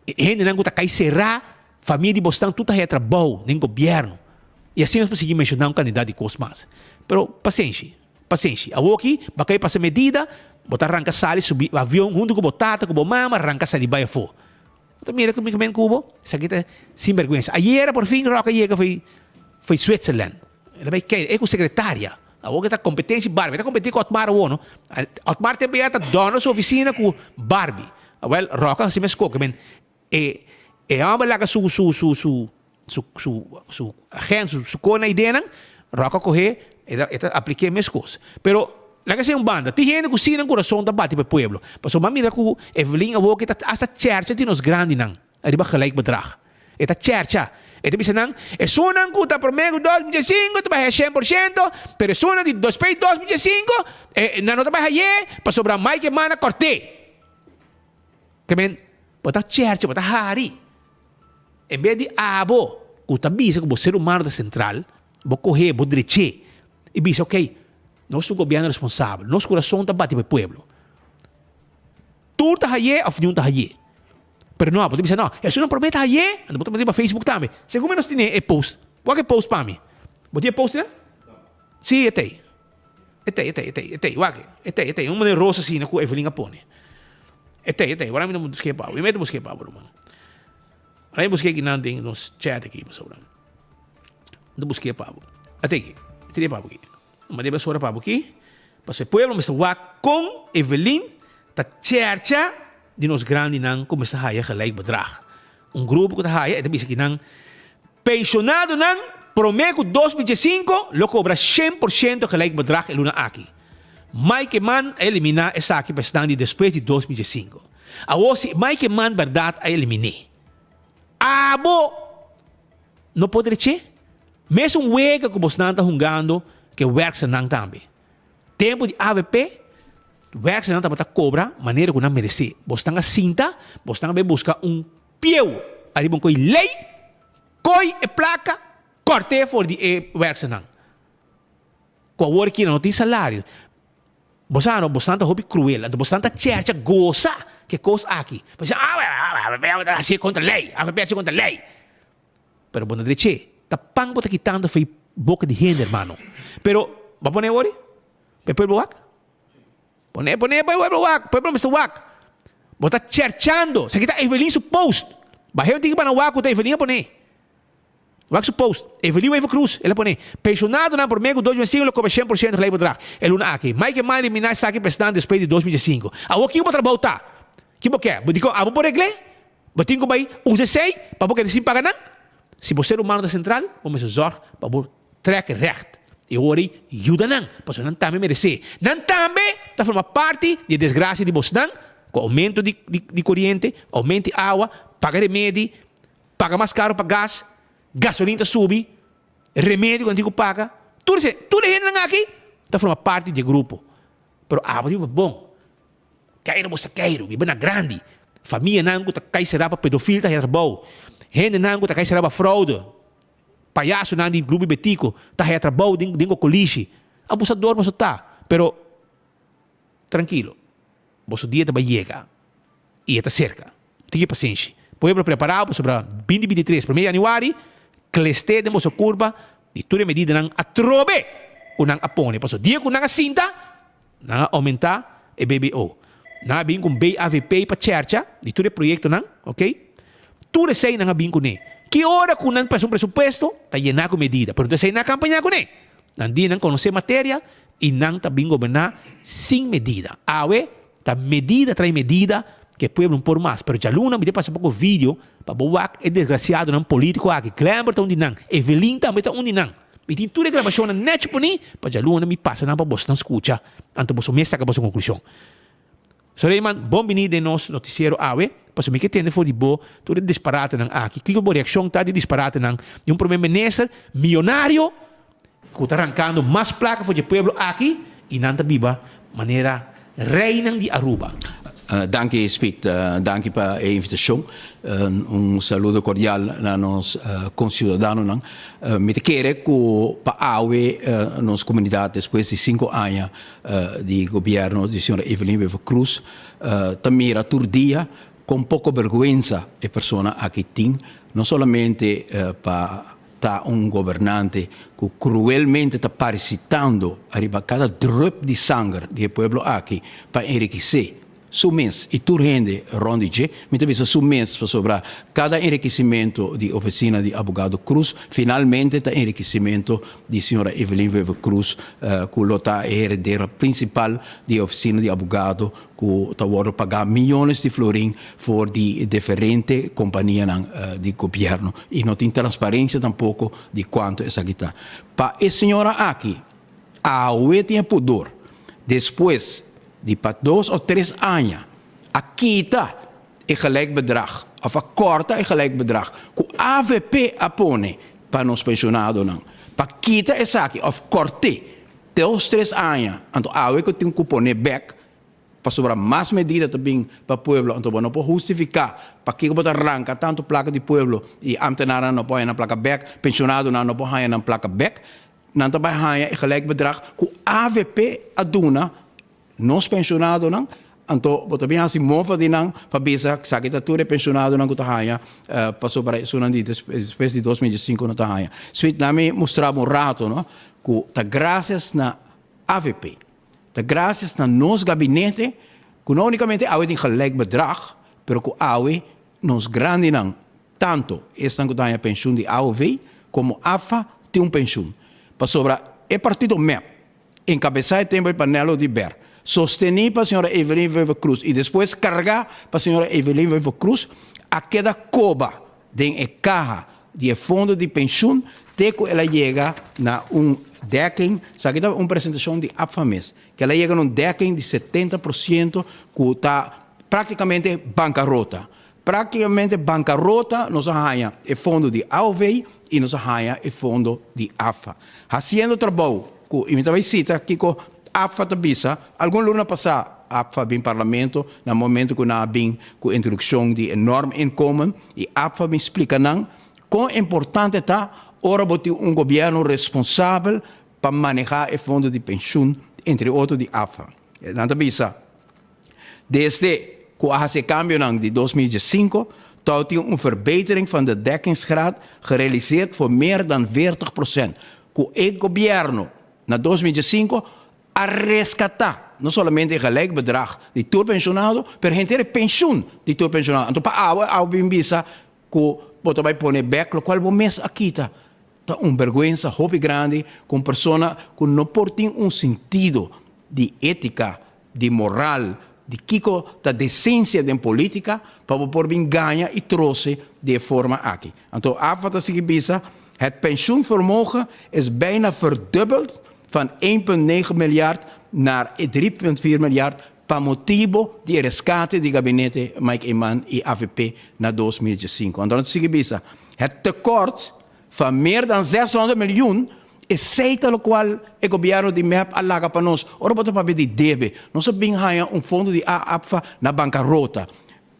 E hendenan ku ta kai será, famia di bosnan tur ta haya trabou den gobièrnu. I asina nos por sigui menshoná un kantidat di kos mas. Pero pasenshi. Pasenshi. Awoki, bo a kai pasa medida, bo ta ranka sali subi avion huntu ku bo tata, ku bo mama, ranka sali bai afó. Bo ta mira ku mi men ku bo? Esaki ta sinbergwensa. Ayera por fin Rock a yega foi foi Switzerland. El a bai kei, e ku sekretaria. Awoki ta kompetensia Barbie. E ta kompetí ku Otmar awor no. Otmar tempu ya ta dòno su ofisina ku Barbie. Awèl, Rock a hasi meskos. Ke men e e hòmber laga su su su su Su su su agent, su su kona ideanan, Rock a kohe, e ta e ta aplik'é meskos. Pero laga esei un banda, tin hende ku si nan kurason ta bati pa e pueblo. Pasobra m'a mira ku Evelyn awor ke ta asta chèrcha di nos grandinan ariba gelijk bedrag. E ta chèrcha. E ta bisa nan, esunnan ku ta promé ku 2005 ta bai haya 100%, pero esunnan di despues di 2005, e nan no ta bai hay'é pasobra Mike Eman a kòrt'é. Ke men, bo ta chèrcha, bo ta hari. En bes di abo ku ta bisa ku bo ser humano ta sentral, bo kohe, bo drech'é i bisa ok, nos ta un gobièrnu responsabel, nos kurason ta bati pa e pueblo. Tur ta hay'é òf niun ta hay'é. Pero no, bo ta bisa no, esun nan promé ta hay'é, anto bo ta manda riba Facebook tambe. Segun mi nos tene e post. Wak e post pa mi. Bo tin e post einan? Sí, e ta ei. E ta ei, e ta ei, e ta ei, e ta ei, wak e ta ei, e ta ei. Un manera rosa asina ku Evelyn a pone. E ta ei, e ta ei. Wak mi ta busk'é pa bo. Mi mester busk'é pa bo, ruman. Wak mi busk'é kinan den nos chat aki pasobra. Mi ta busk'é pa bo. A ta ei, e ta ei pa bo aki. Mi debe sora pa bo aki. Pasobra e pueblo mester wak kon Evelyn ta chèrcha di nos grandinan ku mester haya gelijk bedrag. Un grupo ku ta haya e ta bisa kinan Penshonadonan promé ku 2005 lo kobra 100% gelijk bedrag e luna aki. Mike Eman a eliminá esaki pa esnan di despues di 2005. Awor si Mike Eman bèrdat a elimin'é, abo no por drech'é? Mesun wega ku bosnan ta hungando ku e wèrksternan tambe. Tempu di avp, wèrksternan tabata kobra manera ku nan meresé. Bosnan a sinta, bosnan a bai buska un Pieu ariba un koi lei, koi e plaka, kòrt'é for di e wèrksternan. Ku awor aki nan no tin salario. Bo sa no, bosan ta hopi kruel, anto bosan ta chèrcha gosa ku e kos aki. Bo bisa, ah, avp ta hasié kontra lei, avp a hasié kontra lei. Pero bo no drech'é. Ta pan bo ta kitando for e boka di hende, hermano. Pero, bo a pone awor? Pa e pueblo wak? Pone, pone pa e pueblo wak, pueblo mester wak. Bo ta cherchando. Esaki ta Evelyn su post. Bah'é un tiki pa nan wak ku ta Evelyn a pone. Wak su post. Evelyn Wever Croes, el a pone. Pensionadonan promé ku 2005 lo kobra 100% gelijk bedrag. E luna aki. Mike Eman eliminá esaki pa esnan despues di 2005. Awor kiko bo trabou ta? Ki bo ke? Bo di kon abo por regl'é? Bo tin ku bai usa esei pa bo keda sin paga nan? Si bo ser humano ta sentral, bo mester zòrg pa bo Trek recht. E ora ei yuda nan, pasobra nan tambe meresé. Nan tambe ta forma parti di e desgrasia di bosnan, ku oumento di di koriente, oumento di awa, paga remedi, paga mas karu pa gas, gasolin ta subi, remedi ku nan tin ku paga. Tur esei, tur e hendenan aki ta forma parti di e grupo. Pero abo tin bon. Keiru bo sa keiru, biba na grandi. Famianan ku ta kai será pa pedofil ta hera trabou. Hendenan ku ta kai será pa fraude. Payasonan di Grupo Betico ta haya trabou den den kokolishi. Abusador boso ta. Pero trankilo, boso dia ta bai yega i e ta serka. Tiki pasenshi. Pueblo prepará pasobra 2023, promé yanüari, klesté den boso kurpa di tur e medidanan atrobe ku nan a pone. Pasobra dia ku nan a sinta, nan a oumentá e BBO. Nan a bin ku un BAVP pa chèrcha di tur e proyektonan, oke. Tur esei nan a bin kuné. Ki ora ku nan pasa un presupuesto, ta yená ku medida. Pero esei nan a kampañá kuné. Nan di nan konosé materia i nan ta bin goberná sin medida. Awe ta medida trae medida ku e pueblo no por mas. Pero djaluna mi ta pasa poko video pa bo wak e desgrasiadonan politiko aki. Glenber ta un di nan, Evelyn tambe ta un di nan. Mi tin tur e grabashonnan nèchi poní pa djaluna mi pasa nan pa bosnan skucha. Anto boso mes saka boso konklushon. Soleiman, bon bini den nos noticiero awe, pasobra mi ke tende for di bo tur e disparatenan aki. Kiko bo reaccion ta di disparatenan di un primer minister miyonario ku ta rankando mas plaka for dje pueblo aki i nan ta biba manera reinan di Aruba? Danki Speed, danki pa e invitacion. Un saludo cordial na nos conciudadanonan. Mi ta kere ku pa awe nos comunidad despues di sinku aña di gobierno di señora Evelyn Wever Croes ta mira tur dia con poco berguensa e persona aki tin, no solamente pa ta un gobernante cu cruelmente ta parasitando ariba cada drup di sanger di e pueblo aki pa enriquece Su mes y tur hende rond di dje, mi ta bisa su mes pasobra cada enriquecimento di oficina di abogado Cruz finalmente ta enriquecimento di señora Evelyn Wever Croes cu lo ta e heredera principal di e oficina di abogado cu ta wordo paga miyones di florin for di diferente companianan di gobierno y no tin transparencia tampoco di cuanto esaki ta. Pa e señora aki awe tin e pudor despues di pa dos of tres aña a kita e gelijk bedrag of a korta e gelijk bedrag ku avp a pone pa nos penshonadonan pa kita esaki of kort'é dos tres aña anto awe ku tin ku pone bek pasobra mas medida ta bin pa pueblo anto bo no por hustifiká pakiko bo ta ranka tantu plaka di pueblo i amtenarnan no por haña nan plaka bek penshonadonan no por haña nan plaka bek. Nan ta bai haña e gelijk bedrag ku avp a duna nos penshonadonan, anto bo ta bin hasi mofa di nan pa bisa esaki ta tur e penshonadonan ku ta haña pasobra esunnan di despues di 2005 no ta haña. Sweet, laat mi mustra bo un rato no ku ta grasias na avp, ta grasias na nos gabinete ku no unikamente awe tin gelijk bedrag, pero ku awe nos grandinan Tanto esnan ku ta haña penshun di AOV komo AFA tin un penshun. Pasobra e partido mep, enkabesá e tempu ei pa Nello di Ber, sostení pa señora Evelyn Wever Croes i despues kargá pa señora Evelyn Wever Croes, a keda koba den e kaha di e fondo di penshun te ku el a yega na un dekking, esaki ta un presentashon di APFA mes, ku el a yega na un dekking di 70% ku ta praktikamente bankarota. Práktikamente bankarota nos a haña e fondo di AOV i nos a haña e fondo di AFA. Hasiendo trabou ku, i mi ta bai sita kiko APFA ta bisa, algun luna pasá APFA a bin parlamento na momento ku nan a bin ku introdukshon di e norminkomen i APFA a bin splika nan kon importante ta ora bo tin un gobièrnu responsabel pa manehá e fondo di penshun entre otro di APFA. Nan ta bisa. Desde cu a haci e cambionan di 2015, tau tin un verbetering van de dekkingsgraad gerealiseerd voor meer dan 40%, cu e gobierno na 2015 a rescata no solamente e gelijk bedrag di tur pensionado, pero henter e pensioen di tur pensionado. Anto pa awe, awe bin bisa cu bo ta bay pone bek locual bo mes a kita. Ta un berguensa hopi grandi cu un persona cu no por tin un sentido di etica, di moral, di kiko ta decencia den politica pa bo por bin gaña y troce di e forma aki. Anto AFA ta sigui bisa, Het pensioenvermogen is bijna verdubbeld van 1,9 miljard naar 3,4 miljard pa motibo di e rescate di gabinete Mike Eman y avp na 2005. Anto nan ta sigui bisa, Het tekort van meer dan 600 miljoen, esey ta locual e gobierno di mep a laga pa nos. Ora bo ta papia di debe, nos a bin haya un fondo di AAPFA na bancarota.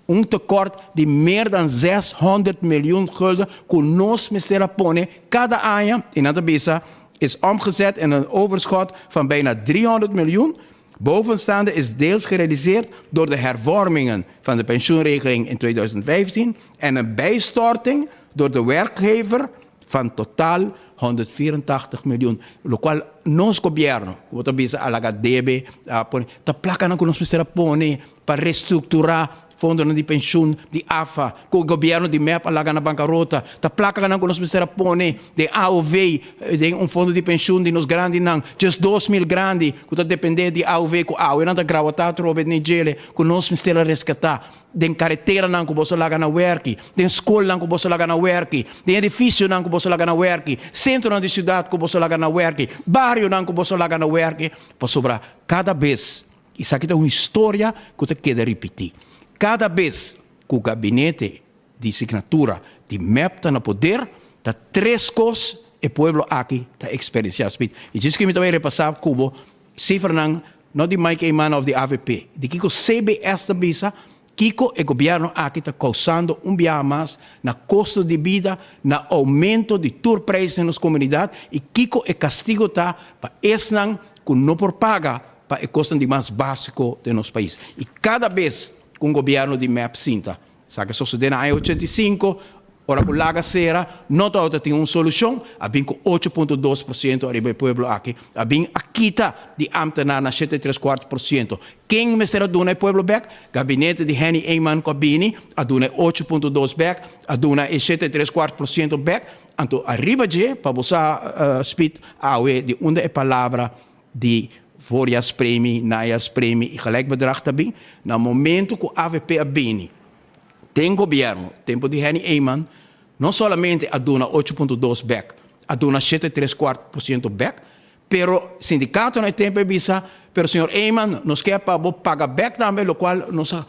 Un tekort di meer dan 600 miljoen gulden cu nos mester a pone cada aña y nan ta bisa. is omgezet in een overschot van bijna 300 miljoen. Bovenstaande is deels gerealiseerd door de hervormingen van de pensioenregeling in 2015 en een bijstorting door de werkgever van totaal 184 miljoen, locual nos gobierno, cu bo ta bisa a laga debe, a pone, ta placanan cu nos mester a pone pa restructura fondonan di pensioen di AFA, cu gobierno di mep a laga na bancarota, ta placanan cu nos mester a pone den AOV, den un fondo di pensioen di nos grandinan, just 2000 grandi cu ta depende di AOV cu awe nan ta grawata atrobe den djele cu nos mester a rescata. Den kareteranan ku boso laga na wèrki, den skolnan ku boso laga na wèrki, den edifisionan ku boso laga na wèrki, sentronan di siudat ku boso laga na wèrki, barionan ku boso laga na wèrki, pasobra kada bes, esaki ta un historia ku ta keda ripití, kada bes ku gabinete di signatura di mep ta na poder, ta tres kos e pueblo aki ta eksperensiá. Speed. I djis ku mi ta bai repasá ku bo Cifranan no di Mike Eman of di avp, di kico CBS ta bisa, kico e gobierno aki ta causando un biaha mas na costo di bida, na aumento di tur prijs den nos comunidad y kico e castigo ta pa esnan cu no por paga pa e cosnan di mas basico den nos pais. Y cada bes cu un gobierno di mep sinta Sa ke sosodé na aña 85, ora ku laga sera, no tabata tin un solushon, a bin ku 8.2% ariba e pueblo aki, a bin a kita di ámtenar na 7,75%. Ken mester a duna e pueblo bèk? Gabinete di Henny Eman ku a bini, a duna e 8.2 bèk, a duna e 7,75% bèk. Anto ariba dje, pa bo sa Speed, awe di unda e palabra di voorjaarspremie, najaarspremie y gelijk bedrag ta bin. Na momento cu avp a bini den gobierno, tempo di Henny Eman, no solamente a duna 8.2 bek, a duna 7,75% bek, pero sindicato na e tempo a bisa, pero señor Eman, nos kier pa bo paga bek tambe locual nos a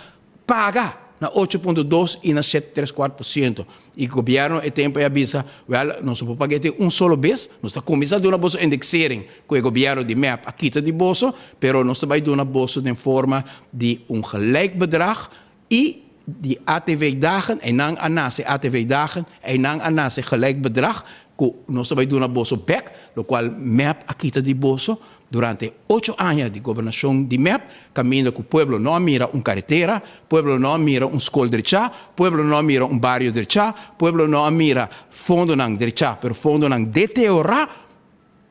paga na 8.2 y na 7,75%. Y gobierno e tempo ey a bisa, wel, nos no por paga e un solo bes, nos ta cuminsa duna boso indexering cu e gobierno di mep a kita di boso, pero nos ta bay duna boso den forma di un gelijk bedrag y di ATV dagen, eynan a nace ATV dagen, eynan a nace gelijk bedrag cu nos ta bay duna boso bek, locual mep a kita di boso. Durante ocho aña di gobernacion di mep, caminda cu pueblo no a mira un caretera, pueblo no a mira un scol drechá, pueblo no a mira un bario drechá, pueblo no a mira fondonan drechá, pero fondonan deteorá,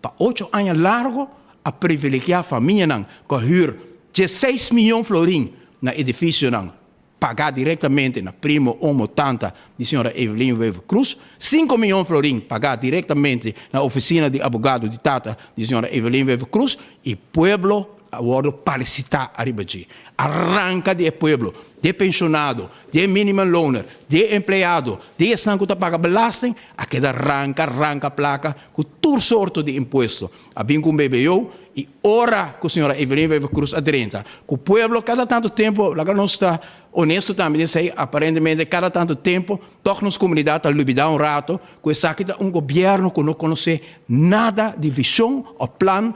pa ocho aña largo a privilegiá famianan cu a huur diesseis miyon florin na edificionan Pagá direktamente na primo, omo, tanta di señora Evelyn Wever Croes. Sinku miyon florin pagá direktamente na ofisina di abogado di tata di señora Evelyn Wever Croes i pueblo a wordo palisitá ariba dje. A ranka di e pueblo, di e penshonado, di e minimumloner, di e empleado, di esnan ku ta paga belasting, a keda ranka, ranka plaka ku tur sorto di impuesto. A bin ku un BBO i ora ku señora Evelyn Wever Croes a drenta ku pueblo kada tantu tempu, laga nos ta honesto tambe den esei, aparentemente kada tantu tempu tòg nos komunidat ta lubidá un rato ku esaki ta un gobièrnu ku no konosé nada di vishon òf plan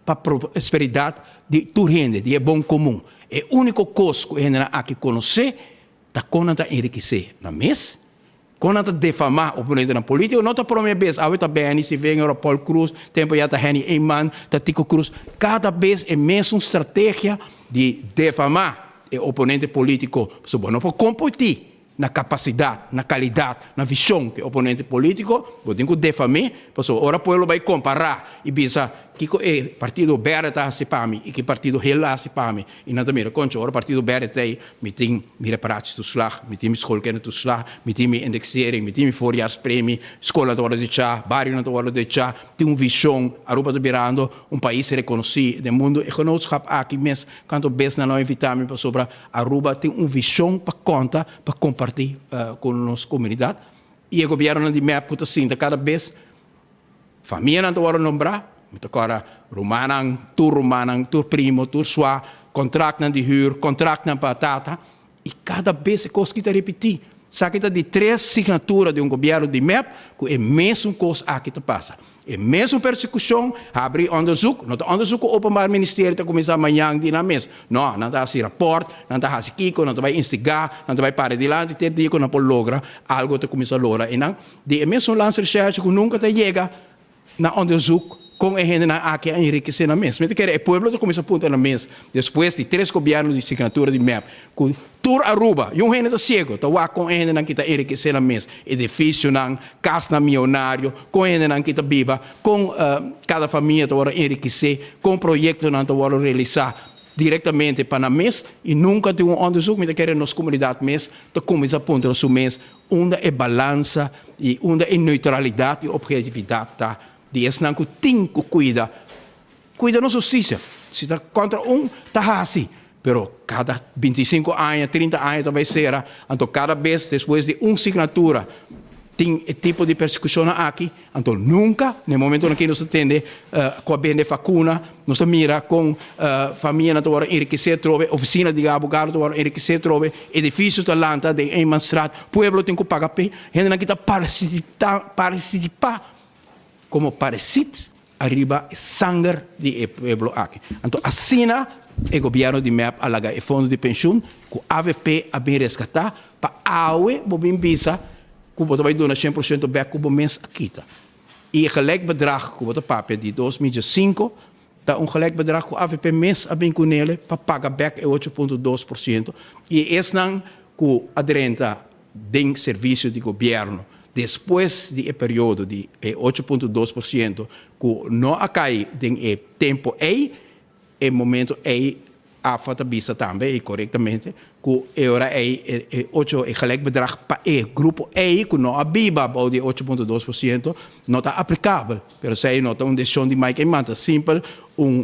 pa prosperidat di tur hende, di e bon komun. E úniko kos ku e hendenan aki konosé ta kon nan ta enrikisé nan mes. Kon nan ta defamá oponentenan polítiko no ta promé bes, awe ta Benny Steven, ora Paul Croes, tempu ya ta Henny Eman, ta Tico Croes, kada bes e mesun strategia di defamá e oponente polítiko, pasobra bo no por kompetí na kapasidat, na kalidat, na vishon ku e oponente polítiko, bo tin ku defam'é, pasobra ora pueblo bai kompará i bisa kiko e partido bèrdè ta hasi pa mi i ki partido hel a hasi pa mi, I nan ta mira, Concho, ora partido berde ta ei, mi tin mi reparatietoeslag, mi tin mi schoolkindertoeslag, mi tin mi indexering, mi tin mi voorjaarspremie, skolnan ta wòrdu dechá, barionan ta wòrdu dechá, tin un vision, Aruba ta birando un pais rekonosí den mundu. E genootschap aki mes kantu bes nan a invitá mi pasobra Aruba tin un vision pa konta, pa kompartí ku nos komunidat. I e gobièrnunan di mep ku ta sinta kada bes Famianan ta wòrdu nombrá, mi ta kòrda rumannan, tur rumannan, tur primo, tur sua, kontraktnan di hür, kontraktnan pa tata, i kada bes e kos ki ta ripití. Esaki ta di tres signatura di un gobièrnu di mep ku e mesun kos aki ta pasa. E mesun persekushon, habri onderzoek, no ta onderzoek ku Openbaar Ministerie ta kuminsá mañan di nan mes, no, nan ta hasi rapòrt, nan ta hasi kiko, nan ta bai instigá, nan ta bai para dilanti te dia ku nan por logra algu ta kuminsá logra einan. Di e mesun Landsrecherche ku nunka ta yega na onderzoek Kon e hendenan aki a enrikesé nan mes? Mi ta kere e pueblo ta kuminsá puntra nan mes despues di tres gobièrnu di signatura di mep ku tur Aruba, i un hende ta siego, ta wak kon e hendenan ki ta enrikesé nan mes, edifisionan, kasnan mionario, kon e hendenan ki ta biba, kon kada famia ta wòrdu enrikesé, kon proyektonan ta wòrdu realisá direktamente pa nan mes, i nunka tin un òndersuk. Mi ta kere nos komunidat mes ta kuminsá puntra su mes unda e balansa i unda e neutralidat i objetividat ta di esnan ku tin ku kuida, kuida nos hustisia. Si ta kontra un, ta hasi, pero kada bintisinko aña, trinta aña ta bai sera, anto kada bes despues di un signatura tin e tipo di persekushonnan aki, anto nunka na e momentonan ke nos ta tende ku a bende vakuna, nos ta mira kon famianan ta wòrdu enrikesé atrobe, ofisina di abogado ta wòrdu enrikesé atrobe, edifisio ta lanta den Eenmansstraat, pueblo tin ku paga p'e, hendenan ki ta partisipá Como paresit ariba e sanger di e pueblo aki. Anto asina e gobierno di mep a laga e fondo di pensioen cu avp a bin rescata pa awe bo bin bisa cu bo ta bay duna 100% bek cu bo mes a kita. Y e gelijk bedrag cu bo ta papia di 2005 ta un gelijk bedrag cu avp mes a bin cu nele pa paga bek e 8.2% y esnan cu a drenta den servicio di gobierno despues di e periodo di e 8.2% cu no a cay den e tempo ey, e momento ey AFA ta bisa tambe y corectamente cu e ora ey e ocho e gelijk bedrag pa e grupo ey cu no a biba bao di e 8.2% no ta aplicabel. Pero esey no ta un decision di Mike Eman, ta simpel un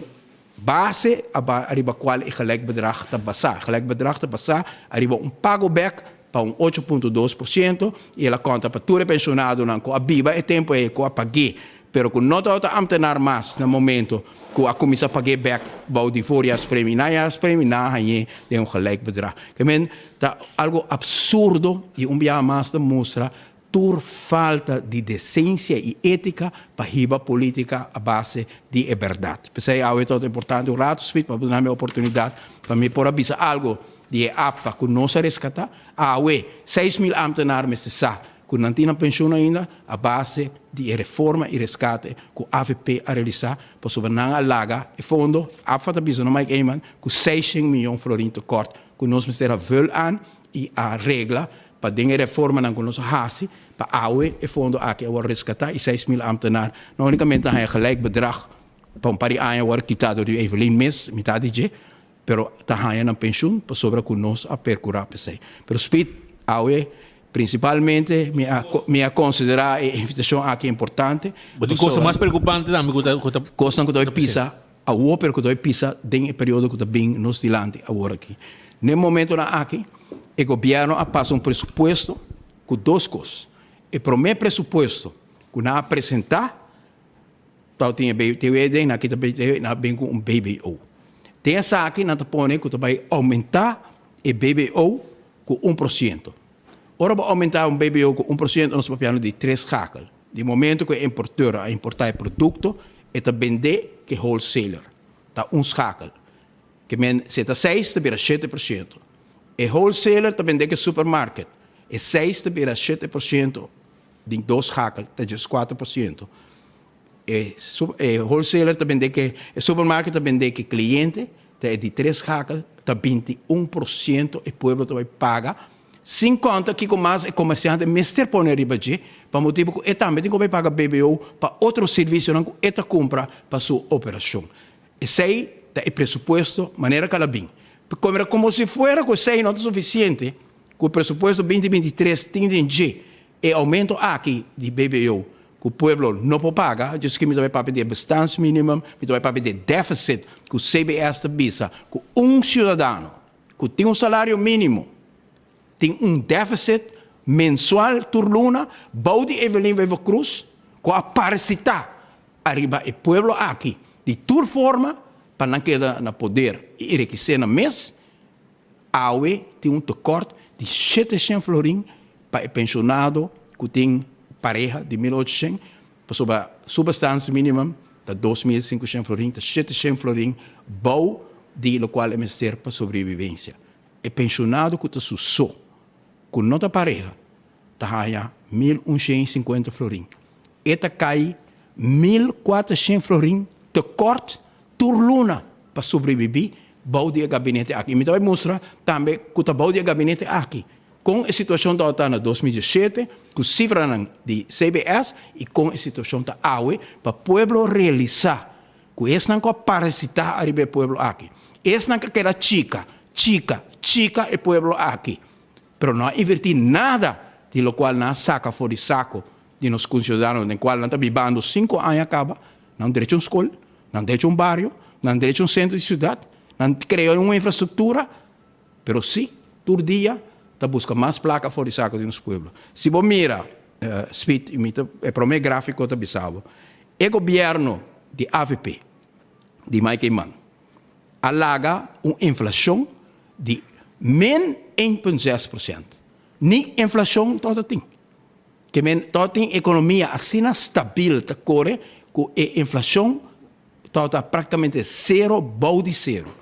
Base ariba cual e gelijk bedrag ta basá. Gelijk bedrag ta basá ariba un pago bek pa un 8.2% y el a conta pa tur e pensionadonan cu a biba e tempo ey cu a pagu'é, pero cu no tabata ambtenaar mas na momento cu a cuminsa pagu'é bek bou di voorjaarspremie. Na jaarspremie nan a hañ'é den un gelijk bedrag. Ke men ta algo absurdo y un biaha mas ta mustra Tur falta di desensia i étika pa hiba polítika a base di e bèrdat. P'esei awe ta importante un ratu spit pa duna mi e oportunidat pa mi por a bisa algu di e APFA ku nos a reskatá. Awe 6000 ámtenar mester sa ku nan tin nan penshun ainda a base di e reforma i reskate ku avp a realisá pasobra nan a laga e fondo. APFA ta bisa no Mike Eman ku 600 miyon florin tekort ku nos mester a vul aan i a regla Pa den e reformanan ku nos a hasi, pa awe e fondo aki a wòrdu reskatá i 6000 ámtenar no únikamente a haña gelijk bedrag pa un par di aña a wòrdu kitá dor di Evelyn mes, mitad di dje, pero ta haña nan penshun pasobra ku nos a perkurá p'esei. Pero Speed, awe prinsipalmente mi a mi a konsiderá e invitashon aki importante. Bo tin kosnan mas preokupante tambe ku ta ku ta. Kosnan ku ta bai pisa awor pero ku ta bai pisa den e periodo ku ta bin nos dilanti awor aki. Na e momentonan aki e gobièrnu a pasa un presupuesto ku dos kos. E promé presupuesto ku nan a presentá tabatin e BTW aden, nan a kita BTW, nan a bin ku un BBO. Den esaki nan ta pone ku ta bai oumentá e BBO ku 1%. Ora bo oumentá un BBO ku 1% nos ta papiando di tres schakel. Di momento ku e importeur a importá e produkto e ta bendé ku e wholesaler. Ta un schakel. Ke men si e ta seis ta bira 7%. E wholesaler ta bende ke supermarket. E seis ta bira 7% den dos schakel ta djes 4%. E e wholesaler ta bende ke e supermarket ta bende ke kliente ta e di tres schakel ta 21% e pueblo ta bai paga sin konta kiko mas e komersiante mester pone riba dje pa motibu ku e tambe tin ku bai paga BBO pa otro servisionan ku e ta kumpra pa su operashon. Esei ta e presupuesto manera ku a bin. Pero komo si fuera ku esei no ta sufisiente, ku e presupuesto 2023 tin den dje e oumento aki di BBO ku pueblo no por paga, djes ki mi ta bai papia di e bestaansminimum, mi ta bai papia di e deficit ku CBS ta bisa ku un siudadano ku tin un salario minimo tin un deficit mensual tur luna bou di Evelyn Wever-Croes ku a parasitá Ariba e pueblo aki di tur forma pa nan keda na poder i enrikisé nan mes, awe tin un tekort di 700 florin pa e penshonado ku tin pareha di 1800, pasobra su bestaansminimum ta 2500 florin, ta 700 florin bou di lokual e mester pa sobrevivensia. E penshonado ku ta su so, ku no ta pareha, ta haña 1150 florin. E ta kai. 1400 florin tekort tur luna pa sobrebibí bou di e gabinete aki. I mi ta bai mustra tambe ku ta bou di e gabinete aki kon e situashon tabata na 2017 ku sifranan di CBS i kon e situashon ta awe pa pueblo realisá ku esnan ku a parasitá ariba e pueblo aki, esnan ku a keda chika, chika, chika e pueblo aki, pero no a invertí nada di lokual nan a saka for di sako di nos konsiudadanonan den kual nan ta bibando sinku aña kaba, nan drecha un skol, nan drecha un bario, nan drecha un sentro di siudat, nan krea un infrastruktura, pero si tur dia ta buska mas plaka for di sako di nos pueblo. Si bo mira, Smith, i mi ta e prome grafiko ta bisa bo, e gobierno di avp, di Mike Eman, a laga un inflashon di min 1.6%. Ni inflashon tabata tin. Ke men tabata tin ekonomia asina stabil ta kore ku e inflashon tabata praktikamente sero bou di sero.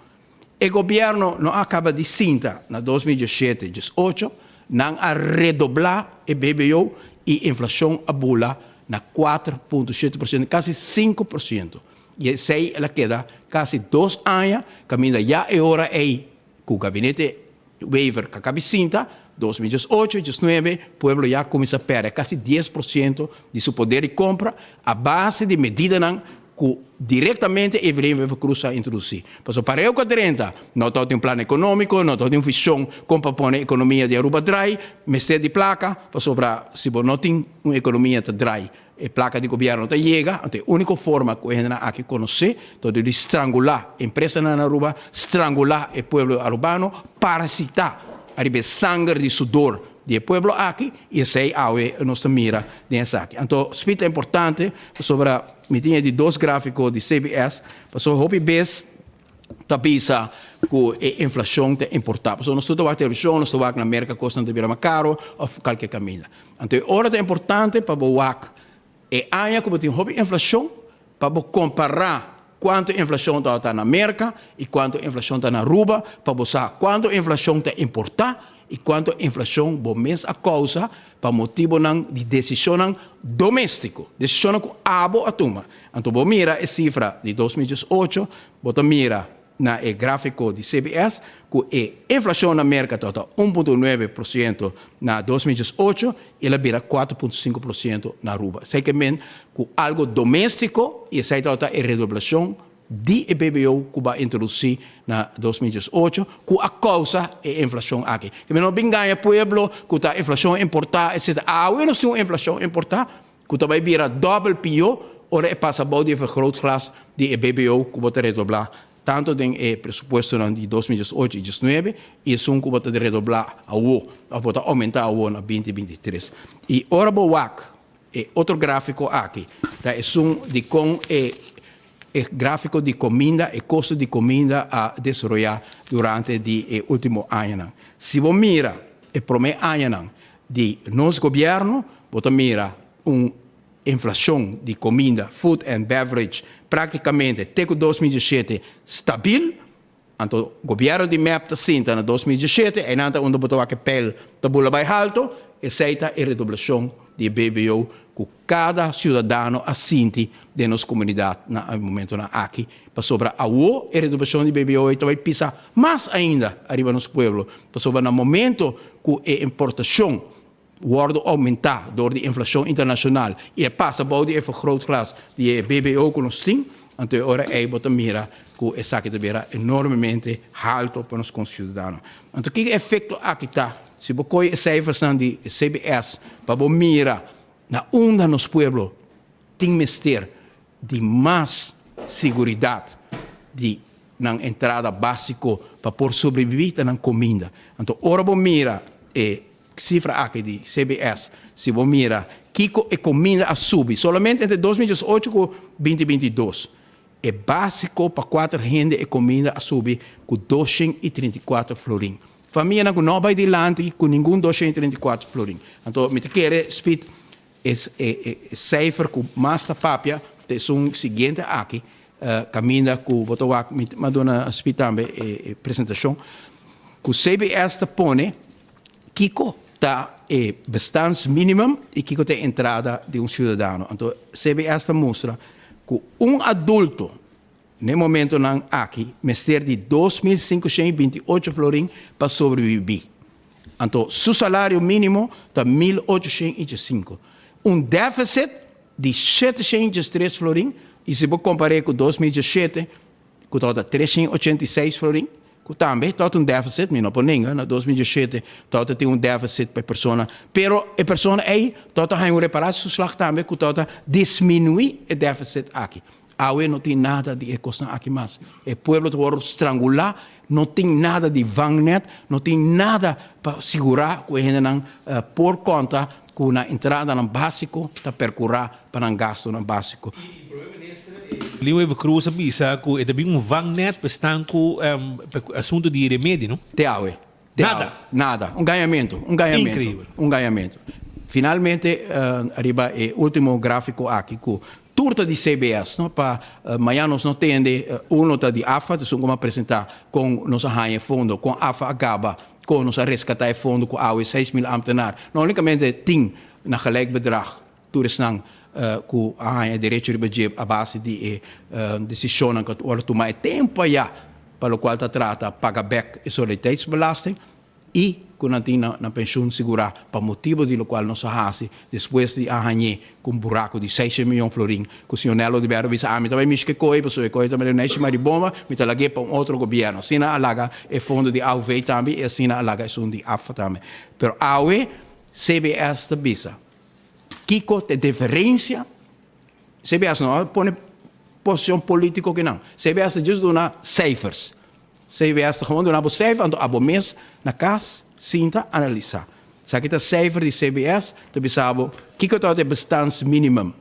E gobièrnu no a kaba di sinta na 2017, 18, nan a redoblá e BBO i inflashon a bula na 4.7%, kasi 5%. I esei el a keda kasi dos aña kaminda ya e ora ei ku gabinete Wever ka kabi sinta, 2018, 19, pueblo ya kuminsá pèrdè kasi 10% di su poder di kompra a base di medidanan ku direktamente Evelyn Wever-Croes a introdusí. Pasobra pareu ku a drenta, no tabatin un plan ekonómiko, no tabatin un vishon kon pa pone ekonomia di Aruba drai, mester di plaka, pasobra si bo no tin un ekonomia ta drai, E plaka di gobièrnu ta yega, anto e úniko forma ku e hendenan aki konosé ta dor di strangulá empresanan na Aruba, strangulá e pueblo arubano, parasitá ariba e sanger di sudor di e pueblo aki, i esei awe nos ta mira den esaki. Anto spit ta importante pasobra mi tin e di dos gráfiko di CBS, pasobra hopi bes ta bisa ku e inflashon ta importá. Pasobra nos tur ta wak televishon, nos ta wak na Merka kosnan ta bira mas karo òf kalke kaminda. Anto e ora ta importante pa bo wak e aña ku bo tin hopi inflashon pa bo kompará kuantu inflashon tabata na Merka i kuantu inflashon ta na Aruba pa bo sa kuantu inflashon ta importá i kuantu inflashon bo mes a kousa pa motibonan di desishonnan doméstiko, desishonnan ku abo a tuma. Anto bo mira e sifra di 2018, bo ta mira na e gráfiko di CBS ku e inflashon na Merka tabata 1.9% na 2018 i el a bira 4.5% na Aruba. Esei ke men ku algu doméstiko i esei tabata e redoblashon di e BBO ku bo a introdusí na 2018 ku a kousa e inflashon aki. Ke men no bin gaña pueblo ku ta inflashon importá etcetera. Awe nos tin un inflashon importá ku ta bai bira dòbel pió ora e pasa bou di e vergrootglas di e BBO ku bo ta redoblá tantu den e presupuestonan di 2018 i 19 i esun ku bo ta redoblá awo òf bo ta oumentá awo na 2023. I ora bo wak e otro gráfiko aki ta esun di kon e E gráfiko di kominda, e kosto di kominda a desaroyá durante di e último añanan. Si bo mira e promé añanan di nos gobièrnu, bo ta mira un inflashon di kominda, food and beverage, práktikamente te ku 2017 stabil. Anto gobièrnu di mep ta sinta na 2017, einan ta unda bo ta wak e peil ta bula bai halto, esei ta e redoblashon di e BBO ku kada siudadano a sinti den nos komunidat na e momentonan aki, pasobra awo e redoblashon di BBO ei ta bai pisa mas ainda ariba nos pueblo, pasobra na momento ku e importashon wòrdu oumentá dor di inflashon internashonal i e pasa bou di e vergrootglas di e BBO ku nos tin, anto e ora ei bo ta mira ku esaki ta bira enormemente halto pa nos konsiudadano. Anto kiko e efekto aki ta? Si bo kohe e seifersnan di CBS pa bo mira na unda nos pueblo tin mester di mas siguridat di nan entrada básiko pa por sobrebibí ta nan kominda. Anto ora bo mira e Sifra aki di CBS, si bo mira kiko e kominda a subi solamente entre 2018 ku 2022, e básiko pa kuater hende e kominda a subi ku 234 florin. Famianan ku no a bai dilanti ku ningun 234 florin. Anto mi ta kere Speed e e seifer ku mas ta papia ta esun siguiente aki kaminda ku bo ta wak mi a duna Speed tambe e presentashon ku CBS ta pone. Kiko? ta e bestaansminimum i kiko ta e entrada di un siudadano. Anto CBS ta mustra ku un adulto n'e momentonan aki mester di 2528 florin pa sobrebibí. Anto su salario mínimo ta 1805. Un deficit di 703 florin i si bo kompar'é ku 2017 ku tabata 386 florin, ku tambe tabata un deficit, mi no por nenga, na 2017 tabata tin un deficit pa e persona, pero e persona ei tabata haña un reparatietoeslag tambe ku tabata disminuí e deficit aki. Awe no tin nada di e kosnan aki mas. E pueblo ta wòrdu strangulá, no tin nada di vangnet, no tin nada pa sigurá ku e hendenan por konta ku nan entradanan básiko ta perkurá pa nan gastunan básiko. Lin Wever Croes a bisa ku e ta bin un vangnet pa esnan ku asuntu di remedi, no? Te awe. Te Nada. awe. Nada. Un gañamentu. Un gañamentu. Increíbel. Un gañamentu. Finalmente, ariba e ultimo gráfiko aki ku tur ta di CBS, no? Pa mañan nos no tende, uno ta di AFA, esun ku a presentá kon nos a haña e fondo, kon AFA a gaba, kon nos a reskatá e fondo ku awe 6000 ámtenar no únikamente tin na gelijk bedrag Tur esnan ku a haña derecho riba dje a base di e desishonnan ku a wòrdu tumá e tempu ayá pa lokual ta trata paga bèk e solidariteitsbelasting i ku nan tin nan penshun sigurá pa motibu di lokual nos a hasi despues di a hañ'é ku un buraku di seishent miyon florin ku señor Nelo Oduber a bisa ami ta bai mishi ku e koe pasobra e koe ta medio neshi maribomba mi ta lag'é pa un otro gobièrnu. Asina a laga e fondo di AOV tambe i asina a laga esun di APFA tambe. Pero awe CBS ta bisa. Kiko ta e diferencia? CBS no a pone posicion politico kinan. CBS ta just duna cijfers. CBS ta gewoon duna bo cijfer anto abo mes na cas sinta analisa. Esaki ta cijfer di CBS ta bisa bo kiko ta e bestaansminimum.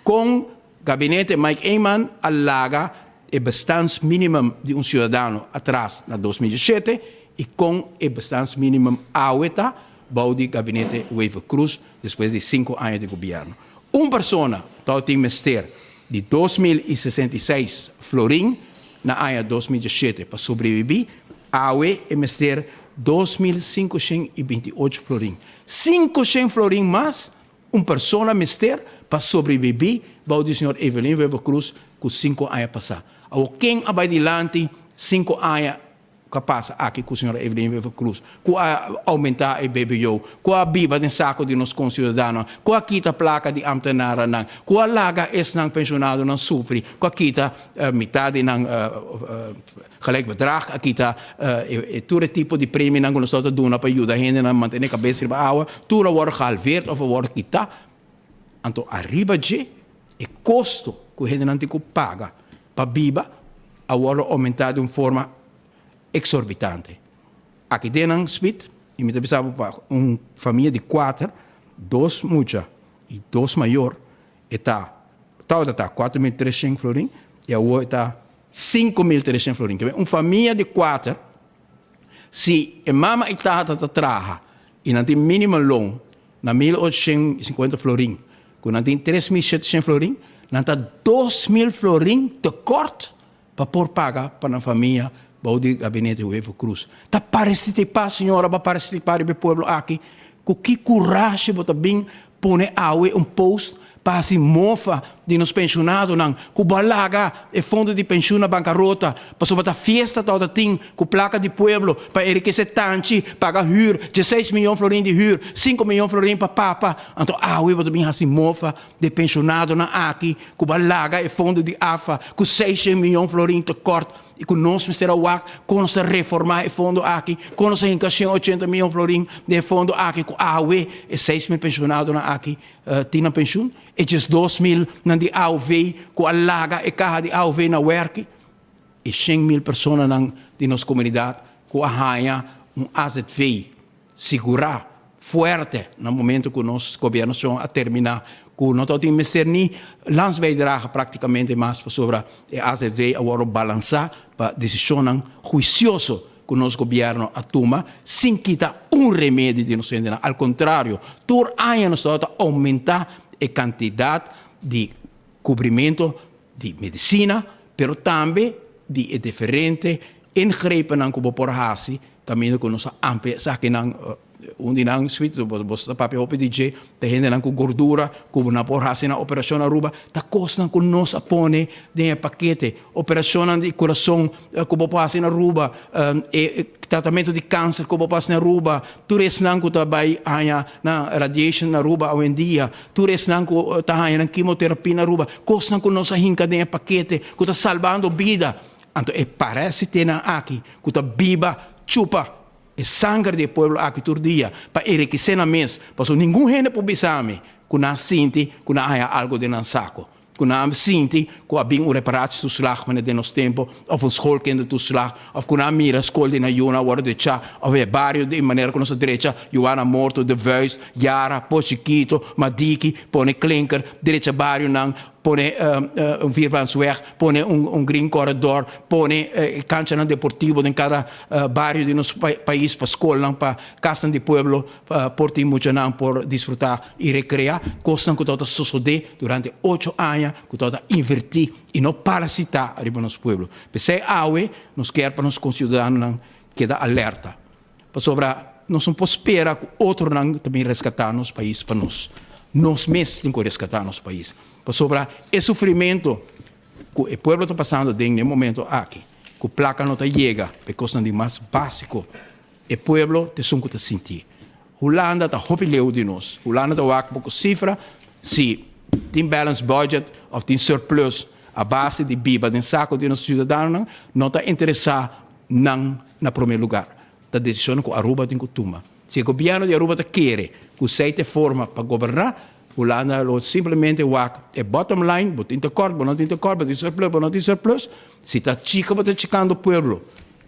Con gabinete Mike Eman a laga e bestaansminimum di un ciudadano atras na 2017 y con e bestaansminimum awe ta bou di gabinete Wever-Croes despues di sinku aña di gobierno. Un persona tabatin mester di 2066 florin na aña 2017 pa sobrevivi, awe e mester 2528 florin. 500 florin mas un persona mester pa sobrevivi bou di señor Evelyn Wever-Croes ku sinku aña pasá. Awor ken a bai dilanti sinku aña ku a pasa aki ku señora Evelyn Wever Croes, ku a oumentá e BBO, ku a biba den sako di nos konsiudadanonan, ku a kita plaka di amtenarannan, ku a laga esnan penshonadonan sufri, ku a kita mitad di nan gelijk bedrag, a kita tur e tipo di preminan ku nos tabata duna pa yuda hendenan mantené kabes riba awa, tur a wòrdu gehalveerd òf a wòrdu kitá. Anto ariba dje e kosto ku hendenan tin ku paga pa biba a wòrdu oumentá di un forma eksorbitante. Aki den nan spit, i mi ta bisa bo pa un famia di kuater, dos mucha i dos mayor, e ta tabata ta 4300 florin i awor e ta 5300 florin. Ke un famia di kuater, si e mama i tata ta traha i nan tin minimum loon na 1850 florin, ku nan tin 3700 florin, nan ta 2000 florin tekort pa por paga pa nan famia bou di gabinete Wever Croes. Ta participá, señora, bo a participá riba e pueblo aki? Ku ki kurashi bo ta bin pone awe un post pa hasi mofa di nos penshonadonan ku bo a laga e fondo di penshun na bankarota pasobra ta fiesta tabata tin ku plaka di pueblo pa enrikesé tanchi, paga hür, dieseis miyon florin di hür, sinku miyon florin pa papa, anto awe bo ta bin hasi mofa di e penshonadonan aki ku bo a laga e fondo di AFA ku seishent miyon florin tekort. I ku nos mester a wak kon nos ta reformá e fondo aki, kon nos ta hinka 180 mion florin den e fondo aki ku awe e 6000 penshonadonan aki tin nan penshun, e djes 2000 nan di aov ku a laga e kaha di aov na wèrki, e 100.000 personanan di nos komunidat ku a haña un azv sigurá fuerte na momento ku nos gobièrnashon a terminá ku no tabatin mester ni landsbijdrage praktikamente mas pasobra e azv a wòrdu balansá pa desishonnan huisioso ku nos gobièrnu a tuma sin kita un remedi di nos hendenan. Al kontrario, tur aña nos tabata oumentá e kantidat di kubrimentu di medisina pero tambe di e diferente ingrepennan ku bo por hasi kaminda ku nos a amplia esakinan. Un di nan sweet, boso ta papia hopi di dje, ta hendenan ku gordura ku nan por hasi nan operashon na Aruba, ta kosnan ku nos a pone den e pakete. Operashonnan di kurason ku bo por hasi na Aruba, e tratamentu di kanser ku bo por hasi na Aruba, tur esnan ku ta bai haña nan radiation na Aruba awendia, tur esnan ku ta haña nan kimoterapia na Aruba, kosnan ku nos a hinka den e pakete ku ta salbando bida. Anto e parasitenan aki ku ta biba chupa E sanger di e pueblo aki tur dia pa enrikisé nan mes, pasobra ningun hende por bisa mi ku nan a sinti ku nan a haña algu den nan sako, ku nan a sinti ku a bin un reparatietoeslag manera den nos tempu, òf un schoolkindertoeslag, òf ku nan a mira skol di nan yunan a wòrdu drechá, òf e bario di manera ku nos a drecha, Juana Morto, De Vuist, Yara, Pos Chikito, Madiki, pone klinker, drecha barionan, pone un vierbaansweg, pone un green corridor, pone kanchanan deportivo den kada bario di nos pais pa skolnan, pa kasnan di pueblo por tin muchanan por disfrutá i rekreá, kosnan ku tabata sosodé durante ocho aña ku tabata invertí i no parasitá riba nos pueblo. P'esei awe nos kier pa nos konsiudadanonan keda alerta, pasobra nos no por spera ku otronan ta bin reskatá nos pais pa nos. Nos mes tin ku reskatá nos pais, pasobra e sufrimentu ku e pueblo ta pasando den e momento aki, ku plaka no ta yega pa e kosnan di mas básiko, e pueblo ta esun ku ta sinti. Hulanda ta hopi leu di nos. Hulanda ta wak poko sifra, si tin balance budget òf tin surplus a base di biba den sako di nos siudadanonan, no ta interesá nan na promé lugar. Ta desishonnan ku Aruba tin ku tuma. Si e gobièrnu di Aruba ta kere ku esei ta e forma pa goberná, Hulanda lo simplemente wak e bottom line, bo tin tekort, bo no tin tekort, bo tin surplus, bo no tin surplus. Si ta chika bo ta chikando pueblo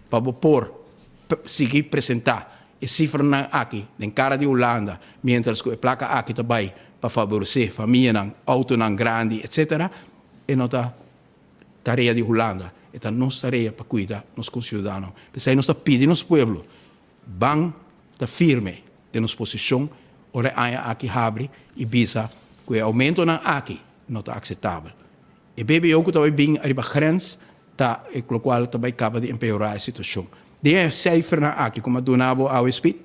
pa bo por sigui presentá e sifranan aki den kara di Hulanda miéntras ku e plaka aki ta bai pa faboresé famianan, outonan grandi, etcetera, e no ta tarea di Hulanda, e ta nos tarea pa kuida nos konsiudadano. P'esei nos ta pidi nos pueblo Ban ta firme den nos posishon ora e aña aki habri i bisa ku e oumentonan aki no ta akseptabel. E BBO ku ta bai bin ariba grens ta e lokual ta bai kaba di empeorá e situashon. Den e seifernan aki ku mi a duna bo awe Speed,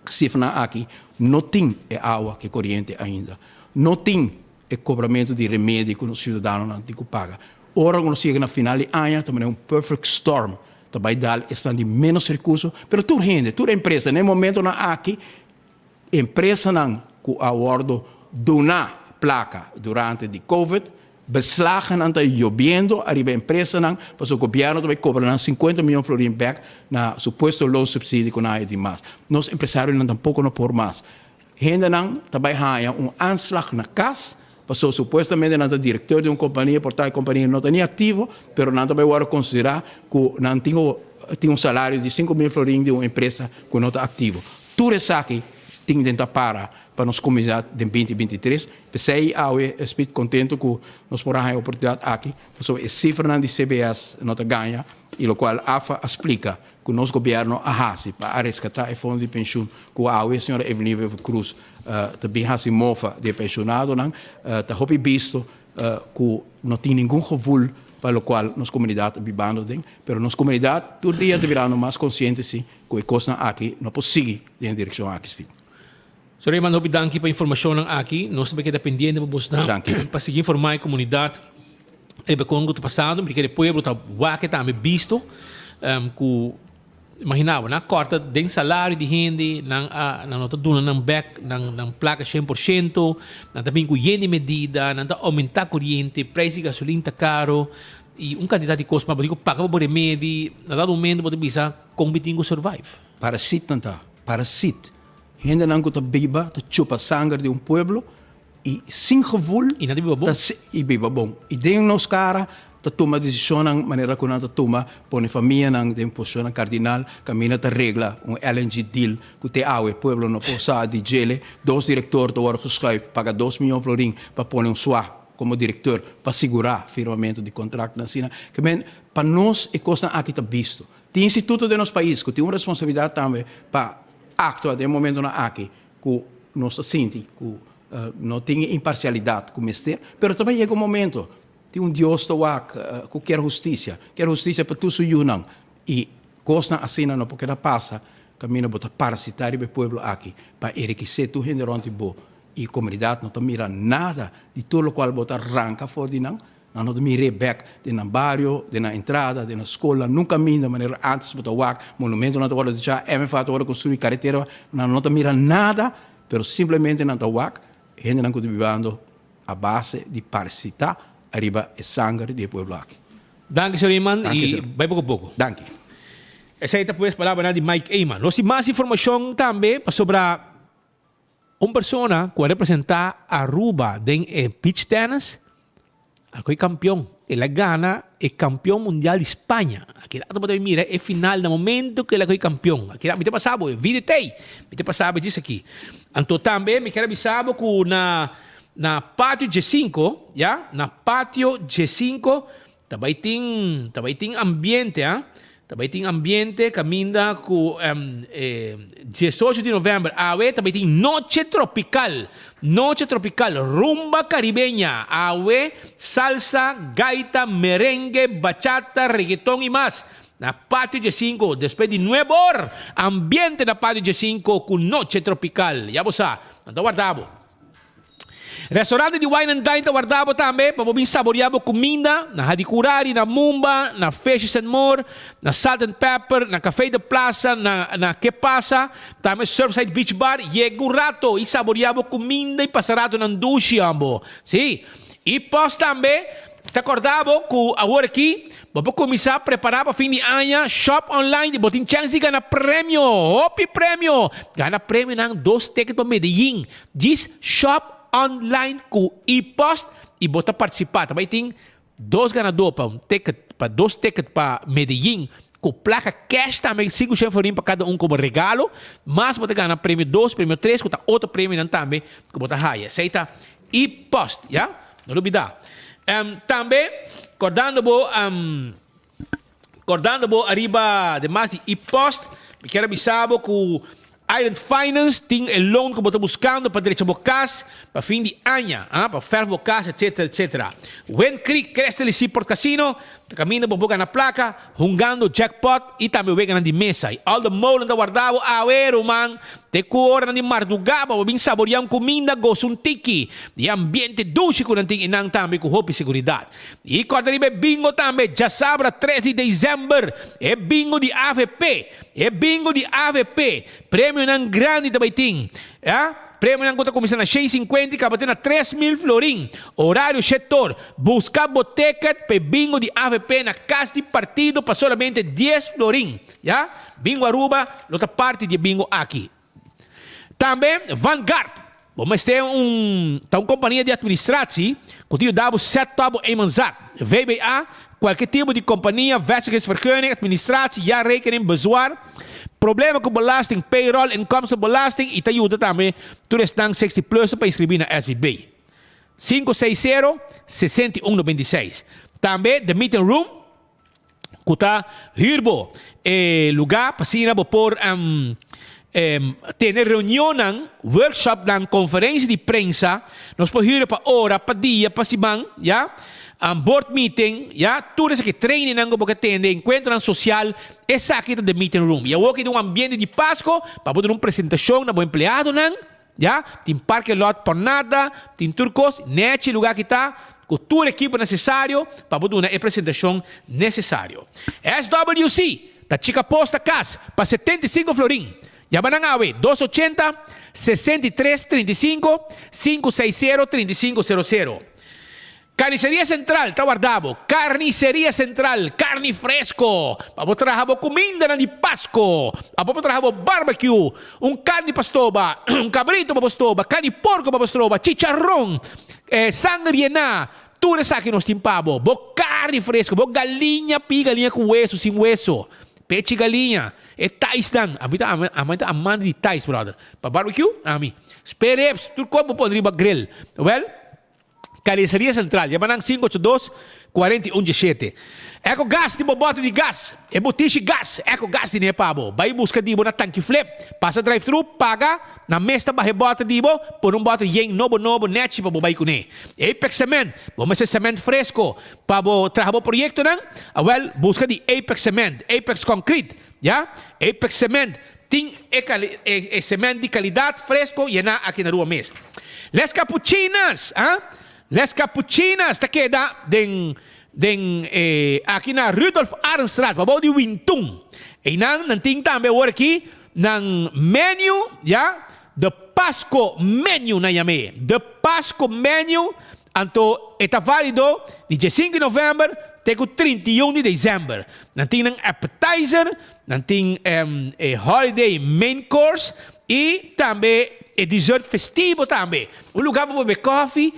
sifranan aki no tin e awa ku e koriente ainda. No tin e kobramentu di remedi ku nos siudadanonan tin ku paga. Ora ku nos yega na final di aña ta manera un perfect storm Ta bai dal esnan di menos recurso, pero tur hende, tur empresa, na e momentonan aki, empresanan cu a wordo duna placa durante di covid, beslagennan ta yobiendo ariba empresanan, pasobra gobierno ta bai cobra nan 50 miyon florin bek na supuesto loonsubsidie cu nan haya di mas. Nos empresarionan tampoco no por mas. Hendenan ta bai haña un aanslag na kas, pasobra supuestamente nan ta direkteur di un kompania, por ta e kompania no ta ni aktivo, pero nan ta bai wòrdu konsiderá ku nan tin tin un salario di 5000 florin di un empresa ku no ta aktivo. Tur esaki tin den ta para pa nos komunidat den 2023. P'esei awe Speed kontentu ku nos por a haña e oportunidat aki, pasobra e sifranan di CBS no ta gaña i lokual AFA a splika ku nos gobièrnu a hasi pa a reskatá e fondo di penshun ku awe señora Evelyn Wever Croes ta bin hasi mofa di e penshonadonan, ta hopi bisto ku no tin ningun gevoel pa lokual nos komunidat ta bibando aden. Pero nos komunidat tur dia ta birando mas konsiente si ku e kosnan aki no por sigui den e direkshon aki, Speed. Sor Raymond, hopi danki pa informashonnan aki. Nos ta keda pendiente pa bosnan pa sigui informá e komunidat riba kon ku ta pasando. Mi ta kere pueblo ta wak tambe bisto ku imagina bo nan a kòrta den salario di hende, nan a nan no ta duna nan bèk nan nan plaka 100%, nan ta bin ku yen di medida, nan ta oumentá koriente, preis di gasolin ta karo i un kantidat di kos mas. Bo tin ku paga pa bo remedi. Na dado momento bo ta bisa kon mi tin ku survive. Parasit nan ta, parasit. Hendenan ku ta biba ta chupa sanger di un pueblo i sin gevoel I nan ta biba bon. I biba bon. I den nos kara ta tuma desishonnan manera ku nan ta tuma pone famianan den posishonnan kardinal kaminda ta regla un LNG deal ku te awe pueblo no por sa di djele. Dos direktor ta wòrdu geschuif paga dos miyon florin pa pone un swa komo direktor pa sigurá firmamentu di kontraktnan asina. Ke men pa nos e kosnan aki ta bisto. Tin instituto den nos pais ku tin un responsabilidat tambe pa Actua den e momentonan aki cu nos ta sinti cu no tin e imparcialidad cu mester, pero ta bay yega un momento tin un Dios ta wak cu kier husticia, kier husticia pa tur su yunan y cosnan asina no por keda pasa. kaminda bo ta parasitá riba e pueblo aki pa enrikisé tur hende rònt di bo i komunidat no ta mira nada di tur lokual bo ta ranka for di nan, nan no ta mir'é bèk den nan bario, den nan entrada, den nan skolnan, nunka minda manera ántes bo ta wak monumentonan ta wòrdu dechá, MFA ta wòrdu konstruí, karetera, nan no ta mira nada, pero simplemente nan ta wak hendenan ku ta bibando a base di parasitá ariba e sanger di e pueblo aki. Danki señor Eman Danki y señor. bai poco poco. Danki. Esey ta pues palabranan di Mike Eman. Nos tin mas informacion tambe pasobra un persona cu a representa Aruba den e beach tennis a coge campeon. El a gana e campeon mundial di Spaña. Aki rato bo ta bin mira e final na momento cu el a coge campeon. Aki rato mi ta pasa bo e video t'ey. Mi ta pasa bo djis aki. Anto tambe mi kier a bisa bo cu na Na patio djesinko, ya, na patio djesinko ta bai tin, ta bai tin ambiente, ah, ta bai tin ambiente kaminda ku e diesocho di novèmber awe ta bai tin noche tropical, noche tropical, rumba karibeña, awe salsa, gaita, merengue, bachata, regeton i mas. Na patio djesinko, despues di nuebe or, ambiente na patio djesinko ku noche tropical, ya bo sa, nan ta warda bo. Restaurante di Wine and Dine ta warda bo tambe pa bo bin saboria bo kuminda na Hadicurari, na Mumba, na Fishes and More, na Salt and Pepper, na Café de Plaza, na na Que Pasa, tambe Surfside Beach Bar. Yega un rato y saboria bo kuminda y pasa ratonan dushi ambo. Si. Y pos tambe ta korda bo ku awor aki bo por kuminsá prepará pa fin di aña, shop online y bo tin chèns di gana premio, hopi premio! Gana premionan dos ticket pa Medellin. Djis shop online ku e-post i bo ta partisipá. Ta bai tin dos ganadó pa un ticket pa dos ticket pa Medellin ku plaka cash tambe 500 florin pa kada un komo regalo. Mas bo ta gana premio dos, premio tres ku ta otro premionan tambe ku bo ta haya. Esei ta e-post, ya. No lubidá. Tambe kòrdando bo kòrdando bo ariba demas di e-post mi kier a bisa bo ku Island Finance tin e loan ku bo ta buskando pa drecha bo kas pa fin di aña, ah, pa fèrf bo kas, etcetera, etcetera. Wind Creek Crystal i Seaport Casino ta kaminda bo por gana plaka hungando jackpot i tambe weganan di mesa. I All the Molen ta warda bo awe, ruman, te ku oranan di mardugá pa bo bin saboreá un kuminda, gosa un tiki di e ambiente dushi ku nan tin einan tambe ku hopi seguridat. I kòrda riba e bingo tambe djasabra tres di desèmber, e bingo di avp, e bingo di avp, premionan grandi ta bai tin, ya, premionan ku ta kuminsá na shen sinkuenta i kaba te na 3000 florin, orario shetor, buska bo ticket pa e bingo di avp na kas di partido pa solamente dies florin, ya, Bingo Aruba lo ta parti di e bingo aki. Tambe Vanguard, bo mester un ta un kompania di administratie ku ta yuda bo set up bo eenmanszaak, VBA, kualke tipo di kompania, vestigingsvergunning, administratie, jaarrekening, bezwaar, problema ku belasting, payroll, inkomstenbelasting i ta yuda tambe tur esnan 60 plus pa inskribí na SVB. 560 61 96. Tambe The Meeting Room. ku ta hür bo e lugá pa asina bo por tene reunionnan, workshopnan, konferensia di prensa. Nos por hür pa ora, pa dia, pa siman, ya. Board meeting, ya. Tur esaki trainingnan ku bo ke tende, enkuentronan sosial, esaki ta The Meeting Room. I awor ki tin un ambiente di Pasko pa bo duna un presentashon na bo empleadonan. Ya, tin parke lot pa nada, tin tur kos, nechi lugá ki ta, ku tur ekipo nesesario pa bo duna e presentashon nesesario. SWC ta chika posta kas pa 75 florin. Yama nan awe, dos ochenta, 63 35, sinku seis sero, 35 sero sero. Carniceria Central ta warda bo. Carniceria Central, carni fresco pa bo traha bo cumindanan di Pasco, pa bo traha bo barbecue, un carni pa stoba, un cabrito pa bo stoba, carni porco pa bo stroba, chicharron, sanger yena, tur esaki nos tin pa bo. Bo carni fresco, bo galiña pi galiña cu weso, sin weso, pechi galiña, e taisnan, ami ta ami ta amante di tais brother, pa barbecue, ami, spare ribs, tur cos bo pone riba grill, well. Carniceria Central, yama nan 582 41 17. Eco gas di bo bote di gas, e botishi gas, eco gas di ne pa bo. Bai busca di bo na tanki flip, pasa drive thru, paga, nan mes ta baha e bote di bo, pone un bote yen nobo nobo nechi pa bo bai cune. Apex Cement, bo mester cement fresco pa bo traha bo proyectonan? Awel, busca di Apex Cement, Apex Concrete, ya, Apex Cement. Tin e e cement di calidad fresco yena aki na Aruba mes. Les Capuchinas, ah, Les Capuchinas ta keda den den e aki na Rudolf Arendstraat, pabou di Wintun. Einan nan tin tambe awor aki nan menu, ya, The Pasco Menu nan yam'é. The Pasco Menu, anto e ta valido di diesinku di novèmber te ku 31 di desèmber. Nan tin nan appetizer, nan tin e holiday main course i tambe e dessert festivo tambe. Un lugá pa bo bebe kòfi,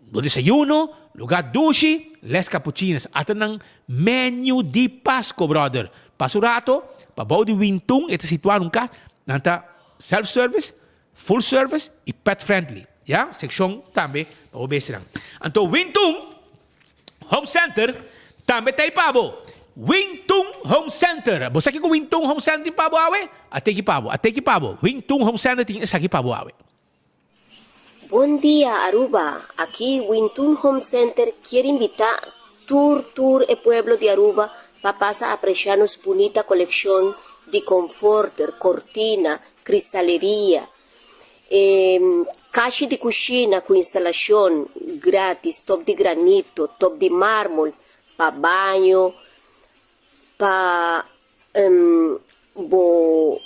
bo desayuno, lugá dushi, Les Capuchinas. Ata nan menu di Pasco, brother. Pasa un rato, pabou di Wintun, e ta situá na un kas, nan ta self service, full service i pet friendly. Ya, sekshon tambe pa bo bestianan. Anto Wintun Home Center tambe ta ei pa bo. Wintun Home Center. Bo sa kiko Wintun Home Center tin pa bo awe? A teki pa bo, a teki pa bo. Wintun Home Center tin esaki pa bo awe. Bon dia Aruba, aki Wintun Home Center kier invita tur tur e pueblo di Aruba pa pasa aprecia nos bunita coleccion di conforter, cortina, cristaleria, e kashi di cushina cu instalacion gratis, top di granito, top di marmol pa baño, pa bo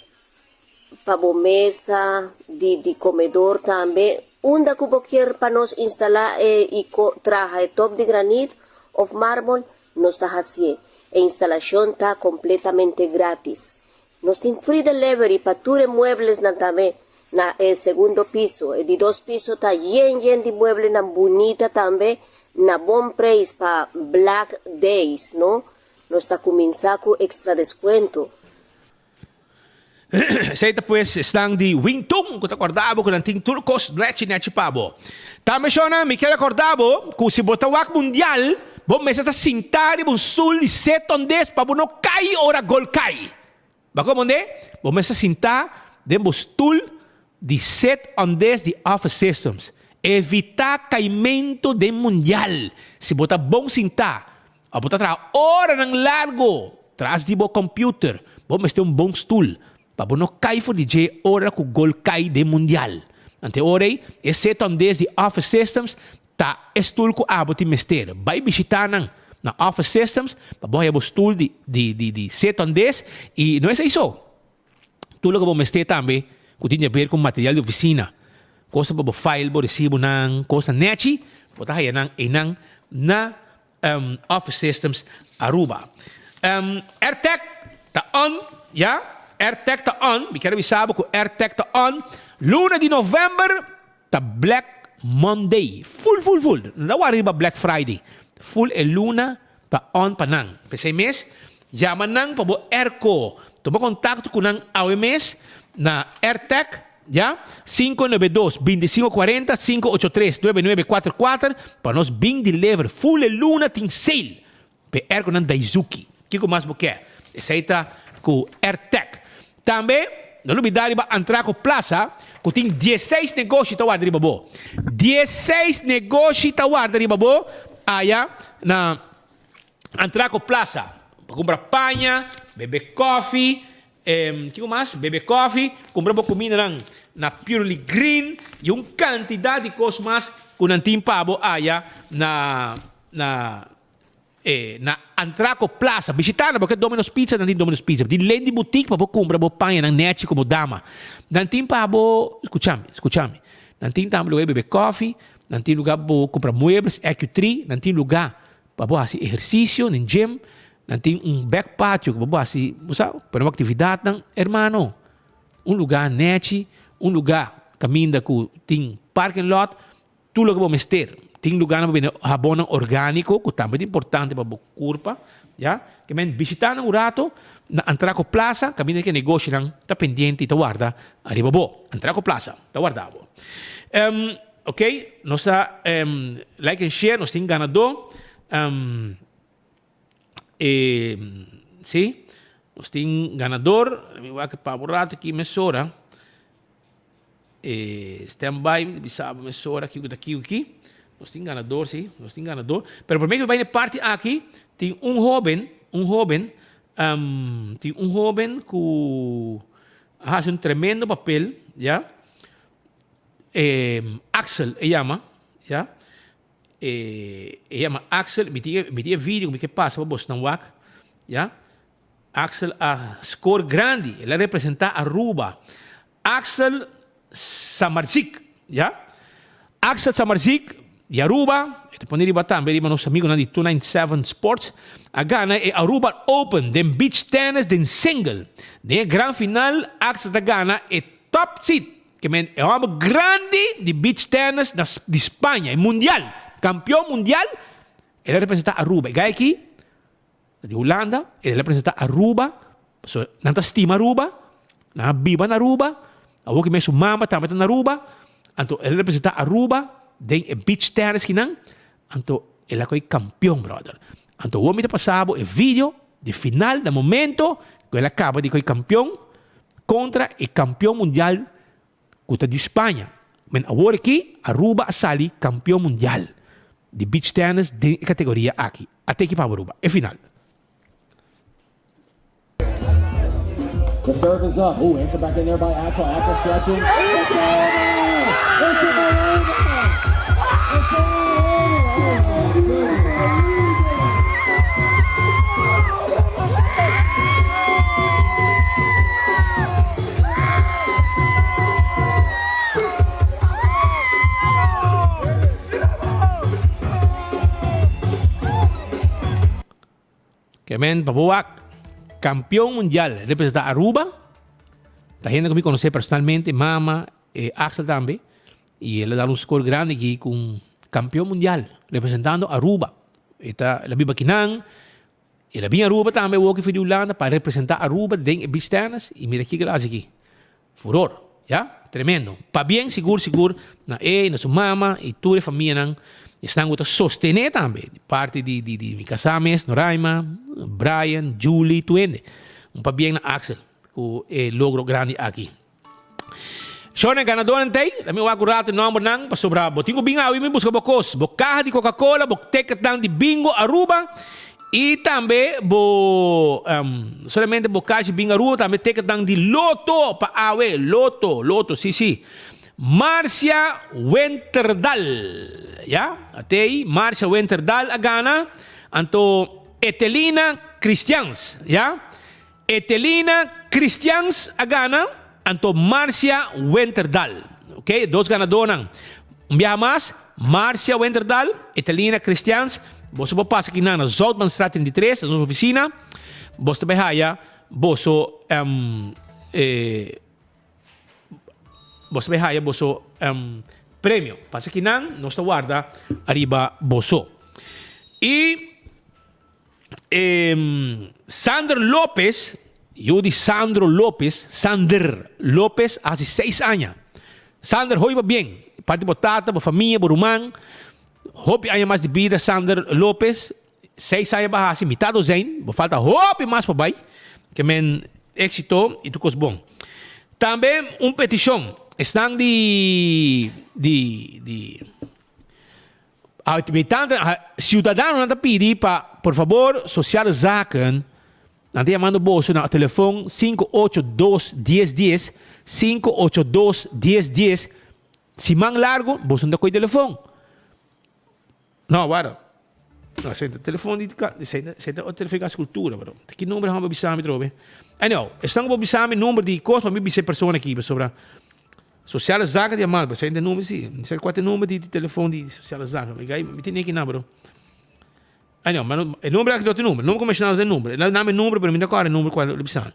pa bo mesa di di comedor tambe. Unda cu bo kier pa nos instala e y traha e top di granit of marmol, nos ta hacié. E instalacion ta completamente gratis. Nos tin free delivery pa tur e mueblesnan tambe na e segundo piso. E di dos piso ta yen yen di mueblenan bunita tambe na bon prijs pa Black Days, no? Nos ta cuminsa cu extra descuento. Esei ta pues esnan di Wingtung ku ta kòrda bo ku nan tin tur kos nechi nechi pa bo. Tambe shònan mi kier a kòrda bo ku si bo ta wak mundial bo mester ta sintá riba un sul di set ondes pa bo no kai ora gol kai. Bo a komprendé? Bo mester sintá den bo stul di set ondes di Office Systems. Evitá kaimentu den mundial si bo ta bon sintá Ò bo ta traha oranan largo tras di bo computer, bo mester un bon stul pa bo no cay for di dje ora cu gol cay den mundial. Ante ora ey, e setondes di Office Systems ta e stul cu abo tin mester. Bay bishita nan na Office Systems pa bo haya bo stul di di di di setondes y no esey so. Tur loke bo mester tambe ku tin di aber ku material di ofisina, kosa pa bo file bo resibonan, kosa nechi, bo ta haya nan einan na Office Systems Aruba. Airtag ta on, ya, Airtag ta on, mi kier a bisa bo ku Airtag ta on, luna di november ta Black Monday, full full full, no ta wak riba Black Friday, full e luna ta on pa nan. P'esei mes, yama nan pa bo airco. Tuma contacto cu nan awe mes na Airtec, ya, 592 25 40, 583 99 4 pa nos bin deliver. Full e luna tin sale p'e airconan Daizuki. Kico mas bo ke? Esei ta cu Airtec. Tambe, no lubida riba Antraco Plaza cu tin dieseis negoshi ta warda riba bo. Dieseis negoshi ta warda riba bo aya na Antraco Plaza. Pa cumpra paña, bebe kofi, kico mas? Bebe kofi, cumpra bo cumindanan na Purely Green y un cantidad di cos mas cu nan tin pa bo aya na na E na Antraco Plaza. Bishita nan bo ke Domino's Pizza, nan tin Domino's Pizza. Tin Lady Boutique pa bo kumpra bo pañanan nechi komo dama. Nan tin pa bo, skucha mi, skucha mi. Nan tin tambe luga di bebe kòfi, nan tin luga pa bo kumpra muebles, EQ3, nan tin luga pa bo hasi ehersisio den gym, nan tin un back patio ku pa bo hasi, bo sa, pone bo aktividatnan. Hermano, un luga nechi, un luga kaminda ku tin parking lot. Tur loke bo mester. Tin lugarnan pa bende habonnan orgániko ku tambe ta importante pa bo kurpa, ya. Ke men bishitá nan un rato na Antraco Plaza, kaminda ke negoshinan ta pendiente i ta warda ariba bo. Antraco Plaza ta warda bo. Ok, nos ta like and share, nos tin ganadó. E, si, nos tin ganador. Mi wak pa un rato aki mesora. E stand by, mi ta bisa bo mesora kiko ta kiko aki. Nos tin ganador, si, nos tin ganador. Pero prome ku mi bai na e parti aki, tin un hoben, un hoben, tin un hoben ku. a hasi un tremendo papel, ya. Axel e yama, ya. E yama Axel, mi tin mi tin e video ku mi ke pasa pa bosnan wak, ya. Axel a score grandi, el a representa Aruba. Axel Samardzic, ya. Axel Samardzic di Aruba, e ta pone riba tambe riba nos amigunan di 297 Sports, a gana e Aruba Open den beach tennis den single. Den e gran final Axel ta gana e top seed, ke men e hòmber grandi di beach tennis na di Spaña, e mundial, kampeon mundial, el a representa Aruba. E gai aki Ta di Hulanda, el a presenta Aruba, pasobra nan ta stima Aruba, nan a biba na Aruba, awor ki mes su mama tambe ta na Aruba, anto el a representa Aruba den e beach tennis kinan, anto el a koe kampeon brother. Anto awor mi ta pasa bo e video di final na momento ku el a kaba di koe kampeon kontra e kampeon mundial ku ta di Spaña. Men awor aki Aruba a sali kampeon mundial di beach tennis den e kategoria aki. A teki pa Aruba e final. The serve is up. Ooh, answer back in there by Axel. Axel stretching. It's over! It's all over! It's all over! Oh my goodness. Kemen pa bo wak kampeon mundial representa Aruba ta hende ku mi konosé personalmente mama e Axel tambe i el a dal un skor grandi aki ku un kampeon mundial representando Aruba e ta el a biba akinan el a bin Aruba tambe awor ki for di Hulanda pa representa Aruba den e beach tennis i mira kiko el a hasi aki. Furor, ya, tremendo. Pabien sigur sigur na e, na su mama y tur e famianan, esnan cu ta sostene tambe, di parti di di di mi casá mes, Noraima, Brian, Julie, tur hende. Un pabien na Axel cu e logro grandi aki. Shornan ganadornan t'ey, laat mi wak un rato e nombernan pasobra bo tin cu bin awe mi busca bo cos, bo caha di Coca-Cola, bo ticketnan di Bingo Aruba, I tambe bo solamente bo kashi bin Aruba tambe ticketnan di loto pa awe loto loto si si Marcia Winterdal ya atey Marcia Winterdal a gana anto Etelina Christians ya Etelina Christians a gana anto Marcia Winterdal ok dos ganadornan un biaha mas Marcia Winterdal Etelina Christians boso por pasa kinan na Zoutmanstraat 33 na nos oficina boso ta bay haya boso boso ta bay haya boso premio pasa kinan nos ta warda ariba boso y Sander Lopez, yu di Sandro Lopez, Sander Lopez a hasi seis aña. Sander hopi pa bien, parti bo tata, bo famia, bo ruman, hopi aña mas di bida Sander Lopez, seis aña bo a hasi, mitad dozijn, bo falta hopi mas pa bai, ke men éxito y tur kos bon. Tambe un petishon, esnan di di di. Habitante, ciudadanonan ta pidi pa por fabor Sociale Zaken nan ta yamando boso na telefon 582 10 10, 582 10 10, siman largo boso no ta koe telefon. No, wara. No, esei ta telefon di, esei ta telefon di Cas Cultura, bro. Ta ki number han bo bisa mi trobe? Anyhow, esnan ku bo bisa mi number di kos pa mi bisa e persona aki pasobra. Sociale Zaken di a mal, esei ta number si. Mi sa kua ta e number di telefon di Sociale Zaken. Mi gai, mi tene kinan bro. Anyhow, ma e number aki no ta e number. E number ku menshoná no ta e number. E na dame e number pero mi no ta kòrda e number kual lo bisa.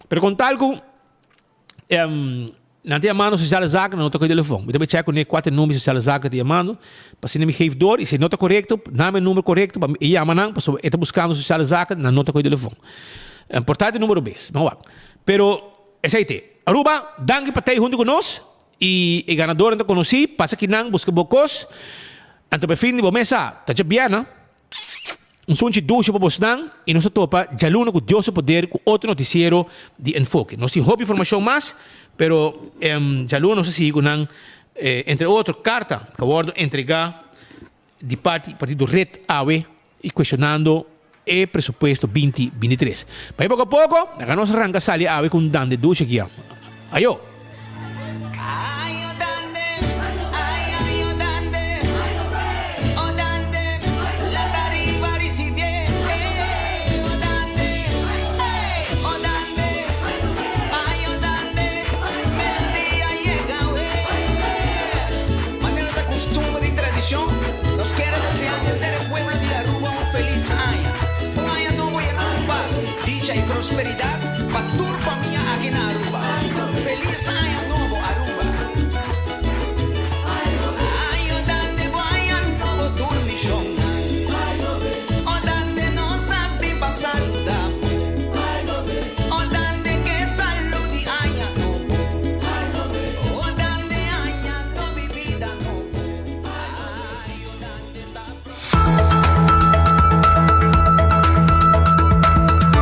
Pero kon tal ku nan ta yamando Sociale Zaken nan no ta kohe telefon. Mi ta bai chèk kuné kua ta e number di Sociale Zaken ta yamando pa asina mi geef door i si no ta korekto dame e number korekto pa mi yama nan pasobra e ta buskando Sociale Zaken nan no ta kohe telefon. Por ta e number robes. Ban wak. Pero esei te. Aruba, danki pa tei huntu ku nos i e ganadornan ta konosí, pasa kinan buska bo kos, anto pa e fin di bo mesa ta djabièrnè. Un sunchi dushi pa bosnan i nos ta topa djaluna ku Dios su poder ku otro notisiero di Enfoke. Nos tin hopi informashon mas, pero djaluna nos ta sigui ku nan, entre otro karta ku a wòrdu entregá di parti partido red awe y cuestionando e presupuesto 2023. Bai poco a poco, laga nos ranca sali awe cu un dande dushi aki. Ayo. Manera ta custumber y tradicion, nos kier desea henter e pueblo di Aruba un feliz aña. Un aña nobo yena cu paz, dicha y prosperidad pa tur.